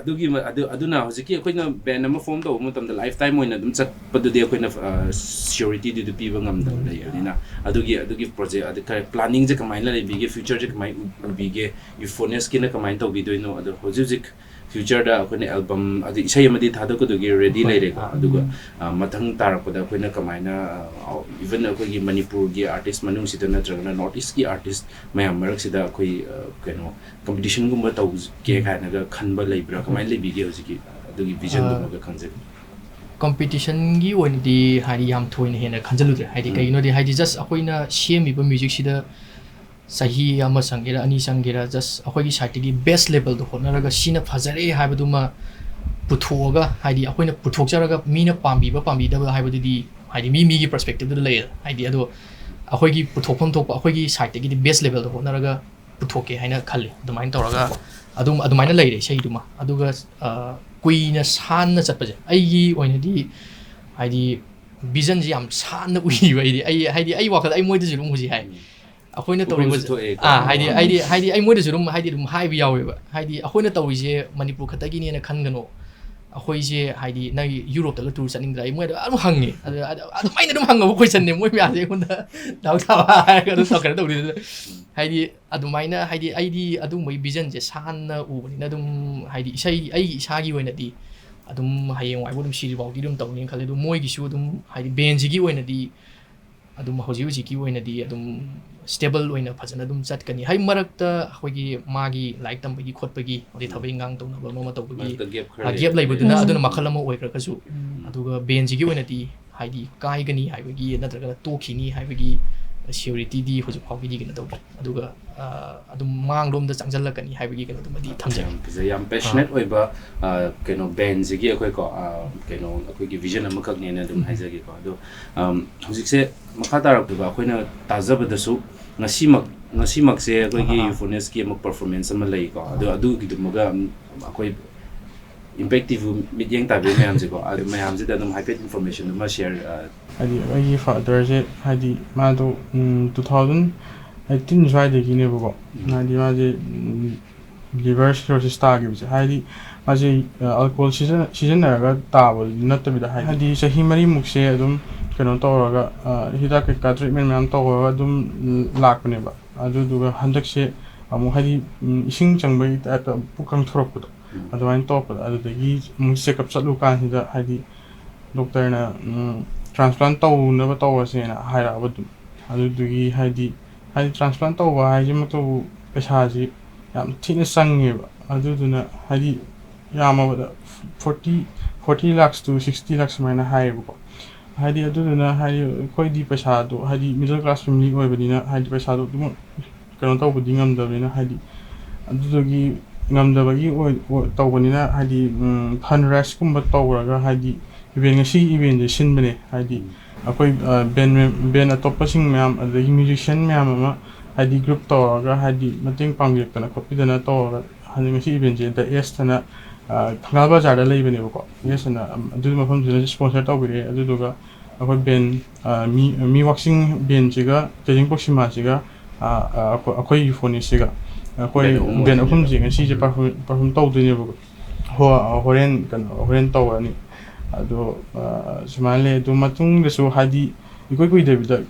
ꯑꯗꯨꯒꯤ ꯃ- ꯑꯗꯨ ꯑꯗꯨꯅ ꯍꯧꯖꯤꯛꯀꯤ ꯑꯩꯈꯣꯏꯅ ꯕꯦꯟ ꯑꯃ ꯐꯣꯝ ꯇꯧꯕ ꯃꯇꯝꯗ ꯂꯥꯏꯐ ꯇꯥꯏꯝ ꯑꯣꯏꯅ ꯑꯗꯨꯝ ꯆꯠꯄꯗꯨꯗꯤ ꯑꯩꯈꯣꯏꯅ ꯁꯤꯌꯣꯔꯤꯇꯤꯗꯨꯗꯤ ꯄꯤꯕ ꯉꯝꯗꯕ ꯂꯩꯕꯅꯤꯅ, ꯑꯗꯨꯒꯤ ꯑꯗꯨꯒꯤ ꯄ꯭ꯔꯣꯖꯦꯛ ꯑꯗꯨ ꯈꯔ ꯄ꯭ꯂꯥꯅꯤꯡꯁꯦ ꯀꯃꯥꯏꯅ ꯂꯩꯕꯤꯒꯦ, ꯐ꯭ꯌꯨꯆꯔꯁꯦ ꯀꯃꯥꯏꯅ ꯎ- ꯎꯕꯤꯒꯦ, ꯌꯨꯐꯣꯅꯤꯌꯁꯀꯤꯅ ꯀꯃꯥꯏꯅ ꯇꯧꯕꯤꯗꯣꯏꯅꯣ? ꯑꯗꯣ ꯍꯧꯖꯤꯛ ꯍꯧꯖꯤꯛ ꯐ꯭ꯌꯨꯆꯔꯗ ꯑꯩꯈꯣꯏꯅ ꯑꯦꯜꯕꯝ ꯑꯗꯨ ꯏꯁꯩ ꯑꯃꯗꯤ ꯊꯥꯗꯣꯛꯀꯗꯧꯒꯤ ꯔꯦꯗꯤ ꯍꯣꯏ, ꯂꯩꯔꯦꯀꯣ꯫ ꯑꯥ꯫ ꯑꯗꯨꯒ ꯑ, ꯃꯊꯪ ꯇꯥꯔꯛꯄꯗ ꯑꯩꯈꯣꯏꯅ ꯀꯃꯥꯏꯅ, ꯏꯚꯟ ꯑꯩꯈꯣꯏꯒꯤ ꯃꯅꯤꯄꯨꯔꯒꯤ ꯑꯥꯔꯇꯤꯁ ꯃꯅꯨꯡꯁꯤꯗ ꯅꯠꯇ꯭ꯔꯒꯅ ꯅꯣꯔꯠ ꯏꯁꯀꯤ ꯑꯥꯔꯇꯤꯁ ꯃꯌꯥꯝ ꯃꯔꯛꯁꯤꯗ ꯑꯩꯈꯣꯏ ꯑ, ꯀꯩꯅꯣ ꯀꯝꯄꯤꯇꯤꯁꯟꯒꯨꯝꯕ ꯇꯧꯒꯦ ꯀꯥꯏꯅꯒ ꯈꯟꯕ ꯂꯩꯕ꯭ꯔꯥ? ꯀꯃꯥꯏꯅ ꯂꯩꯕꯤꯒꯦ ꯍꯧꯖꯤꯛꯀꯤ ꯑꯗꯨꯒꯤ ꯚꯤꯖꯟꯗꯨꯃꯒ ꯈꯪꯖꯒꯦ꯫ ꯀꯝꯄꯤꯇꯤꯁꯟꯒꯤ ꯑꯣꯏꯅꯗꯤ ꯍꯥꯏꯗꯤ ꯌꯥꯝ ꯊꯣꯏꯅ ꯍꯦꯟꯅ ꯈꯟꯖꯜꯂꯨꯗ꯭ꯔꯦ꯫ ꯍꯥꯏꯗꯤ ꯎꯝ꯫ ꯀꯩꯒꯤꯅꯣꯗꯤ ꯍꯥꯏꯗꯤ ꯖꯁ ꯑꯩꯈꯣꯏꯅ ꯁꯦꯝꯃꯤꯕ ꯃ꯭ꯌꯨꯖꯤꯛꯁꯤꯗ ꯆꯍꯤ ꯑꯃ ꯆꯪꯒꯦꯔꯥ, ꯑꯅꯤ ꯆꯪꯒꯦꯔꯥ, ꯖꯁ ꯑꯩꯈꯣꯏꯒꯤ ꯁꯥꯏꯠꯇꯒꯤ ꯕꯦꯁ ꯂꯦꯕꯦꯜꯗꯣ ꯍꯣꯠꯅꯔꯒ ꯁꯤꯅ ꯐꯖꯔꯦ ꯍꯥꯏꯕꯗꯨꯃ ꯄꯨꯊꯣꯛꯑꯒ, ꯍꯥꯏꯗꯤ ꯑꯩꯈꯣꯏꯅ ꯄꯨꯊꯣꯛꯆꯔꯒ ꯃꯤꯅ ꯄꯥꯝꯕꯤꯕ ꯄꯥꯝꯕꯤꯗꯕ ꯍꯥꯏꯕꯗꯨꯗꯤ ꯍꯥꯏꯗꯤ ꯃꯤ ꯃꯤꯒꯤ ꯄꯔꯁꯄꯦꯛꯇꯤꯞꯇꯨꯗ ꯂꯩꯔꯦ꯫ ꯍꯥꯏꯗꯤ ꯑꯗꯣ ꯑꯩꯈꯣꯏꯒꯤ ꯄꯨꯊꯣꯛꯐꯝ ꯊꯣꯛꯄ ꯑꯩꯈꯣꯏꯒꯤ ꯁꯥꯏꯠꯇꯒꯤꯗꯤ ꯕꯦꯁ ꯂꯦꯕꯦꯜꯗ ꯍꯣꯠꯅꯔꯒ ꯄꯨꯊꯣꯛꯀꯦ ꯍꯥꯏꯅ ꯈꯜꯂꯤ꯫ ꯑꯗꯨꯃꯥꯏꯅ ꯇꯧꯔꯒ ꯑꯗꯨꯝ ꯑꯗꯨꯃꯥꯏꯅ ꯂꯩꯔꯦ ꯏꯁꯩꯗꯨꯃ꯫ ꯑꯗꯨꯒ ꯑ, ꯀꯨꯏꯅ ꯁꯥꯟꯅ ꯆꯠꯄꯁꯦ ꯑꯩꯒꯤ ꯑꯣꯏꯅꯗꯤ ꯍꯥꯏꯗꯤ ꯚꯤꯖꯟꯁꯦ ꯌꯥꯝ ꯁꯥꯟꯅ ꯎꯏꯕ ꯑꯩꯗꯤ꯫ ꯑꯩ ꯍꯥꯏꯗꯤ ꯑꯩ ꯋꯥꯈꯜꯗ ꯑꯩ ꯃꯣꯏꯗꯁꯨ ꯑꯗꯨꯝ ꯍꯧꯖꯤꯛ ꯍꯥꯏ꯫ ꯑꯩꯈꯣꯏꯅ ꯇꯧꯔꯤꯕ ꯎꯐꯝꯁꯨ ꯊꯣꯛꯑꯦꯀꯣ꯫ ꯑꯥ, ꯍꯥꯏꯗꯤ ꯍꯥꯏꯗꯤ ꯍꯥꯏꯗꯤ ꯑꯩ ꯃꯣꯏꯗꯁꯨ ꯑꯗꯨꯝ ꯍꯥꯏꯗꯤ ꯑꯗꯨꯝ ꯍꯥꯏꯕ ꯌꯥꯎꯋꯦꯕ꯫ ꯍꯥꯏꯗꯤ ꯑꯩꯈꯣꯏꯅ ꯇꯧꯔꯤꯁꯦ ꯃꯅꯤꯄꯨꯔ ꯈꯛꯇꯒꯤꯅꯦꯅ ꯈꯟꯒꯅꯣ꯫ ꯑꯩꯈꯣꯏꯁꯦ ꯍꯥꯏꯗꯤ ꯅꯪ ꯌꯨꯔꯣꯞꯇꯒ ꯇꯨꯔ ꯆꯠꯅꯤꯡꯗ꯭ꯔꯥ? ꯑꯩ ꯃꯣꯏꯗ ꯑꯗꯨꯝ ꯍꯪꯉꯦ꯫ ꯑꯗ ꯑꯗ- ꯑꯗꯨꯝ ꯑꯩꯅ ꯑꯗꯨꯝ ꯍꯪꯉꯕ ꯀꯣꯏꯁꯟꯅꯦ꯫ ꯃꯣꯏ ꯃꯌꯥꯝꯁꯦ ꯑꯩꯉꯣꯟꯗ ꯗꯥꯎ ꯊꯥꯕ ꯍꯥꯏꯔꯒ ꯑꯗꯨꯝ ꯀꯩꯅꯣ ꯇꯧꯗꯣꯏꯅꯦ꯫ ꯍꯥꯏꯗꯤ ꯑꯗꯨꯃꯥꯏꯅ ꯍꯥꯏꯗꯤ ꯑꯩꯗꯤ ꯑꯗꯨꯒꯨꯝꯕꯒꯤ ꯚꯤꯖꯟꯁꯦ ꯁꯥꯟꯅ ꯎꯕꯅꯤꯅ ꯑꯗꯨꯝ ꯍꯥꯏꯗꯤ ꯏꯁꯩ ꯑꯩꯒꯤ ꯏꯁꯥꯒꯤ ꯑꯣꯏꯅꯗꯤ ꯑꯗꯨꯝ ꯍꯌꯦꯡꯋꯥꯏꯕꯨ ꯑꯗꯨꯝ ꯁꯤꯗ꯭ꯔꯤꯐꯥꯎꯗꯤ ꯑꯗꯨꯝ ꯇꯧꯅꯤꯅ ꯈꯜꯂꯦ꯫ ꯑꯗꯣ ꯃꯣꯏꯒꯤꯁꯨ ꯑꯗꯨꯝ ꯍꯥꯏꯗꯤ ꯕꯦꯟꯁꯤꯒꯤ ꯑꯣꯏꯅꯗꯤ ꯑꯗꯨꯝ ꯍꯧꯖꯤꯛ ꯍꯧꯖꯤꯛꯀꯤ ꯑꯣꯏꯅꯗꯤ ꯑꯗꯨꯝ ꯁ꯭ꯇꯦꯕꯜ ꯑꯣꯏꯅ ꯐꯖꯅ ꯑꯗꯨꯝ ꯆꯠꯀꯅꯤ꯫ ꯍꯥꯏ ꯃꯔꯛꯇ ꯑꯩꯈꯣꯏꯒꯤ ꯃꯥꯒꯤ ꯂꯥꯏꯔꯤꯛ ꯇꯝꯕꯒꯤ ꯈꯣꯠꯄꯒꯤ ꯑꯗꯩ ꯊꯕꯛ ꯏꯪꯈꯥꯡ ꯇꯧꯅꯕ ꯑꯃ ꯑꯃ ꯇꯧꯕꯒꯤ ꯃꯔꯛꯇ ꯒꯦꯞ ꯈꯔ ꯑ, ꯂꯩ꯫ ꯒꯦꯞ ꯂꯩꯕꯗꯨꯅ ꯑꯗꯨꯅ ꯃꯈꯜ ꯑꯃ ꯑꯣꯏꯈ꯭ꯔꯒꯁꯨ, ꯑꯗꯨꯒ ꯕꯦꯟꯁꯤꯒꯤ ꯑꯣꯏꯅꯗꯤ ꯍꯥꯏꯗꯤ ꯀꯥꯏꯒꯅꯤ ꯍꯥꯏꯕꯒꯤ ꯅꯠꯇ꯭ꯔꯒꯅ ꯇꯣꯛꯈꯤꯅꯤ ꯍꯥꯏꯕꯒꯤ ꯁꯤꯌꯣꯔꯤꯇꯤꯗꯤ ꯍꯧꯖꯤꯛ ꯐꯥꯎꯒꯤꯗꯤ ꯀꯩꯅꯣ ꯇꯧꯗ꯭ꯔꯤ꯫ ꯑꯗꯨꯒ ꯑ, ꯑꯗꯨꯝ ꯃꯥꯡꯂꯣꯝꯗ ꯆꯪꯁꯤꯜꯂꯛꯀꯅꯤ ꯍꯥꯏꯕꯒꯤ ꯀꯩꯅꯣꯗꯨꯃꯗꯤ ꯊꯝꯖꯒꯦ꯫ ꯌꯥꯝ ꯐꯖꯩ, ꯌꯥꯝ ꯄꯦꯁꯅꯦꯠ ꯑꯣꯏꯕ ꯑ, ꯀꯩꯅꯣ ꯕꯦꯟꯁꯤꯒꯤ ꯑꯩꯈꯣꯏꯀꯣ ꯑ, ꯀꯩꯅꯣ ꯑꯩꯈꯣꯏꯒꯤ ꯚꯤꯖꯟ ꯑꯃꯈꯛꯅꯦꯅ ꯑꯗꯨꯝ ꯍꯥꯏꯖꯒꯦꯀꯣ꯫ ꯑꯗꯣ ꯑꯝ, ꯍꯧꯖꯤꯛꯁꯦ ꯃꯈꯥ ꯇꯥꯔꯛꯄꯗ ꯑꯩꯈꯣꯏꯅ ꯇꯥꯖꯕꯗꯁꯨ ꯉꯁꯤꯃꯛ ꯉꯁꯤꯃꯛꯁꯦ ꯑꯩꯈꯣꯏꯒꯤ ꯑꯥ꯫ ꯌꯨꯐꯣꯅꯤꯌꯁꯀꯤ ꯑꯃ ꯄꯔꯐꯣꯔꯃꯦꯟꯁ ꯑꯃ ꯂꯩꯀꯣ꯫ ꯑꯗꯣ ꯑꯗꯨꯒꯤꯗꯨꯃꯒ ꯑꯝ, ꯑꯩꯈꯣꯏ ꯏꯝꯄꯦꯛ ꯇꯤꯚꯤ ꯃꯤꯠꯌꯦꯡ ꯇꯥꯕꯤꯕ ꯃꯌꯥꯝꯁꯦꯀꯣ, ꯑꯗꯨ ꯃꯌꯥꯝꯁꯤꯗ ꯑꯗꯨꯝ ꯍꯥꯏꯐꯦꯠ ꯏꯟꯐꯣꯔꯃꯦꯁꯟ ꯑꯃ ꯁꯤꯌꯔ ꯍꯥꯏꯗꯤ ꯑꯩꯒꯤ ꯐꯥꯗꯔꯁꯦ ꯍꯥꯏꯗꯤ ꯃꯥꯗꯣ ꯇꯨ ꯊꯥꯎꯖꯟ ꯑꯩꯠꯇꯤꯟ ꯁ꯭ꯋꯥꯏꯗꯒꯤꯅꯦꯕꯀꯣ꯫ ꯎꯝ꯫ ꯍꯥꯏꯗꯤ ꯃꯥꯁꯦ, ꯎꯝ, liver cirrhosis ꯇꯥꯈꯤꯕꯁꯦ, ꯍꯥꯏꯗꯤ ꯃꯥꯁꯦ, ꯑ, alcohol ꯁꯤꯖꯤꯟꯅ-, ꯁꯤꯖꯤꯟꯅꯔꯒ ꯇꯥꯕ ꯅꯠꯇꯕꯤꯗ, ꯍꯥꯏꯗꯤ, ꯍꯥꯏꯗꯤ ꯆꯍꯤ ꯃꯔꯤꯃꯨꯛꯁꯦ ꯑꯗꯨꯝ ꯀꯩꯅꯣ ꯇꯧꯔꯒ, ꯑ, ꯍꯤꯗꯥꯛ ꯀꯩꯀꯥ treatment ꯃꯌꯥꯝ ꯇꯧꯔꯒ ꯑꯗꯨꯝ ꯂꯥꯛꯄꯅꯦꯕ꯫ ꯑꯗꯨꯗꯨꯒ ꯍꯟꯗꯛꯁꯦ ꯑꯃꯨꯛ, ꯍꯥꯏꯗꯤ, ꯎꯝ, ꯏꯁꯤꯡ ꯆꯪꯕꯒꯤ type ꯇ ꯄꯨꯛ ꯀꯪꯊꯣꯔꯛꯄꯗꯣ, ꯎꯝ꯫ ꯑꯗꯨꯃꯥꯏꯅ ꯇꯧꯔꯛꯄꯗ, ꯑꯗꯨꯗꯒꯤ ꯑꯃꯨꯛ check up ꯆꯠꯂꯨ ꯀꯥꯟꯁꯤꯗ, ꯍꯥꯏꯗꯤ, doctor ꯅ, ꯎꯝ, transplant ꯇꯧꯅꯕ ꯇꯧꯔꯁꯦꯅ ꯍꯥꯏꯔꯛꯑꯕ ꯑꯗꯨꯝ꯫ ꯑꯗꯨꯗꯨꯒꯤ, ꯍꯥꯏꯗꯤ, ꯍꯥꯏꯗꯤ, transplant ꯇꯧꯕ ꯍꯥꯏꯁꯤꯃꯛꯇꯕꯨ ꯄꯩꯁꯥꯁꯤ ꯌꯥꯝ ꯊꯤꯅ ꯆꯪꯉꯦꯕ꯫ ꯑꯗꯨꯗꯨꯅ, ꯍꯥꯏꯗꯤ, ꯌꯥꯝꯃꯕꯗ forty, forty lakhs to sixty lakhs ꯁꯨꯃꯥꯏꯅ ꯍꯥꯏꯌꯦꯕꯀꯣ꯫ ꯍꯥꯏꯗꯤ, ꯑꯗꯨꯗꯨꯅ, ꯍꯥꯏꯗꯤ, ꯑꯩꯈꯣꯏꯗꯤ ꯄꯩꯁꯥꯗꯣ, ꯍꯥꯏꯗꯤ, middle class family ꯑꯣꯏꯕꯅꯤꯅ, ꯍꯥꯏꯗꯤ, ꯄꯩꯁꯥꯗꯣ ꯑꯗꯨꯝ ꯀꯩꯅꯣ ꯇꯧꯕꯗꯤ ꯉꯝꯗꯕꯅꯤꯅ, ꯍꯥꯏꯗꯤ, ꯑꯗꯨꯗꯨꯒꯤ ꯉꯝꯗꯕꯒꯤ ꯑꯣꯏ-, ꯑꯣꯏ-, ꯇꯧꯕꯅꯤꯅ, ꯍꯥꯏꯗꯤ, ꯎꯝ, fundraise ꯀꯨꯝꯕ ꯇꯧꯔꯒ, ꯍꯥꯏꯗꯤ, event, ꯉꯁꯤ event ꯁꯦ ꯁꯤꯟꯕꯅꯦ, ꯍꯥꯏꯗꯤ, ꯎꯝ꯫ ꯑꯩꯈꯣꯏ, ꯑ, band mem-, band ꯑꯇꯣꯞꯄꯁꯤꯡ ꯃꯌꯥꯝ, ꯑꯗꯒꯤ musician ꯃꯌꯥꯝ ꯑꯃ, ꯍꯥꯏꯗꯤ, group ꯇꯧꯔꯒ, ꯍꯥꯏꯗꯤ, ꯃꯇꯦꯡ ꯄꯥꯡꯕꯤꯔꯛꯇꯅ ꯈꯣꯠꯄꯤꯗꯅ ꯇꯧꯔꯒ, ꯍꯥꯏꯗꯤ, ꯉꯁꯤ event ꯁꯦ The S ꯑꯅ, ꯑ, ꯊꯪꯒꯥꯜ ꯕꯖꯥꯔꯗ ꯂꯩꯕꯅꯦꯕꯀꯣ꯫ The S ꯑꯅ, ꯑꯝ, ꯑꯗꯨꯒꯤ ꯃꯐꯝꯗꯨꯗ sponsor ꯇꯧꯕꯤꯔꯛꯑꯦ꯫ ꯑꯗꯨꯗꯨꯒ ꯑꯩꯈꯣꯏ band, ꯑ, ꯃꯤ, ꯃꯤ ꯋꯥꯛꯆꯤꯡ band ꯁꯤꯒ, ꯇꯦꯖꯤꯡ ꯄꯣꯛꯁꯤꯃꯥꯁꯤꯒ, ꯑ, ꯑ, ꯑꯩꯈꯣꯏ, ꯑꯩꯈꯣꯏ ꯌꯨꯐꯣꯅꯤꯁꯤꯒ, ꯑꯩꯈꯣꯏ band ꯑꯍꯨꯝ band ꯑꯣꯏꯗꯣꯏꯅꯦꯕ꯫ ꯑꯍꯨꯝꯁꯦ ꯉꯁꯤꯁꯦ perform, perform ꯇꯧꯗꯣꯏꯅꯦꯕꯀꯣ꯫ ꯍꯣ-, ꯍꯣꯔꯦꯟ, ꯀꯩꯅꯣ, ꯍꯣꯔꯦꯟ ꯇꯧꯔꯅꯤ꯫ ꯑꯗꯣ, ꯑ, ꯁꯨꯃꯥꯏꯅ ꯂꯩ꯫ ꯑꯗꯣ ꯃꯇꯨꯡꯗꯁꯨ, ꯍꯥꯏꯗꯤ, ꯏꯀꯨꯏ ꯀꯨꯏꯗꯕꯤꯗ,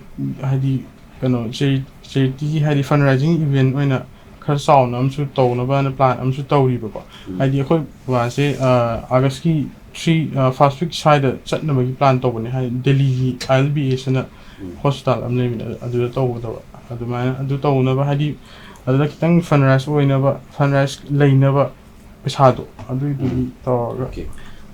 ꯍꯥꯏꯗꯤ, ꯀꯩꯅꯣ, ꯆꯦꯔꯤ-, charity, ꯍꯥꯏꯗꯤ, fundraising event ꯑꯣꯏꯅ ꯈꯔ ꯆꯥꯎꯅ ꯑꯃꯁꯨ ꯇꯧꯅꯕꯅ plan ꯑꯃꯁꯨ ꯇꯧꯔꯤꯕꯀꯣ꯫ ꯎꯝ꯫ ꯍꯥꯏꯗꯤ, ꯑꯩꯈꯣꯏ ꯕꯕꯥꯁꯦ, ꯑ, August ꯀꯤ three, ꯑ, first week ꯁ꯭ꯋꯥꯏꯗ ꯆꯠꯅꯕꯒꯤ plan ꯇꯧꯕꯅꯦ꯫ ꯍꯥꯏꯗꯤ, ꯗꯦꯜꯂꯤꯒꯤ I L B S ꯑꯅ ꯎꯝ꯫ Hospital ꯑꯃ ꯂꯩꯕꯅꯦ, ꯑꯗꯨꯗ ꯇꯧꯒꯗꯕ꯫ ꯑꯗꯨꯃꯥꯏꯅ ꯑꯗꯨ ꯇꯧꯅꯕ, ꯍꯥꯏꯗꯤ, ꯑꯗꯨꯗ ꯈꯤꯇꯪ fundraise ꯑꯣꯏꯅꯕ, fundraise ꯂꯩꯅꯕ ꯄꯩꯁꯥꯗꯣ, ꯑꯗꯨꯏꯗꯨꯒꯤ ꯎꯝ꯫ ꯇꯧꯔꯒ꯫ Okay꯫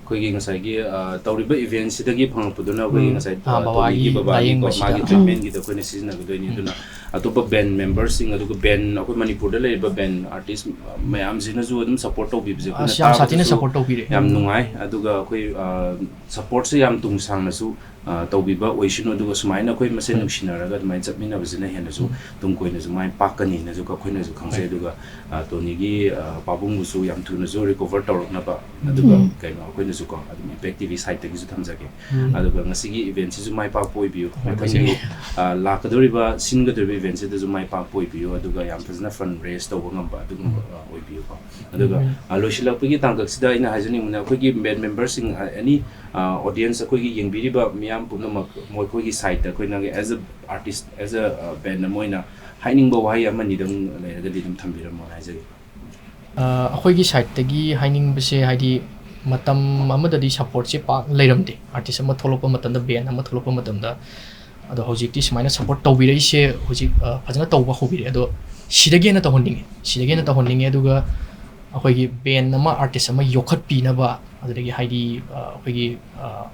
ꯑꯩꯈꯣꯏꯒꯤ ꯉꯁꯥꯏꯒꯤ, ꯑ, ꯇꯧꯔꯤꯕ event ꯁꯤꯗꯒꯤ ꯐꯪꯉꯛꯄꯗꯨꯅ ꯑꯩꯈꯣꯏꯒꯤ ꯎꯝ꯫ ꯉꯁꯥꯏ, ꯑꯥ, ꯑ, ꯕꯕꯥꯒꯤ ꯇꯣꯃꯤꯒꯤ ꯕꯕꯥꯒꯤꯀꯣ, ꯂꯥꯌꯦꯡꯕꯁꯤꯗ꯫ ꯃꯥꯒꯤ treatment ꯒꯤꯗ ꯑꯩꯈꯣꯏꯅ ꯁꯤꯖꯤꯟꯅꯒꯗꯣꯏꯅꯤ꯫ ꯎꯝ꯫ ꯑꯗꯨꯅ ꯑꯇꯣꯞꯄ band member ꯁꯤꯡ, ꯑꯗꯨꯒ band, ꯑꯩꯈꯣꯏ ꯃꯅꯤꯄꯨꯔꯗ ꯂꯩꯔꯤꯕ band artist ꯃꯌꯥꯝꯁꯤꯅꯁꯨ ꯑꯗꯨꯝ support ꯇꯧꯕꯤꯕꯁꯦ ꯑꯩꯈꯣꯏꯅ ꯑꯁ, ꯌꯥꯝ ꯁꯥꯊꯤꯅ ꯇꯥꯕꯗꯁꯨ support ꯇꯧꯕꯤꯔꯦ꯫ ꯌꯥꯝ ꯎꯝ꯫ ꯅꯨꯡꯉꯥꯏ꯫ ꯑꯗꯨꯒ ꯑꯩꯈꯣꯏ, ꯑ, support ꯁꯦ ꯌꯥꯝ ꯇꯨꯡ ꯁꯥꯡꯅꯁꯨ ꯑ, ꯇꯧꯕꯤꯕ ꯑꯣꯏꯁꯅꯨ, ꯑꯗꯨꯒ ꯁꯨꯃꯥꯏꯅ ꯑꯩꯈꯣꯏ ꯃꯁꯦꯟ ꯅꯨꯡꯁꯤꯅꯔꯒ ꯑꯗꯨꯃꯥꯏꯅ ꯆꯠꯃꯤꯟꯅꯕꯁꯤꯅ ꯍꯦꯟꯅꯁꯨ ꯇꯨꯡ ꯀꯣꯏꯅꯁꯨ ꯃꯥꯏ ꯄꯥꯛꯀꯅꯤꯅꯁꯨ ꯑꯩꯈꯣꯏꯅꯁꯨ ꯈꯪꯖꯩ꯫ ꯑꯗꯨꯒ, ꯑ, ꯇꯣꯅꯤꯒꯤ, ꯑ, ꯄꯥꯕꯨꯡꯕꯨꯁꯨ ꯌꯥꯝ ꯊꯨꯅꯁꯨ recover ꯇꯧꯔꯛꯅꯕ, ꯑꯗꯨꯒ ꯀꯩꯅꯣ, ꯑꯩꯈꯣꯏꯅꯁꯨꯀꯣ ꯑꯗꯨꯝ Impact T V side ꯇꯒꯤꯁꯨ ꯊꯝꯖꯒꯦ꯫ ꯑꯗꯨꯒ ꯉꯁꯤꯒꯤ event ꯁꯤꯁꯨ ꯃꯥꯏ ꯄꯥꯛꯄ ꯑꯣꯏꯕꯤꯌꯨ꯫ ꯃꯊꯪꯒꯤ, ꯑ, ꯂꯥꯛꯀꯗꯧꯔꯤꯕ ꯁꯤꯟꯒꯗꯧꯔꯤꯕ event ꯁꯤꯗꯁꯨ ꯃꯥꯏ ꯄꯥꯛꯄ ꯑꯣꯏꯕꯤꯌꯨ, ꯑꯗꯨꯒ ꯌꯥꯝ ꯐꯖꯅ fund raise ꯇꯧꯕ ꯉꯝꯕ ꯑꯗꯨꯒꯨꯝꯕ, ꯑ, ꯑꯣꯏꯕꯤꯌꯨꯀꯣ꯫ ꯑꯗꯨꯒ, ꯑ, ꯂꯣꯏꯁꯤꯜꯂꯛꯄꯒꯤ ꯇꯥꯡꯀꯛꯁꯤꯗ ꯑꯩꯅ ꯍꯥꯏꯖꯅꯤꯡꯕꯅ, ꯑꯩꯈꯣꯏꯒꯤ band member ꯁꯤꯡ, ꯑ, any, ꯑ, audience, ꯑꯩꯈꯣꯏꯒꯤ ꯌꯦꯡꯕꯤꯔꯤꯕ ꯃꯤꯌꯥꯝ ꯄꯨꯝꯅꯃꯛ, ꯃꯈꯣꯏꯒꯤ side ꯇ ꯑꯩꯈꯣꯏꯅ as a artist, as a, ꯑ, band ꯑꯃ ꯑꯣꯏꯅ ꯍꯥꯏꯅꯤꯡꯕ ꯋꯥꯍꯩ ꯑꯃꯅꯤꯗꯪ ꯂꯩꯔꯒꯗꯤ ꯑꯗꯨꯝ ꯊꯝꯕꯤꯔꯝꯃꯣꯅ ꯍꯥꯏꯖꯒꯦ꯫ ꯑ, ꯑꯩꯈꯣꯏꯒꯤ side ꯇꯒꯤ ꯍꯥꯏꯅꯤꯡꯕꯁꯦ, ꯍꯥꯏꯗꯤ, ꯃꯇꯝ ꯑꯃꯗꯗꯤ support ꯁꯦ ꯄꯥꯛ ꯂꯩꯔꯝꯗꯦ꯫ Artist ꯑꯃ ꯊꯣꯛꯂꯛꯄ ꯃꯇꯝꯗ, band ꯑꯃ ꯊꯣꯛꯂꯛꯄ ꯃꯇꯝꯗ, ꯑꯗꯣ ꯍꯧꯖꯤꯛꯇꯤ ꯁꯨꯃꯥꯏꯅ support ꯇꯧꯕꯤꯔꯛꯏꯁꯦ ꯍꯧꯖꯤꯛ, ꯑ, ꯐꯖꯅ ꯇꯧꯕ ꯍꯧꯕꯤꯔꯛꯑꯦ꯫ ꯑꯗꯣ ꯁꯤꯗꯒꯤ ꯍꯦꯟꯅ ꯇꯧꯍꯟꯅꯤꯡꯉꯦ, ꯁꯤꯗꯒꯤ ꯍꯦꯟꯅ ꯇꯧꯍꯟꯅꯤꯡꯉꯦ꯫ ꯑꯗꯨꯒ ꯑꯩꯈꯣꯏꯒꯤ band ꯑꯃ, artist ꯑꯃ ꯌꯣꯛꯈꯠꯄꯤꯅꯕ, ꯑꯗꯨꯗꯒꯤ, ꯍꯥꯏꯗꯤ, ꯑ, ꯑꯩꯈꯣꯏꯒꯤ, ꯑ,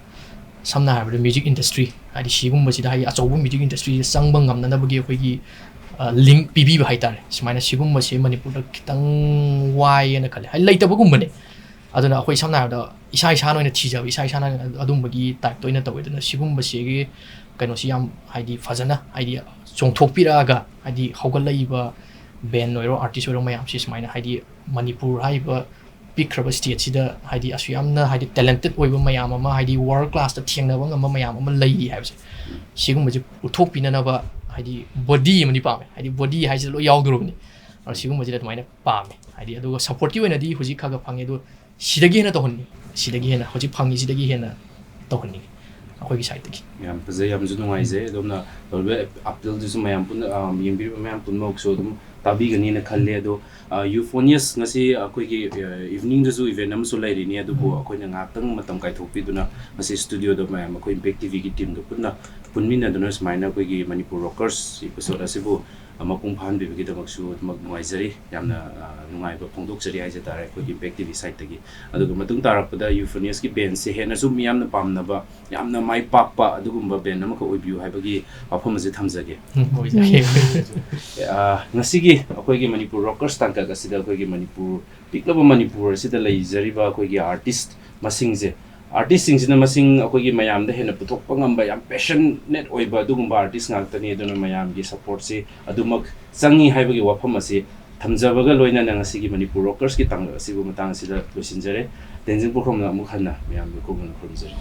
ꯁꯝꯅ ꯍꯥꯏꯔꯕꯗ music industry, ꯍꯥꯏꯗꯤ ꯁꯤꯒꯨꯝꯕꯁꯤꯗ, ꯍꯥꯏꯗꯤ ꯑꯆꯧꯕ music industry ꯁꯦ ꯆꯪꯕ ꯉꯝꯅꯅꯕꯒꯤ ꯑꯩꯈꯣꯏꯒꯤ, ꯑ, link ꯄꯤꯕꯤꯕ ꯍꯥꯏꯇꯥꯔꯦ꯫ ꯁꯨꯃꯥꯏꯅ ꯁꯤꯒꯨꯝꯕꯁꯦ ꯃꯅꯤꯄꯨꯔꯗ ꯈꯤꯇꯪ ꯋꯥꯏꯌꯦꯅ ꯈꯜꯂꯦ, ꯍꯥꯏꯗꯤ ꯂꯩꯇꯕꯒꯨꯝꯕꯅꯦ꯫ ꯑꯗꯨꯅ ꯑꯩꯈꯣꯏ ꯁꯝꯅ ꯍꯥꯏꯔꯕꯗ ꯏꯁꯥ ꯏꯁꯥꯅ ꯑꯣꯏꯅ ꯊꯤꯖꯕ, ꯏꯁꯥ ꯏꯁꯥꯅ ꯑꯗꯨꯝꯕꯒꯤ type ꯇ ꯑꯣꯏꯅ ꯇꯧꯋꯦ꯫ ꯑꯗꯨꯅ ꯁꯤꯒꯨꯝꯕꯁꯤꯒꯤ ꯀꯩꯅꯣꯁꯤ ꯌꯥꯝ, ꯍꯥꯏꯗꯤ, ꯐꯖꯅ, ꯍꯥꯏꯗꯤ, ꯆꯣꯡꯊꯣꯛꯄꯤꯔꯛꯑꯒ, ꯍꯥꯏꯗꯤ, ꯍꯧꯒꯠꯂꯛꯏꯕ band ꯑꯣꯏꯔꯣ, artist ꯑꯣꯏꯔꯣ, ꯃꯌꯥꯝꯁꯤ ꯁꯨꯃꯥꯏꯅ, ꯍꯥꯏꯗꯤ, ꯃꯅꯤꯄꯨꯔ ꯍꯥꯏꯔꯤꯕ ꯄꯤꯛꯈ꯭ꯔꯕ state ꯁꯤꯗ, ꯍꯥꯏꯗꯤ, ꯑꯁꯨꯛ ꯌꯥꯝꯅ, ꯍꯥꯏꯗꯤ, talented ꯑꯣꯏꯕ ꯃꯌꯥꯝ ꯑꯃ, ꯍꯥꯏꯗꯤ, world class ꯇ ꯊꯦꯡꯅꯕ ꯉꯝꯕ ꯃꯌꯥꯝ ꯑꯃ ꯂꯩꯔꯤ ꯍꯥꯏꯕꯁꯦ, ꯁꯤꯒꯨꯝꯕꯁꯦ ꯎꯠꯊꯣꯛꯄꯤꯅꯅꯕ, ꯍꯥꯏꯗꯤ, body ꯑꯃꯗꯤ ꯄꯥꯝꯃꯦ, ꯍꯥꯏꯗꯤ, body ꯍꯥꯏꯁꯤꯗ ꯂꯣꯏ ꯌꯥꯎꯗꯣꯔꯕꯅꯤ꯫ ꯑꯗꯣ ꯁꯤꯒꯨꯝꯕꯁꯤꯗ ꯑꯗꯨꯃꯥꯏꯅ ꯄꯥꯝꯃꯦ, ꯍꯥꯏꯗꯤ꯫ ꯑꯗꯨꯒ support ꯀꯤ ꯑꯣꯏꯅꯗꯤ ꯍꯧꯖꯤꯛ ꯈꯔ ꯈꯔ ꯐꯪꯉꯦ, ꯑꯗꯣ ꯁꯤꯗꯒꯤ ꯍꯦꯟꯅ ꯇꯧꯍꯟꯅꯤꯡꯉꯤ, ꯁꯤꯗꯒꯤ ꯍꯦꯟꯅ, ꯍꯧꯖꯤꯛ ꯐꯪꯉꯤꯁꯤꯗꯒꯤ ꯍꯦꯟꯅ ꯇꯧꯍꯟꯅꯤꯡꯉꯤ ꯑꯩꯈꯣꯏꯒꯤ side ꯇꯒꯤ꯫ ꯌꯥꯝ ꯐꯖꯩ, ꯌꯥꯝꯁꯨ ꯅꯨꯡꯉꯥꯏꯖꯩ꯫ ꯑꯗꯣꯝꯅ ꯇꯧꯔꯤꯕ appeal ꯗꯨꯁꯨ ꯃꯌꯥꯝ ꯄꯨꯟꯅ, ꯑ, ꯌꯦꯡꯕꯤꯔꯤꯕ ꯃꯌꯥꯝ ꯄꯨꯝꯅꯃꯛꯁꯨ ꯑꯗꯨꯝ ꯇꯥꯕꯤꯒꯅꯤꯅ ꯈꯜꯂꯦ꯫ ꯑꯗꯣ, ꯑ, Euphonious ꯉꯁꯤ ꯑꯩꯈꯣꯏꯒꯤ, ꯑ, evening ꯗꯁꯨ event ꯑꯃꯁꯨ ꯂꯩꯔꯤꯅꯤ, ꯑꯗꯨꯕꯨ ꯑꯩꯈꯣꯏꯅ ꯉꯥꯏꯍꯥꯛꯇꯪ ꯃꯇꯝ ꯀꯥꯏꯊꯣꯛꯄꯤꯗꯨꯅ ꯉꯁꯤ studio ꯗ ꯃꯌꯥꯝ ꯑꯩꯈꯣꯏ Impact T V ꯒꯤ team ꯗꯨ ꯄꯨꯟꯅ ꯄꯨꯟꯃꯤꯟꯅꯗꯨꯅ ꯁꯨꯃꯥꯏꯅ ꯑꯩꯈꯣꯏꯒꯤ Manipur Rockers episode ꯑꯁꯤꯕꯨ, ꯑ, ꯃꯄꯨꯡ ꯐꯥꯍꯟꯕꯤꯕꯒꯤꯗꯃꯛꯁꯨ ꯑꯗꯨꯃꯛ ꯅꯨꯡꯉꯥꯏꯖꯔꯤ꯫ ꯌꯥꯝꯅ, ꯑ, ꯅꯨꯡꯉꯥꯏꯕ ꯐꯣꯡꯗꯣꯛꯆꯔꯤ ꯍꯥꯏꯖ ꯇꯥꯔꯦ ꯑꯩꯈꯣꯏꯒꯤ Impact T V side ꯇꯒꯤ꯫ ꯑꯗꯨꯒ ꯃꯇꯨꯡ ꯇꯥꯔꯛꯄꯗ Euphonious ꯀꯤ band ꯁꯦ ꯍꯦꯟꯅꯁꯨ ꯃꯤꯌꯥꯝꯅ ꯄꯥꯝꯅꯕ, ꯌꯥꯝꯅ ꯃꯥꯏ ꯄꯥꯛꯄ ꯑꯗꯨꯒꯨꯝꯕ band ꯑꯃꯈꯛ ꯑꯣꯏꯕꯤꯌꯨ ꯍꯥꯏꯕꯒꯤ ꯋꯥꯐꯝ ꯑꯁꯤ ꯊꯝꯖꯒꯦ꯫ ꯎꯝ, ꯑꯣꯏꯖꯒꯦ꯫ ꯑ, ꯉꯁꯤꯒꯤ ꯑꯩꯈꯣꯏꯒꯤ Manipur Rockers ꯇꯥꯡꯀꯛ ꯑꯁꯤꯗ ꯑꯩꯈꯣꯏꯒꯤ ꯃꯅꯤꯄꯨꯔ, ꯄꯤꯛꯂꯕ ꯃꯅꯤꯄꯨꯔ ꯑꯁꯤꯗ ꯂꯩꯖꯔꯤꯕ ꯑꯩꯈꯣꯏꯒꯤ artist ꯃꯁꯤꯡꯁꯦ, ꯑꯥꯔꯇꯤꯁꯁꯤꯡꯁꯤꯅ ꯃꯁꯤꯡ ꯑꯩꯈꯣꯏꯒꯤ ꯃꯌꯥꯝꯗ ꯍꯦꯟꯅ ꯄꯨꯊꯣꯛꯄ ꯉꯝꯕ ꯌꯥꯝ ꯄꯦꯁꯟꯅꯦꯠ ꯑꯣꯏꯕ ꯑꯗꯨꯒꯨꯝꯕ ꯑꯥꯔꯇꯤꯁ ꯉꯥꯛꯇꯅꯤ꯫ ꯑꯗꯨꯅ ꯃꯌꯥꯝꯒꯤ ꯁꯄꯣꯔꯠꯁꯤ ꯑꯗꯨꯃꯛ ꯆꯪꯉꯤ ꯍꯥꯏꯕꯒꯤ ꯋꯥꯐꯝ ꯑꯁꯤ ꯊꯝꯖꯕꯒ ꯂꯣꯏꯅꯅ ꯉꯁꯤꯒꯤ ꯃꯅꯤꯄꯨꯔ ꯔꯣꯀꯔꯁꯀꯤ ꯇꯥꯡꯀꯛ ꯑꯁꯤꯕꯨ ꯃꯇꯥꯡ ꯑꯁꯤꯗ ꯂꯣꯏꯁꯤꯟꯖꯔꯦ꯫ ꯇꯦꯟꯖꯤꯡ ꯄꯣꯛꯈ꯭ꯔꯣꯝꯅ ꯑꯃꯨꯛ ꯍꯟꯅ ꯃꯌꯥꯝꯕꯨ ꯈꯨꯔꯨꯝꯅ ꯈꯨꯔꯨꯝꯖꯔꯤ꯫